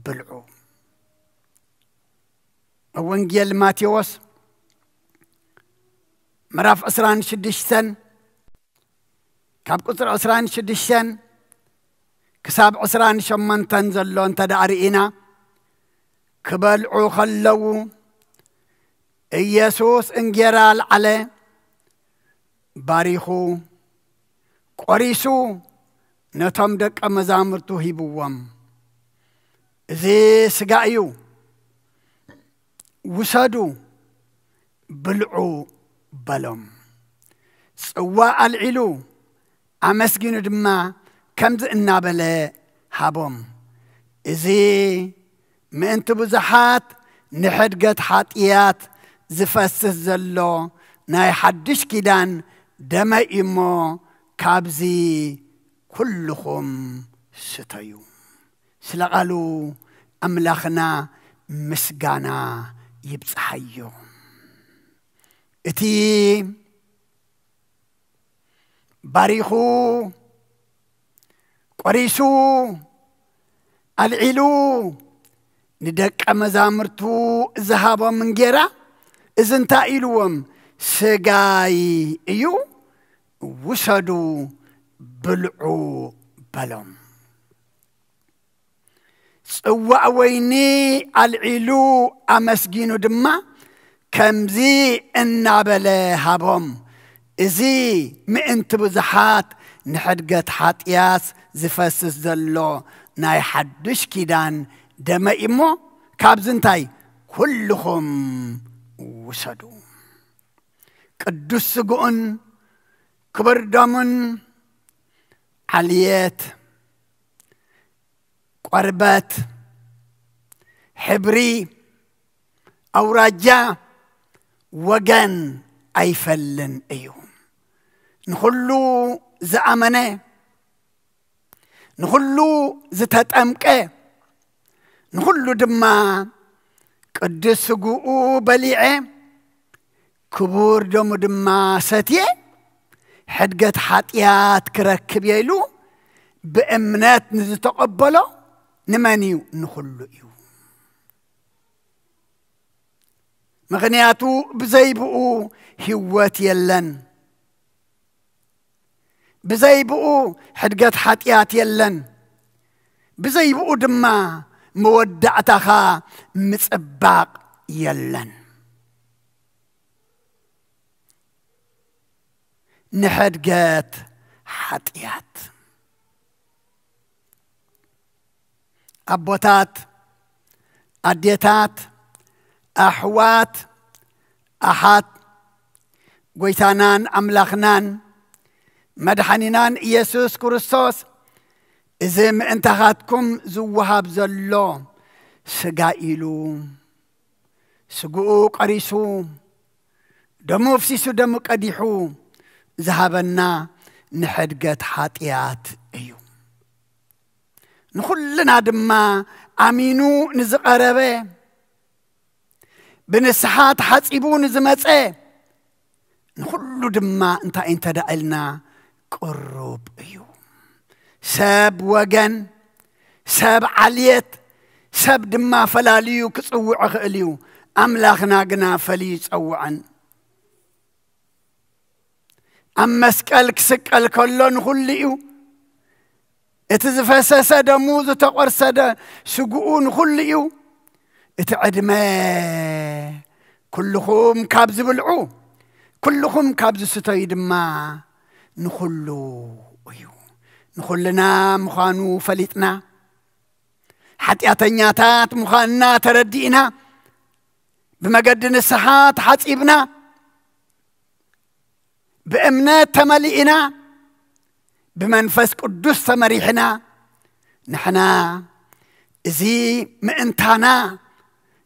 ብልዑ። ኣብ ወንጌል ማቴዎስ ምዕራፍ ዕስራን ሽዱሽተን፣ ካብ ቁጽሪ ዕስራን ሽዱሽተን ክሳብ ዕስራን ሸሞንተን ዘሎ እንተ ደኣ ርኢና፣ ክበልዑ ከለዉ፣ ኢየሱስ እንጌራ ኣልዓለ፣ ባሪኹ፣ ቆሪሱ፣ ነቶም ደቀ መዛሙርቱ ሂብዎም። "እዚ ስጋ እዩ፣ ውሰዱ፣ ብልዑ" በሎም። ጽዋእ ኣልዒሉ፣ ኣመስጊኑ ድማ ከምዚ እናበለ ሃቦም። "እዚ ምእንቲ ብዙሓት ንሕድገት ሓጢኣት ዝፈስስ ዘሎ ናይ ሓድሽ ኪዳን ደመይ እሞ፣ ካብዚ ኩልኹም ስተዩ።" ስለ ቃሉ ኣምላኽና ምስጋና ይብጽሓዮ። እቲ ባሪኹ፣ ቆሪሱ፣ ኣልዒሉ ንደቀ መዛሙርቱ ዝሃቦም እንጌራ፣ እዚ እንታይ ኢልዎም? "ስጋይ እዩ፣ ውሰዱ፣ ብልዑ" በሎም። ጽዋእ ወይኒ ኣልዒሉ ኣመስጊኑ ድማ ከምዚ እናበለ ሃቦም። "እዚ ምእንቲ ብዙሓት ንሕድገት ሓጢኣት ዝፈስስ ዘሎ ናይ ሓድሽ ኪዳን ደመይ እሞ፣ ካብዚ እንታይ ኩልኹም ውሰዱ።" ቅዱስ ስግኡን ክቡር ደሙን ዓልየት ቆርበት፣ ሕብሪ፣ ኣውራጃ፣ ወገን ኣይፈልን እዩ። ንኹሉ ዝኣመነ፣ ንኹሉ ዝተጠምቀ፣ ንኹሉ ድማ ቅዱስ ስግኡ በሊዐ፣ ክቡር ደሙ ድማ ሰትየ፣ ሕድገት ሓጢኣት ክረክብ እየ ኢሉ ብእምነት ንዝተቐበሎ ንመን እዩ? ንኹሉ እዩ። ምኽንያቱ ብዘይ ብኡ ህይወት የለን። ብዘይ ብኡ ሕድገት ሓጢኣት የለን። ብዘይ ብኡ ድማ መወዳእታኻ ምጽባቕ የለን። ንሕድገት ሓጢኣት። ኣቦታት፣ ኣዴታት፣ ኣሕዋት፣ ኣሓት፣ ጎይታናን ኣምላኽናን መድሓኒናን ኢየሱስ ክርስቶስ፣ እዚ ምእንታኻትኩም ዝወሃብ ዘሎ ስጋ ኢሉ፣ ስግኡ ቀሪሱ፣ ደሙ ኣፍሲሱ፣ ደሙ ቀዲሑ ዝሃበና ንሕድገት ሓጢኣት እዩ። ንኹልና ድማ ኣሚኑ ንዝቐረበ፣ ብንስሓ ተሓጺቡ ንዝመጸ፣ ንኹሉ ድማ እንታይ እንተ ደኣ ኢልና ቅሩብ እዩ። ሰብ ወገን፣ ሰብ ዓልየት፣ ሰብ ድማ ፈላልዩ ክጽውዕ ይኽእል እዩ። ኣምላኽና ግና ፈልዩ ይጸውዐን። ኣብ መስቀል ክስቀል ከሎ ንኹሉ እዩ። እቲ ዝፈሰሰ ደሙ፣ ዝተቖርሰ ደ-፣ ስግኡ ንኹሉ እዩ። እቲ ዕድመ፣ ኩልኹም ካብ ዝብልዑ፣ ኩልኹም ካብ ዝስተዩ ድማ ንኹሉ እዩ። ንኹልና ምዃኑ ፈሊጥና፣ ሓጢኣተኛታት ምዃንና ተረዲእና፣ ብመገዲ ንስሓ ተሓጺብና፣ ብእምነት ተመሊእና፣ ብመንፈስ ቅዱስ ተመሪሕና፣ ንሕና እዚ ምእንታና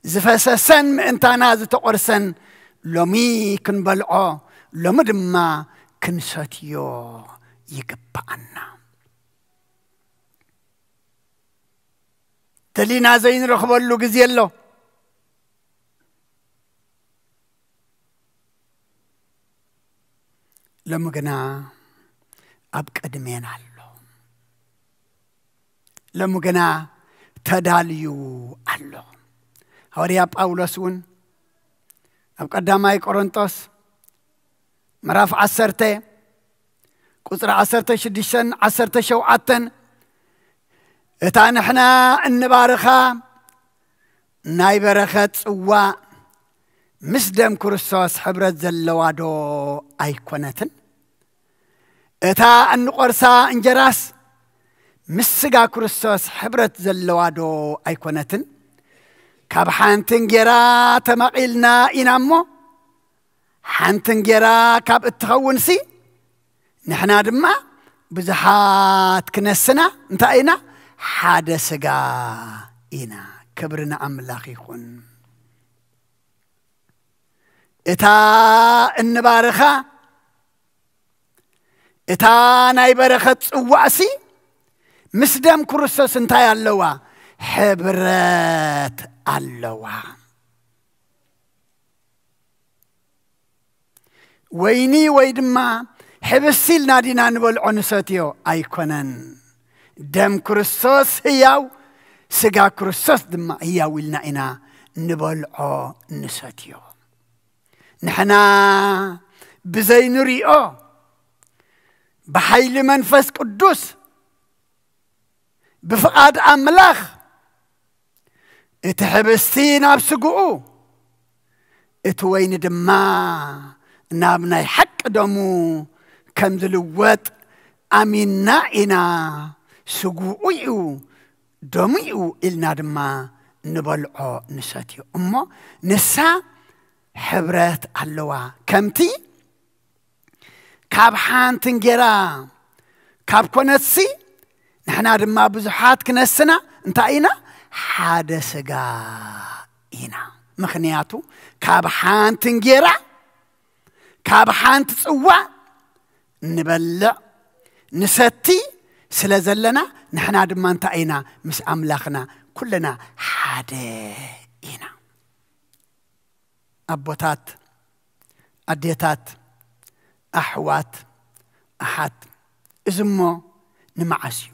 ዝፈሰሰን ምእንታና ዝተቖርሰን ሎሚ ክንበልዖ፣ ሎሚ ድማ ክንሰትዮ ይግብኣና። ደሊና ዘይንረኽበሉ ግዜ ኣሎ። ሎሚ ግና ኣብ ቅድሜና ኣሎ። ሎሚ ግና ተዳልዩ ኣሎ። ሃዋርያ ጳውሎስ እውን ኣብ ቀዳማይ ቆሮንቶስ ምዕራፍ ዓሰርተ ቁጽሪ ዓሰርተ ሽዱሽተን ዓሰርተ ሸውዓተን፣ እታ ንሕና እንባርኻ ናይ በረኸት ጽዋእ ምስ ደም ክርስቶስ ሕብረት ዘለዋ ዶ ኣይኮነትን? እታ እንቆርሳ እንጀራስ ምስ ስጋ ክርስቶስ ሕብረት ዘለዋ ዶ ኣይኮነትን? ካብ ሓንቲ እንጌራ ተማቒልና ኢና እሞ፣ ሓንቲ እንጌራ ካብ እትኸውንሲ፣ ንሕና ድማ ብዙሓት ክነስና እንታይ ኢና? ሓደ ስጋ ኢና። ክብሪ ንኣምላኽ ይኹን። እታ እንባርኻ፣ እታ ናይ በረኸት ጽዋእሲ፣ ምስ ደም ክርስቶስ እንታይ ኣለዋ? ሕብረት ኣለዋ። ወይኒ ወይ ድማ ሕብስቲ ኢልና ዲና ንበልዖ ንሰትዮ? ኣይኮነን። ደም ክርስቶስ ህያው፣ ስጋ ክርስቶስ ድማ ህያው ኢልና ኢና ንበልዖ ንሰትዮ። ንሕና ብዘይ ንሪኦ፣ ብሓይሊ መንፈስ ቅዱስ፣ ብፍቓድ ኣምላኽ፣ እቲ ሕብስቲ ናብ ስግኡ፣ እቲ ወይኒ ድማ ናብ ናይ ሓቂ ደሙ ከም ዝልወጥ ኣሚንና ኢና። ስግኡ እዩ፣ ደሙ እዩ ኢልና ድማ ንበልዖ ንሰትዮ። እሞ ንሳ ሕብረት ኣለዋ። ከምቲ ካብ ሓንቲ እንጌራ ካብ ኮነትሲ፣ ንሕና ድማ ብዙሓት ክነስና እንታይ ኢና? ሓደ ስጋ ኢና። ምኽንያቱ ካብ ሓንቲ እንጌራ፣ ካብ ሓንቲ ጽዋ ንበልዕ ንሰቲ ስለ ዘለና፣ ንሕና ድማ እንታይ ኢና? ምስ ኣምላኽና ኩልና ሓደ ኢና። ኣቦታት፣ ኣዴታት፣ ኣሕዋት፣ ኣሓት፣ እዚ እሞ ንመዓስ እዩ?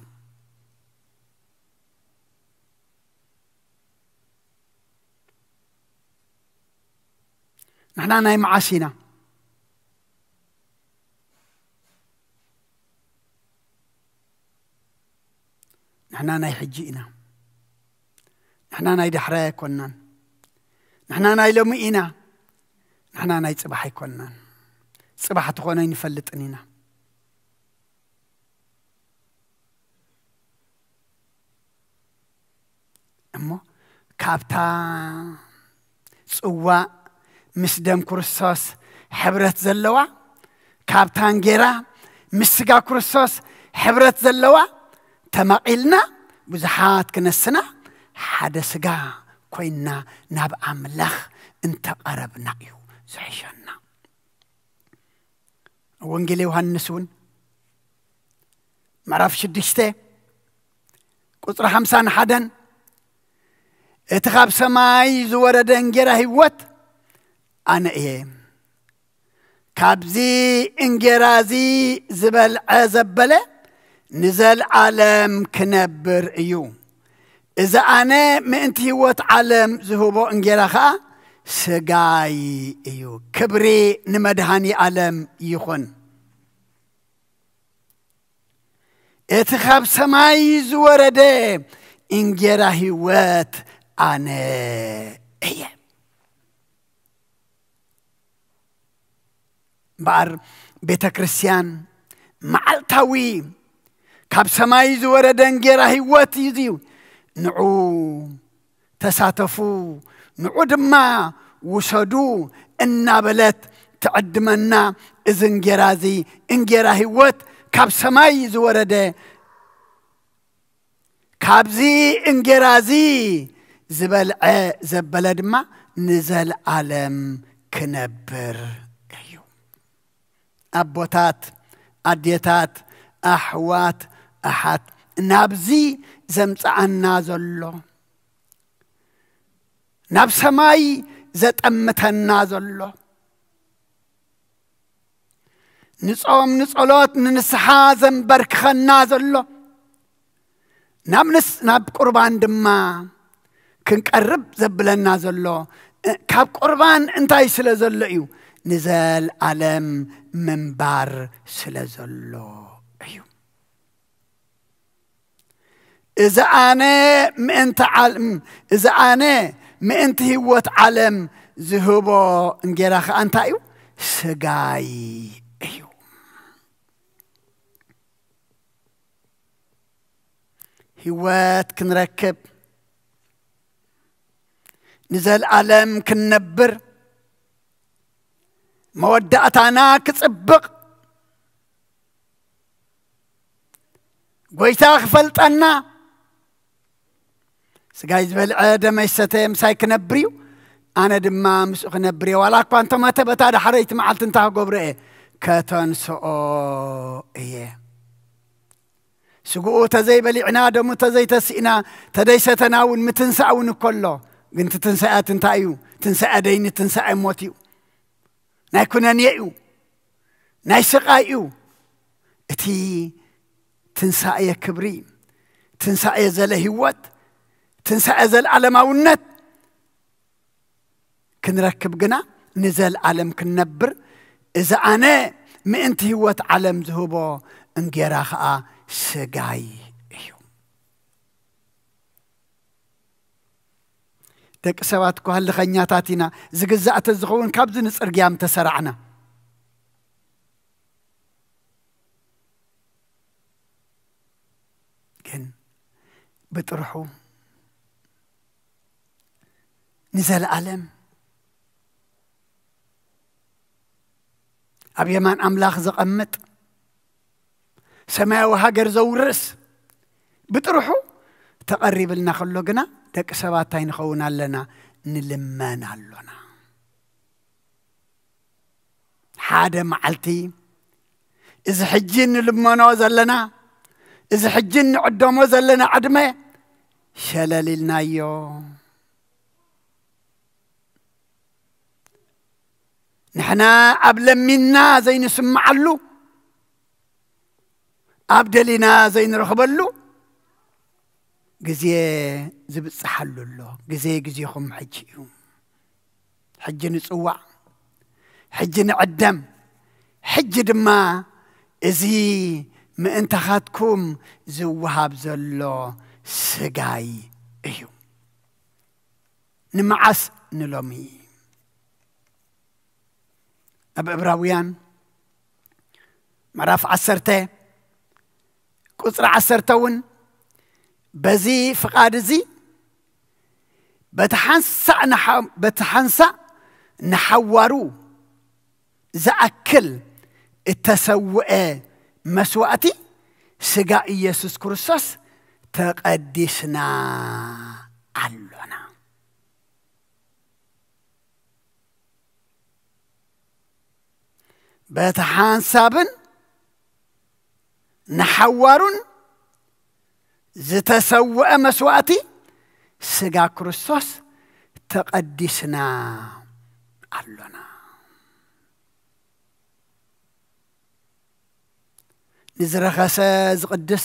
ንሕና ናይ መዓስ ኢና? ንሕና ናይ ሕጂ ኢና። ንሕና ናይ ዳሕራይ ኣይኮንናን። ንሕና ናይ ሎሚ ኢና። ንሕና ናይ ጽባሕ ኣይኮንናን። ጽባሕ ትኾኖ ኣይንፈልጥን ኢና። እሞ ካብታ ጽዋእ ምስ ደም ክርስቶስ ሕብረት ዘለዋ፣ ካብታ እንጌራ ምስ ስጋ ክርስቶስ ሕብረት ዘለዋ ተማቒልና ብዙሓት ክነስና ሓደ ስጋ ኮይንና ናብ ኣምላኽ እንተቐረብና እዩ ዝሕሸና። ወንጌል ዮሃንስ እውን ምዕራፍ ሽዱሽተ ቁጽሪ ሓምሳን ሓደን፣ "እቲ ካብ ሰማይ ዝወረደ እንጌራ ህይወት ኣነ እየ። ካብዚ እንጌራ እዚ ዝበልዐ ዘበለ ንዘልዓለም ክነብር እዩ። እዚ ኣነ ምእንቲ ህይወት ዓለም ዝህቦ እንጌራ ኸኣ ስጋይ እዩ። ክብሪ ንመድሃኒ ዓለም ይኹን። እቲ ካብ ሰማይ ዝወረደ እንጌራ ህይወት ኣነ እየ።" እምበኣር ቤተ ክርስቲያን መዓልታዊ ካብ ሰማይ ዝወረደ እንጌራ ህይወት እዩ። ንዑ ተሳተፉ፣ ንዑ ድማ ውሰዱ እናበለት ትዕድመና። እዚ እንጌራ እዚ እንጌራ ህይወት ካብ ሰማይ ዝወረደ፣ ካብዚ እንጌራ እዚ ዝበልዐ ዘበለ ድማ ንዘልዓለም ክነብር እዩ። ኣቦታት፣ ኣዴታት፣ ኣሕዋት፣ ኣሓት፣ ናብዚ ዘምጽኣና ዘሎ፣ ናብ ሰማይ ዘጠምተና ዘሎ፣ ንጾም ንጸሎት ንንስሓ ዘንበርክኸና ዘሎ፣ ናብ ንስ-፣ ናብ ቁርባን ድማ ክንቀርብ ዘብለና ዘሎ፣ እ፣ ካብ ቁርባን እንታይ ስለ ዘሎ እዩ? ንዘልኣለም ምንባር ስለ ዘሎ እዩ። እዚ ኣነ ምእንቲ ዓለም፣ እዚ ኣነ ምእንቲ ህይወት ዓለም ዝህቦ እንጌራ ኸኣ እንታይ እዩ? ስጋይ እዩ። ህይወት ክንረክብ፣ ንዘልኣለም ክንነብር፣ መወዳእታና ክጽብቕ፣ ጎይታ ክፈልጠና፣ ስጋይ ዝበልዐ ደመይ ዝሰተየ ምሳይ ክነብር እዩ፣ ኣነ ድማ ምስኡ ክነብር እየ። ዋላ እኳ እንተሞተ፣ በታ ዳሕረይቲ መዓልቲ እንታይ ክገብሮ እየ? ከተንስኦ እየ። ስግኡ ተዘይበሊዕና፣ ደሙ ተዘይተሲእና፣ ተደይሰተና እውን ምትንሳእ እውን እኮ ኣሎ። ግን እቲ ትንሳኤ እንታይ እዩ? ትንሳኤ ደይኒ፣ ትንሳኤ ሞት እዩ። ናይ ኩነኔ እዩ። ናይ ስቓይ እዩ። እቲ ትንሳኤ ክብሪ፣ ትንሳኤ ዘለ ህይወት፣ ትንሳኤ ዘለዓለማውነት ክንረክብ ግና፣ ንዘልዓለም ክንነብር፣ እዚ ኣነ ምእንቲ ህይወት ዓለም ዝህቦ እንጌራ ኸኣ ስጋይ እዩ። ደቂ ሰባት እኮ ህልኸኛታት ኢና። ዝግዛእ ተዝኸውን ካብዚ ንጽርግያ ምተሰራዕና። ግን ብጥርሑ ንዘለዓለም ኣብ የማን ኣምላኽ ዘቐምጥ፣ ሰማያዊ ሃገር ዘውርስ፣ ብጥርሑ ተቐሪብልና ከሎ ግና ደቂ ሰባት እንታይ ንኸውን ኣለና? ንልመን ኣሎና። ሓደ መዓልቲ እዚ ሕጂ ንልመኖ ዘለና፣ እዚ ሕጂ ንዕደሞ ዘለና ዕድመ ሸለል ኢልናዮ። ንሕና ኣብ ለሚንና ዘይንስምዓሉ፣ ኣብ ደሊና ዘይንረኽበሉ ግዜ ዝብጽሓሉ ኣሎ። ግዜ ግዜኹም ሕጂ እዩ። ሕጂ ንጽዋዕ፣ ሕጂ ንዕደም፣ ሕጂ ድማ እዚ ምእንታኻትኩም ዝወሃብ ዘሎ ስጋይ እዩ። ንመዓስ? ንሎሚ። ኣብ ዕብራውያን ምዕራፍ ዓሰርተ ቁጽሪ ዓሰርተ እውን በዚ ፍቓድ እዚ በቲ ሓንሳእ ንሓ-፣ በቲ ሓንሳእ ንሓዋሩ ዝኣክል እተሰውአ መስዋእቲ ስጋ ኢየሱስ ክርስቶስ ተቐዲስና ኣሎና። በቲ ሓንሳብን ንሓዋሩን ዝተሰውአ መስዋእቲ ስጋ ክርስቶስ ተቐዲስና ኣሎና። ንዝረኸሰ ዝቕድስ፣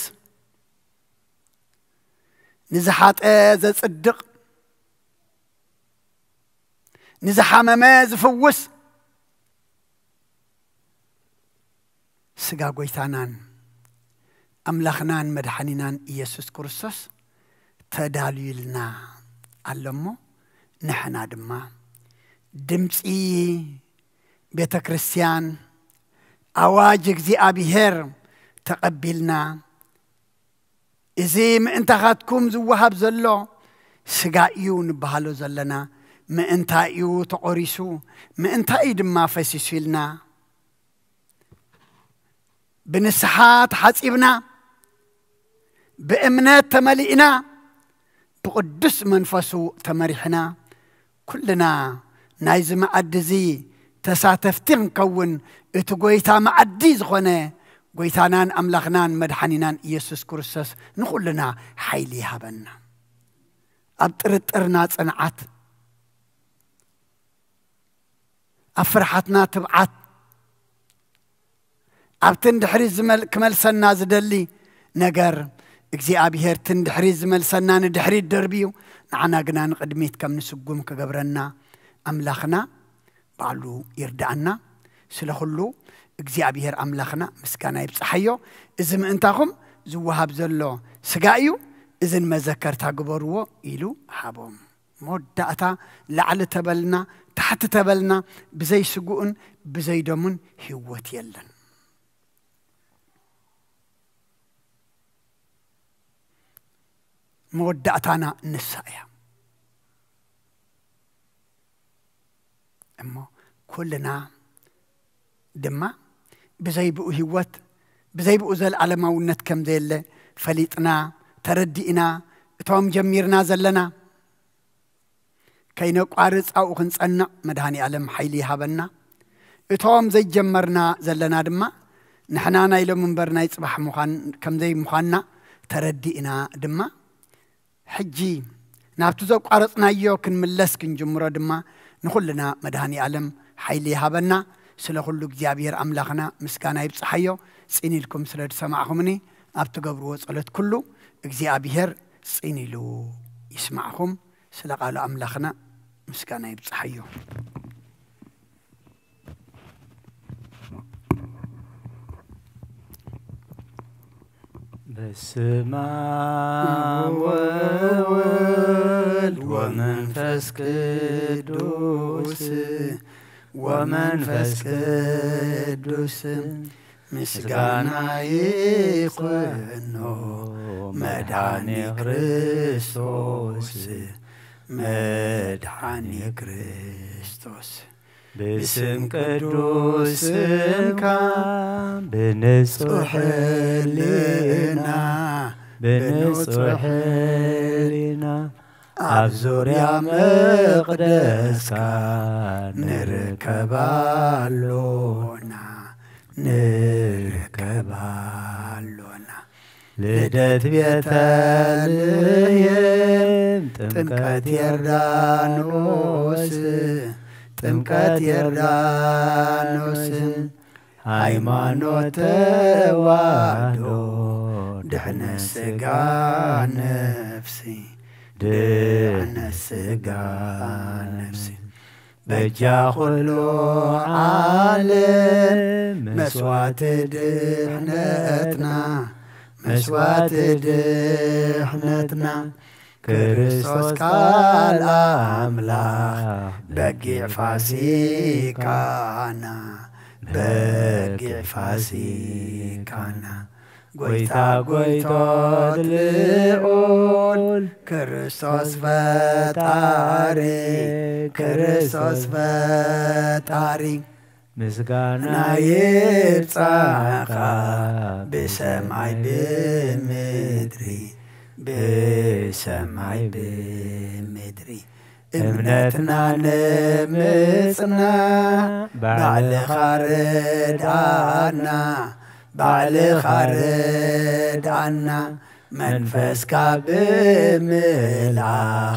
ንዝሓጠ ዘጽድቕ፣ ንዝሓመመ ዝፍውስ ስጋ ጎይታናን ኣምላኽናን መድሓኒናን ኢየሱስ ክርስቶስ ተዳልዩልና ኣሎ እሞ፣ ንሕና ድማ ድምፂ ቤተ ክርስቲያን፣ ኣዋጅ እግዚኣብሔር ተቐቢልና፣ እዚ ምእንታኻትኩም ዝወሃብ ዘሎ ስጋ እዩ ንበሃሎ ዘለና። ምእንታይ እዩ ተቖሪሱ፣ ምእንታይ እዩ ድማ ፈሲሱ ኢልና፣ ብንስሓ ተሓጺብና፣ ብእምነት ተመሊእና፣ ብቕዱስ መንፈሱ ተመሪሕና፣ ኩልና ናይዚ መኣዲ እዚ ተሳተፍቲ ክንከውን፣ እቲ ጎይታ መኣዲ ዝኾነ ጎይታናን ኣምላኽናን መድሓኒናን ኢየሱስ ክርስቶስ ንኹልና ሓይሊ ይሃበና። ኣብ ጥርጥርና ጽንዓት፣ ኣብ ፍርሓትና ትብዓት፣ ኣብቲ ንድሕሪት ዝመል-፣ ክመልሰና ዝደሊ ነገር እግዚኣብሔር እቲ ንድሕሪት ዝመልሰና ንድሕሪት ደርብዩ፣ ንዓና ግና ንቕድሚት ከም ንስጉም ክገብረና ኣምላኽና ባዕሉ ይርድኣና። ስለ ኩሉ እግዚኣብሔር ኣምላኽና ምስጋና ይብጽሓዮ። እዚ ምእንታኹም ዝወሃብ ዘሎ ስጋ እዩ፣ እዚ ንመዘከርታ ግበርዎ ኢሉ ሃቦም። መወዳእታ ላዕሊ ተበልና፣ ታሕቲ ተበልና፣ ብዘይ ስግኡን ብዘይ ደሙን ህይወት የለን። መወዳእታና ንሳ እያ። እሞ ኩልና ድማ ብዘይ ብኡ ህይወት፣ ብዘይ ብኡ ዘለዓለማውነት ከም ዘየለ ፈሊጥና፣ ተረዲእና፣ እቶም ጀሚርና ዘለና ከይነቋርጽ ኣብኡ ክንጸንዕ መድሃኒ ኣለም ሓይሊ ይሃበና። እቶም ዘይጀመርና ዘለና ድማ ንሕና ናይ ሎም እምበር ናይ ጽባሕ ምዃን ከም ዘይምዃንና ተረዲእና ድማ ሕጂ ናብቲ ዘቋረጽናዮ ክንምለስ ክንጅምሮ ድማ ንኹልና መድሃኒ ኣለም ሓይሊ ይሃበና። ስለ ኩሉ እግዚኣብሔር ኣምላኽና ምስጋና ይብጽሓዮ። ጽን ኢልኩም ስለ ዝሰማዕኹምኒ ኣብ ትገብርዎ ጸሎት ኩሉ እግዚኣብሔር ጽን ኢሉ ይስማዕኹም። ስለ ቃሉ ኣምላኽና ምስጋና ይብጽሓዮ። በስመ አብ ወወልድ ወመንፈስ ቅዱስ፣ ወመንፈስ ቅዱስ ምስጋና ይኹኖ መድኃኔ ክርስቶስ፣ መድኃኔ ክርስቶስ። ብስም ቅዱስ ስምካ ብንጹሕ ሕልና ብንጹሕ ሕሊና ኣብ ዙርያ መቕደስካ ንርከብ ኣሎና፣ ንርከብ ኣሎና። ልደት ቤተልሔም፣ ጥምቀት ዮርዳኖስ፣ ጥምቀት ዮርዳኖስ፣ ሃይማኖት ተዋህዶ፣ ድሕነት ስጋ ነፍሲ፣ ድሕነት ስጋ ነፍሲ። በጃ ኩሉ ዓለም መስዋዕቲ ድሕነትና፣ መስዋዕቲ ድሕነትና፣ ክርስቶስ ቃል ኣምላኽ በጊዕ ፋሲካና፣ በጊዕ ፋሲካና። ጎይታ ጎይቶት ልዑል ክርስቶስ ፈጣሪ፣ ክርስቶስ ፈጣሪ። ምስጋና ይብጻኻ ብሰማይ ብምድሪ፣ ብሰማይ ብምድሪ። እምነትና ንምጽና ባዕልኻ ርድኣና፣ ባዕልኻ ርድኣና። መንፈስካ ብምልኣኽ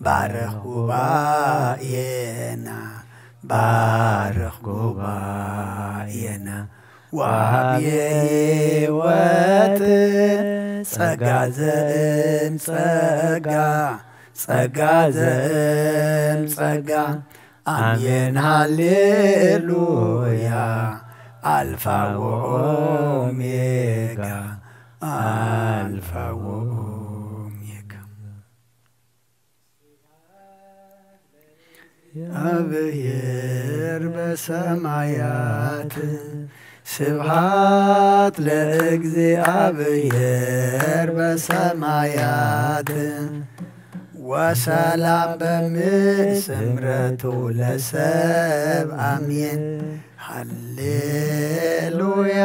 ባርኽ ጉባኤና፣ ባርኽ ጉባኤና። ወሃብ የህይወት ጸጋ ዘእም ጸጋ፣ ጸጋ ዘእም ጸጋ። ኣሜን ሃሌሉያ። ኣልፋ ወኦሜጋ፣ ኣልፋ ወኦሜጋ። ኣብሔር በሰማያት፣ ስብሃት ለእግዚኣብሔር በሰማያት፣ ወሰላም በምድር ስምረቱ ለሰብ። ኣሜን። ሃሌሉያ፣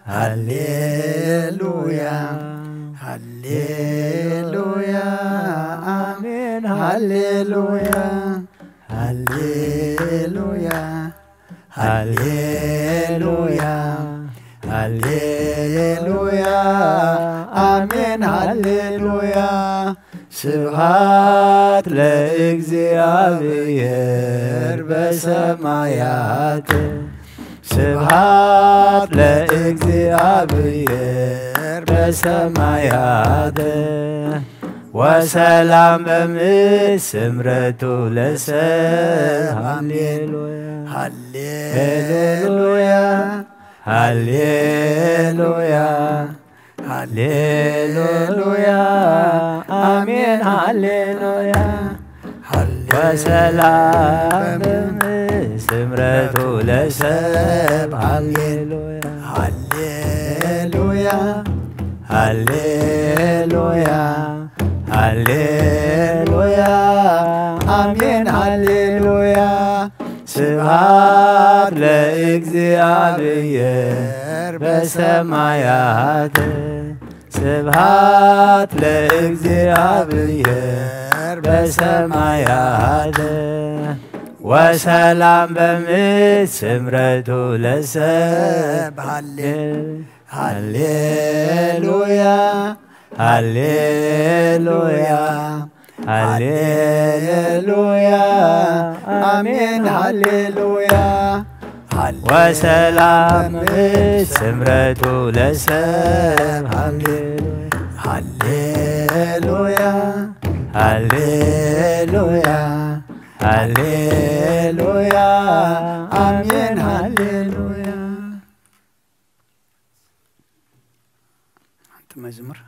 ሃሌሉያ፣ ሃሌሉያ፣ ኣሜን። ሃሌሉያ፣ ሃሌሉያ፣ ሃሌሉያ፣ ሃሌሉያ፣ ኣሜን። ሃሌሉያ። ስብሃት ለእግዚኣብሔር በሰማያት፣ ስብሃት ለእግዚኣብሔር በሰማያት፣ ወሰላም በምድር ስምረቱ ለሰብ። ሃሌሉያ፣ ሃሌሉያ፣ ሃሌሉያ፣ ሃሌሉያ፣ ኣሜን። ሃሌሉያ። ወሰላም ስምረቱ ለሰብ። ሃሌሉያ፣ ሃሌሉያ፣ ሃሌሉያ፣ ሃሌሉያ፣ ኣሜን። ሃሌሉያ። ስብሃት ለእግዚኣብሔር በሰማያት፣ ስብሃት ለእግዚኣብሔር በሰማያት፣ ወሰላም በምድር ስምረቱ ለሰብ። ሃሌ-፣ ሃሌሉያ፣ ሃሌሉያ፣ ሃሌሉያ፣ ኣሜን። ሃሌሉያ፣ ሃሌ-፣ ወሰላም ስምረቱ ለሰብ። ሃሌ-፣ ሃሌሉያ፣ ሃሌሉያ፣ ሃሌሉያ፣ ኣሜን። ሃሌሉያ። ሓንቲ መዝሙር።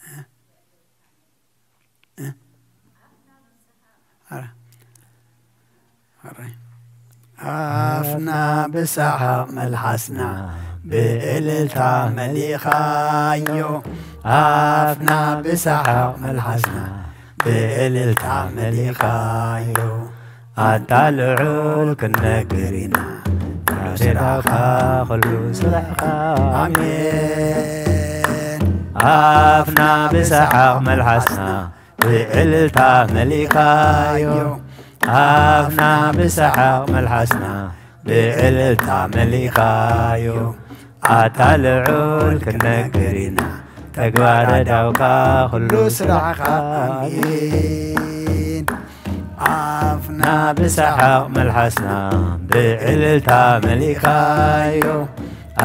እ? እ? ኣረ። ኣረ። ኣፍና ብሰሓቕ መልሓስና ብእልልታ መሊኻዮ። ኣፍና ብሰሓቕ መልሓስና ብእልልታ መሊኻዮ። ኣታ ልዑል ክንነግር ኢና፣ ናብሬዳኻ ኩሉ ስራሕኻ። ኣሜን። ኣፍና ብሰሓቕ መልሓስና ብዕልልታ መሊእካዮ። ኣፍና ብሰሓቕ መልሓስና ብዕልልታ መሊእካዮ። ኣታ ልዑል ክንነግር ኢና ተግባረ ዳውካ ኩሉ ስራሕኻ። ኣሜን። ኣፍና ብሰሓቕ መልሓስና ብዕልልታ መሊእካዮ።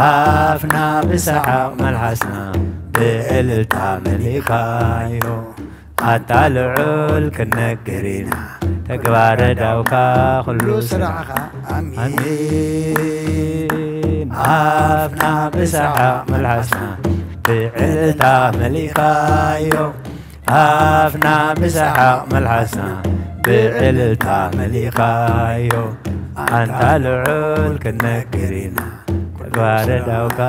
ኣፍና ብሰሓቕ መልሓስና ብዕልልታ መሊእካዮ። ኣታ ልዑል ክንነግር ኢና ተግባረ ዳውካ ኩሉ ስራሕኻ። ኣሜን። ኣፍና ብሰሓቕ መልሓስና ብዕልልታ መሊእካዮ። ኣፍና ብሰሓቕ መልሓስና ብዕልልታ መሊእካዮ። ኣንታ ልዑል ክንነግር ኢና ተግባረ ዳውካ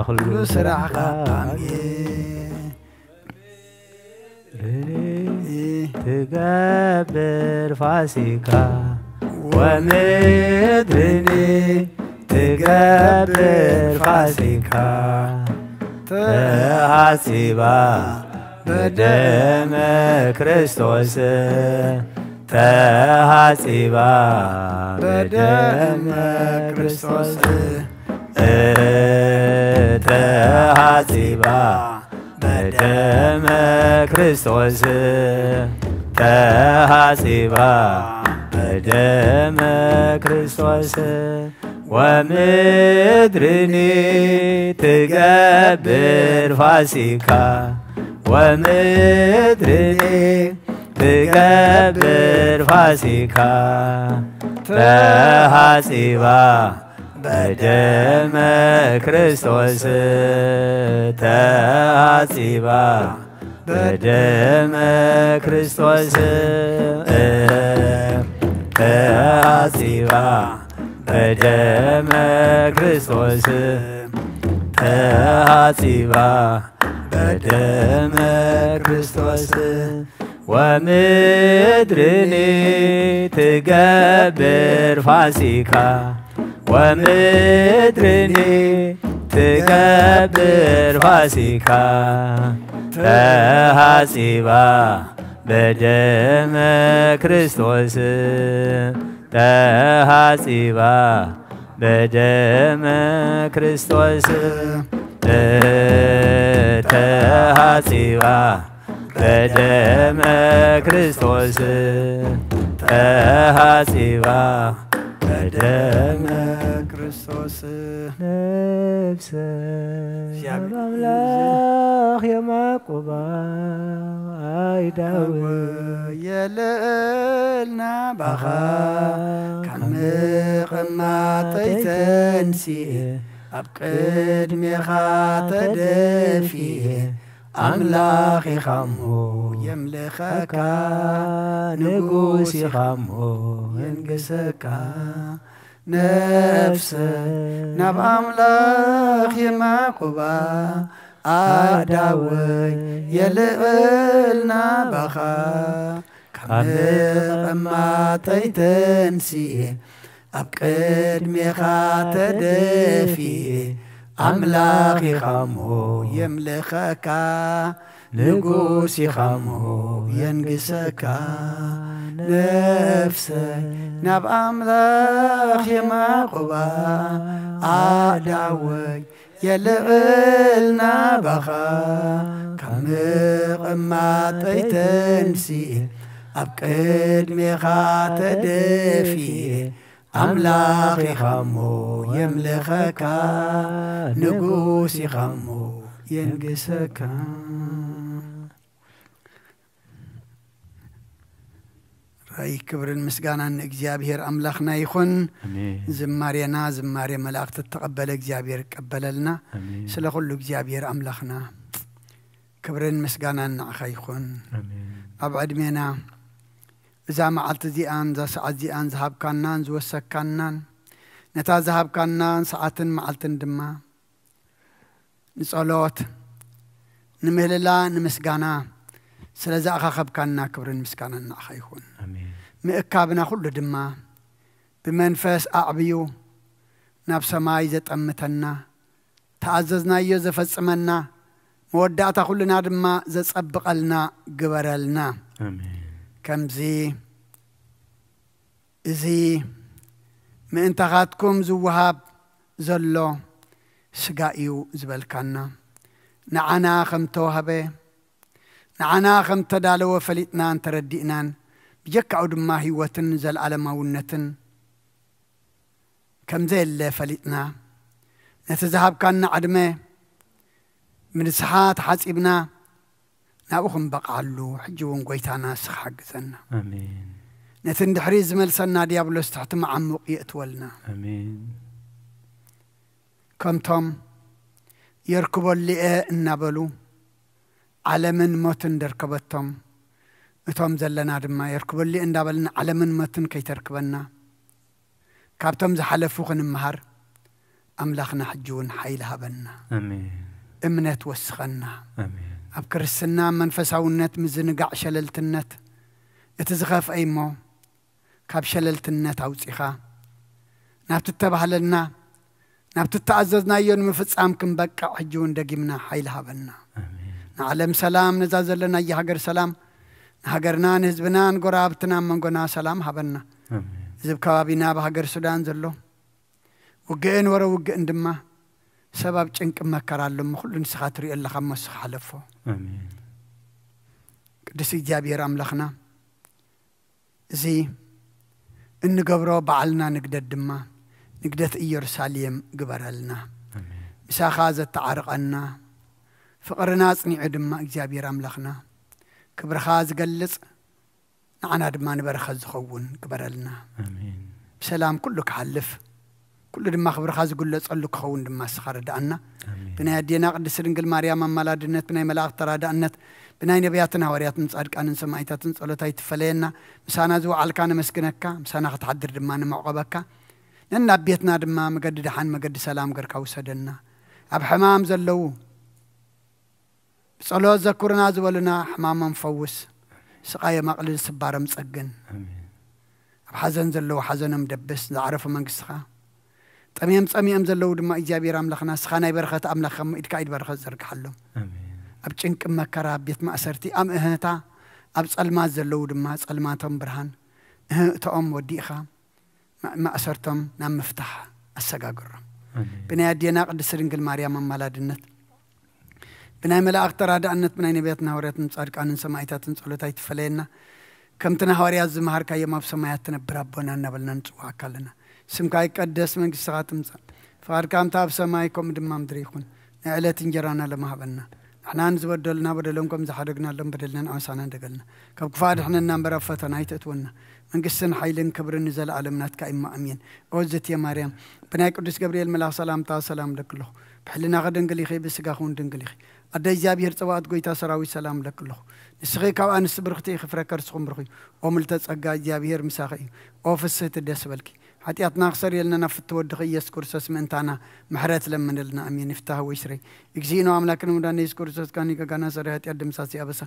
ኩሉ ስራሕኻ። ኣሜን። ትገብር ፋሲካ ወምድርኒ ትገብር ፋሲካ ተሃሲባ በደመ ክርስቶስ ተሃሲባ በደመ ክርስቶስ ተሃሲባ በደመ ክርስቶስ ተሃሲባ በደመ ክርስቶስ ወምድርኒ ትገብር ፋሲካ ወምድርኒ ትገብር ፋሲካ ተሃሲባ በደመ ክርስቶስ ተሃሲባ በደመ ክርስቶስ ተሃሲባ በደመ ክርስቶስ ተሃሲባ በደመ ክርስቶስ ወምድርኒ ትገብር ፋሲካ ወምድርኒ ትገብር ፋሲካ ተሃሲባ በደመ ክርስቶስ ተሃሲባ በደመ ክርስቶስ ተሃሲባ በደመ ክርስቶስ ተሃሲባ በደመ ክርስቶስ ነፍሰ ኣምላኽ የማቁባ ኣይዳዊ የልዕልና ባኻ ካብ ምቕማጠይ ተንሲኤ ኣብ ቅድሜኻ ተደፊኤ ኣምላኽ ኢኻሞ የምልኸካ ንጉስ ኢኻሞ የንግሰካ ነፍሰ ናብ ኣምላኽ የማቁባ ኣዳወይ የልዕልና ባኻ ካብ ምቕማጠይ ተንሲኤ ኣብ ቅድሜኻ ተደፊኤ ኣምላኽ ኢኻሞ የምልኸካ ንጉስ ኢኻሞ የንግሰካ ነፍሰይ ናብ ኣምላኽ የማቁባ ኣዳወይ የልዕልና ባኻ ካብ ምቕማጠይ ተንሲኤ ኣብ ቅድሜኻ ተደፊኤ ኣምላኽ ኢኻሞ የምልኸካ ንጉስ ኢኻሞ የንግሰካ ራይ ክብርን ምስጋናን ንእግዚኣብሔር ኣምላኽና ይኹን። ዝማሬና ዝማሬ መላእክቲ እተቐበለ እግዚኣብሔር ይቀበለልና። ስለ ኩሉ እግዚኣብሔር ኣምላኽና ክብርን ምስጋናን ንዓኻ ይኹን። ኣብ ዕድሜና እዛ መዓልቲ እዚኣን እዛ ሰዓት እዚኣን ዝሃብካናን ዝወሰካናን ነታ ዝሃብካናን ሰዓትን መዓልትን ድማ ንጸሎት ንምህልላ ንምስጋና ስለ ዝኣኻኸብካና ክብርን ምስጋናን ንዓኻ ይኹን። ምእካብና ኩሉ ድማ ብመንፈስ ኣዕብዩ ናብ ሰማይ ዘጠምተና ተኣዘዝናዮ ዘፈጽመና መወዳእታ ኩልና ድማ ዘጸብቐልና ግበረልና። ኣሜን። ከምዚ እዚ ምእንታኻትኩም ዝወሃብ ዘሎ ስጋ እዩ ዝበልካና፣ ንዓና ከም ተዋህበ፣ ንዓና ከም ተዳለወ ፈሊጥናን ተረዲእናን፣ ብጀካኡ ድማ ህይወትን ዘለኣለማውነትን ከም ዘየለ ፈሊጥና፣ ነቲ ዝሃብካና ዕድመ ምንስኻ ተሓጺብና ናብኡ ክንበቕዓሉ፣ ሕጂ እውን ጎይታና ንስኻ ሓግዘና። ኣሜን። ነቲ እንድሕሪት ዝመልሰና ዲያብሎስ ትሕቲ መዓሙቕ የእትወልና። ኣሜን። ከምቶም የርክበሉ እየ እናበሉ ዓለምን ሞትን ደርከበቶም፣ እቶም ዘለና ድማ የርክበሉ እየ እንዳበልና ዓለምን ሞትን ከይተርክበና፣ ካብቶም ዝሓለፉ ክንምሃር ኣምላኽና ሕጂ እውን ሓይሊ ሃበና። ኣሜን። እምነት ወስኸና። ኣሜን። ኣብ ክርስትና መንፈሳውነት ምዝንጋዕ ሸለልትነት እቲ ዝኸፍአ እሞ፣ ካብ ሸለልትነት ኣውጺኻ ናብቲ እተባህለልና፣ ናብቲ እተኣዘዝናዮ ንምፍጻም ክንበቅዕ ሕጂ እውን ደጊምና ሓይሊ ሃበና። ኣሜን። ንዓለም ሰላም፣ ነዛ ዘለናያ ሃገር ሰላም፣ ንሃገርና፣ ንህዝብና፣ ንጎረባብትና፣ ኣብ መንጎና ሰላም ሃበና። ኣሜን። እዚ ኣብ ከባቢና ኣብ ሃገር ሱዳን ዘሎ ውግእን ወረ ውግእን ድማ ሰብ ኣብ ጭንቂ መከራ ኣሎ እሞ፣ ኩሉ ንስኻ ትሪኦ ኣለኻ እሞ ንስኻ ሓለፎ። ኣሜን። ቅዱስ እግዚኣብሔር ኣምላኽና፣ እዚ እንገብሮ በዓልና ንግደት ድማ ንግደት ኢየሩሳሌም ግበረልና። ኣሜን። ምሳኻ ዘተዓርቐና፣ ፍቕርና ኣጽኒዑ ድማ እግዚኣብሔር ኣምላኽና ክብርኻ ዝገልጽ፣ ንዓና ድማ ንበረኸት ዝኸውን ግበረልና። ኣሜን። ብሰላም ኩሉ ክሓልፍ፣ ኩሉ ድማ ክብርኻ ዝግለጸሉ ክኸውን ድማ ንስኻ ርድኣና። ኣሜን። ብናይ ኣዴና ቅድስት ድንግል ማርያም ኣማላድነት፣ ብናይ መላእኽቲ ተራዳእነት፣ ብናይ ነቢያትን ሃዋርያትን ጻድቃንን ሰማዕታትን ጸሎት ኣይትፈለየና። ምሳና ዝወዓልካ ነመስግነካ፣ ምሳና ክትሓድር ድማ ንምዕቆበካ። ነናብ ቤትና ድማ መገዲ ደሓን መገዲ ሰላም ገርካ ውሰደና። ኣብ ሕማም ዘለዉ ብጸሎት ዘኩርና ዝበሉና ሕማሞም ፈውስ፣ ስቓዮም ኣቕልል፣ ስባሮም ጸግን። ኣሜን። ኣብ ሓዘን ዘለዉ ሓዘኖም ደብስ፣ ዝዓረፉ መንግስትኻ። ጠምዮም ጸሚኦም ዘለዉ ድማ እግዚኣብሔር ኣምላኽና፣ ንስኻ ናይ በረኸት ኣምላኽ ከም ኢድካ ኢድ በረኸት ዘርግሓሎም። ኣሜን። ኣብ ጭንቂ መከራ፣ ኣብ ቤት ማእሰርቲ፣ ኣብ እህታ፣ ኣብ ጸልማት ዘለዉ ድማ ጸልማቶም ብርሃን፣ እህእቶኦም ወዲእኻ ማ-፣ ማእሰርቶም ናብ ምፍታሕ ኣሰጋግሮም። ኣሜን። ብናይ ኣዴና ቅድስት ድንግል ማርያም ኣማላድነት፣ ብናይ መላእኽቲ ተራዳእነት፣ ብናይ ነቢያትን ሃዋርያትን ጻድቃንን ሰማዕታትን ጸሎት ኣይትፈለየና። ከምቲ ንሃዋርያት ዝመሃርካዮም ኣብ ሰማያት ትነብር ኣቦና እናበልና ንጽውዓካ ኣለና። ስምካ ይቀደስ፣ መንግስትኻ ትምጻእ፣ ፍቓድካ ከምታ ኣብ ሰማይ ከምኡ ድማ ምድሪ ይኹን። ናይ ዕለት እንጀራና ሎሚ ሃበና። ንሕና ንዝበደሉና በደሎም ከም ዝሓደግናሎም በደልና ንኣምሳና እንደገልና። ካብ ክፉእ ኣድሕነና እምበር ኣብ ፈተና ኣይተእትወና። መንግስትን ሓይልን ክብርን ንዘለኣለም ናትካ እሞ ኣሜን። ኦ ዝትየ ማርያም፣ ብናይ ቅዱስ ገብርኤል መልኣኽ ሰላምታ ሰላም እለኪ ኣለኹ። ብሕልናኺ ድንግል ኢኺ፣ ብስጋኺ እውን ድንግል ኢኺ። ኣደ እግዚኣብሔር ጸባኦት፣ ጎይታ ሰራዊት፣ ሰላም እለኪ ኣለኹ። ንስኺ ካብ ኣንስቲ ብርኽቲ ኢኺ፣ ፍረ ከርስኹም ብሩኽ እዩ። ኦ ምልተ ጸጋ፣ እግዚኣብሔር ምሳኺ እዩ። ኦ ፍስህቲ፣ ደስ በልኪ። ሓጢኣትና ክሰርየልና ናብ ፍትወ ወድኺ ኢየሱስ ክርስቶስ ምእንታና ምሕረት ለምንልና። ኣሜን። ይፍታህ ወይ ስረይ። እግዚእነ ኣምላክነ መድኃኒነ ኢየሱስ ክርስቶስ፣ ካኒ ገጋና ሰሪ ኃጢአት ደምሳሲ አበሳ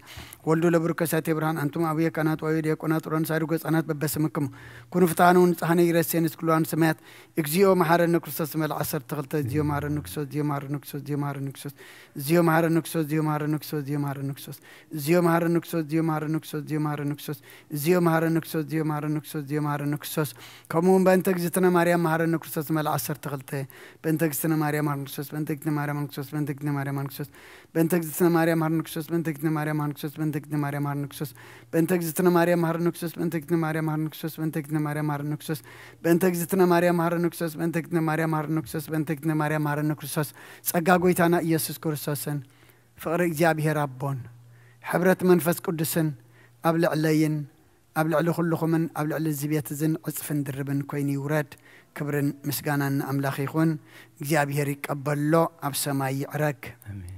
ወልዱ ለብሩክ ከሳቴ ብርሃን፣ አንቱም አብየ ካህናት ወአብየ ዲያቆናት ሮን ሳይሩ ገጻናት በበስምክሙ ኩኑ ፍትሐነ ወንጽሐነ ይረሴን እስክሉዋን ሰማያት። እግዚኦ መሐረነ ክርስቶስ መል ዓሰርተ ክልተ። እግዚኦ መሐረነ ክርስቶስ፣ እግዚኦ መሐረነ ክርስቶስ፣ እግዚኦ መሐረነ ክርስቶስ፣ እግዚኦ መሐረነ ክርስቶስ፣ እግዚኦ መሐረነ ክርስቶስ፣ እግዚኦ መሐረነ ክርስቶስ፣ እግዚኦ መሐረነ ክርስቶስ፣ እግዚኦ መሐረነ ክርስቶስ፣ እግዚኦ መሐረነ ክርስቶስ፣ እግዚኦ መሐረነ ክርስቶስ፣ እግዚኦ መሐረነ ክርስቶስ። ከምኡ እውን በእንተ እግዝእትነ ማርያም መሐረነ ክርስቶስ መል ዓሰርተ ክልተ። በእንተ እግዝእትነ ማርያም መሐረነ ክርስቶስ፣ በእንተ እግዝእትነ ማርያም መሐረነ ክርስቶስ፣ በእንተ እግዝእትነ ማርያም መሐረነ ክርስቶስ፣ በእንተ እግዝእትነ ማርያም መሐረነ ክርስቶስ፣ በእንተ እግዝእትነ ማርያም መሐረነ ክርስቶስ፣ በእንተ እግዝእትነ ማርያም መሐረነ ክርስቶስ፣ በእንተ እግዝእትነ ማርያም መሐረነ ክርስቶስ፣ በእንተ እግዝእትነ ማርያም መሐረነ ክርስቶስ፣ በእንተ እግዝእትነ ማርያም መሐረነ ክርስቶስ፣ በእንተ እግዝእትነ ማርያም መሐረነ ክርስቶስ፣ በእንተ እግዝእትነ ማርያም መሐረነ ክርስቶስ። ጸጋ ጎይታና ኢየሱስ ክርስቶስን ፍቕሪ እግዚኣብሔር ኣቦን ሕብረት መንፈስ ቅዱስን ኣብ ልዕለይን ኣብ ልዕሊ ኩልኹምን ኣብ ልዕሊ እዚ ቤት እዝን ዕጽፍን ድርብን ኮይኑ ይውረድ። ክብርን ምስጋናን ንኣምላኽ ይኹን። እግዚኣብሔር ይቀበሎ፣ ኣብ ሰማይ ይዕረግ። ኣሜን።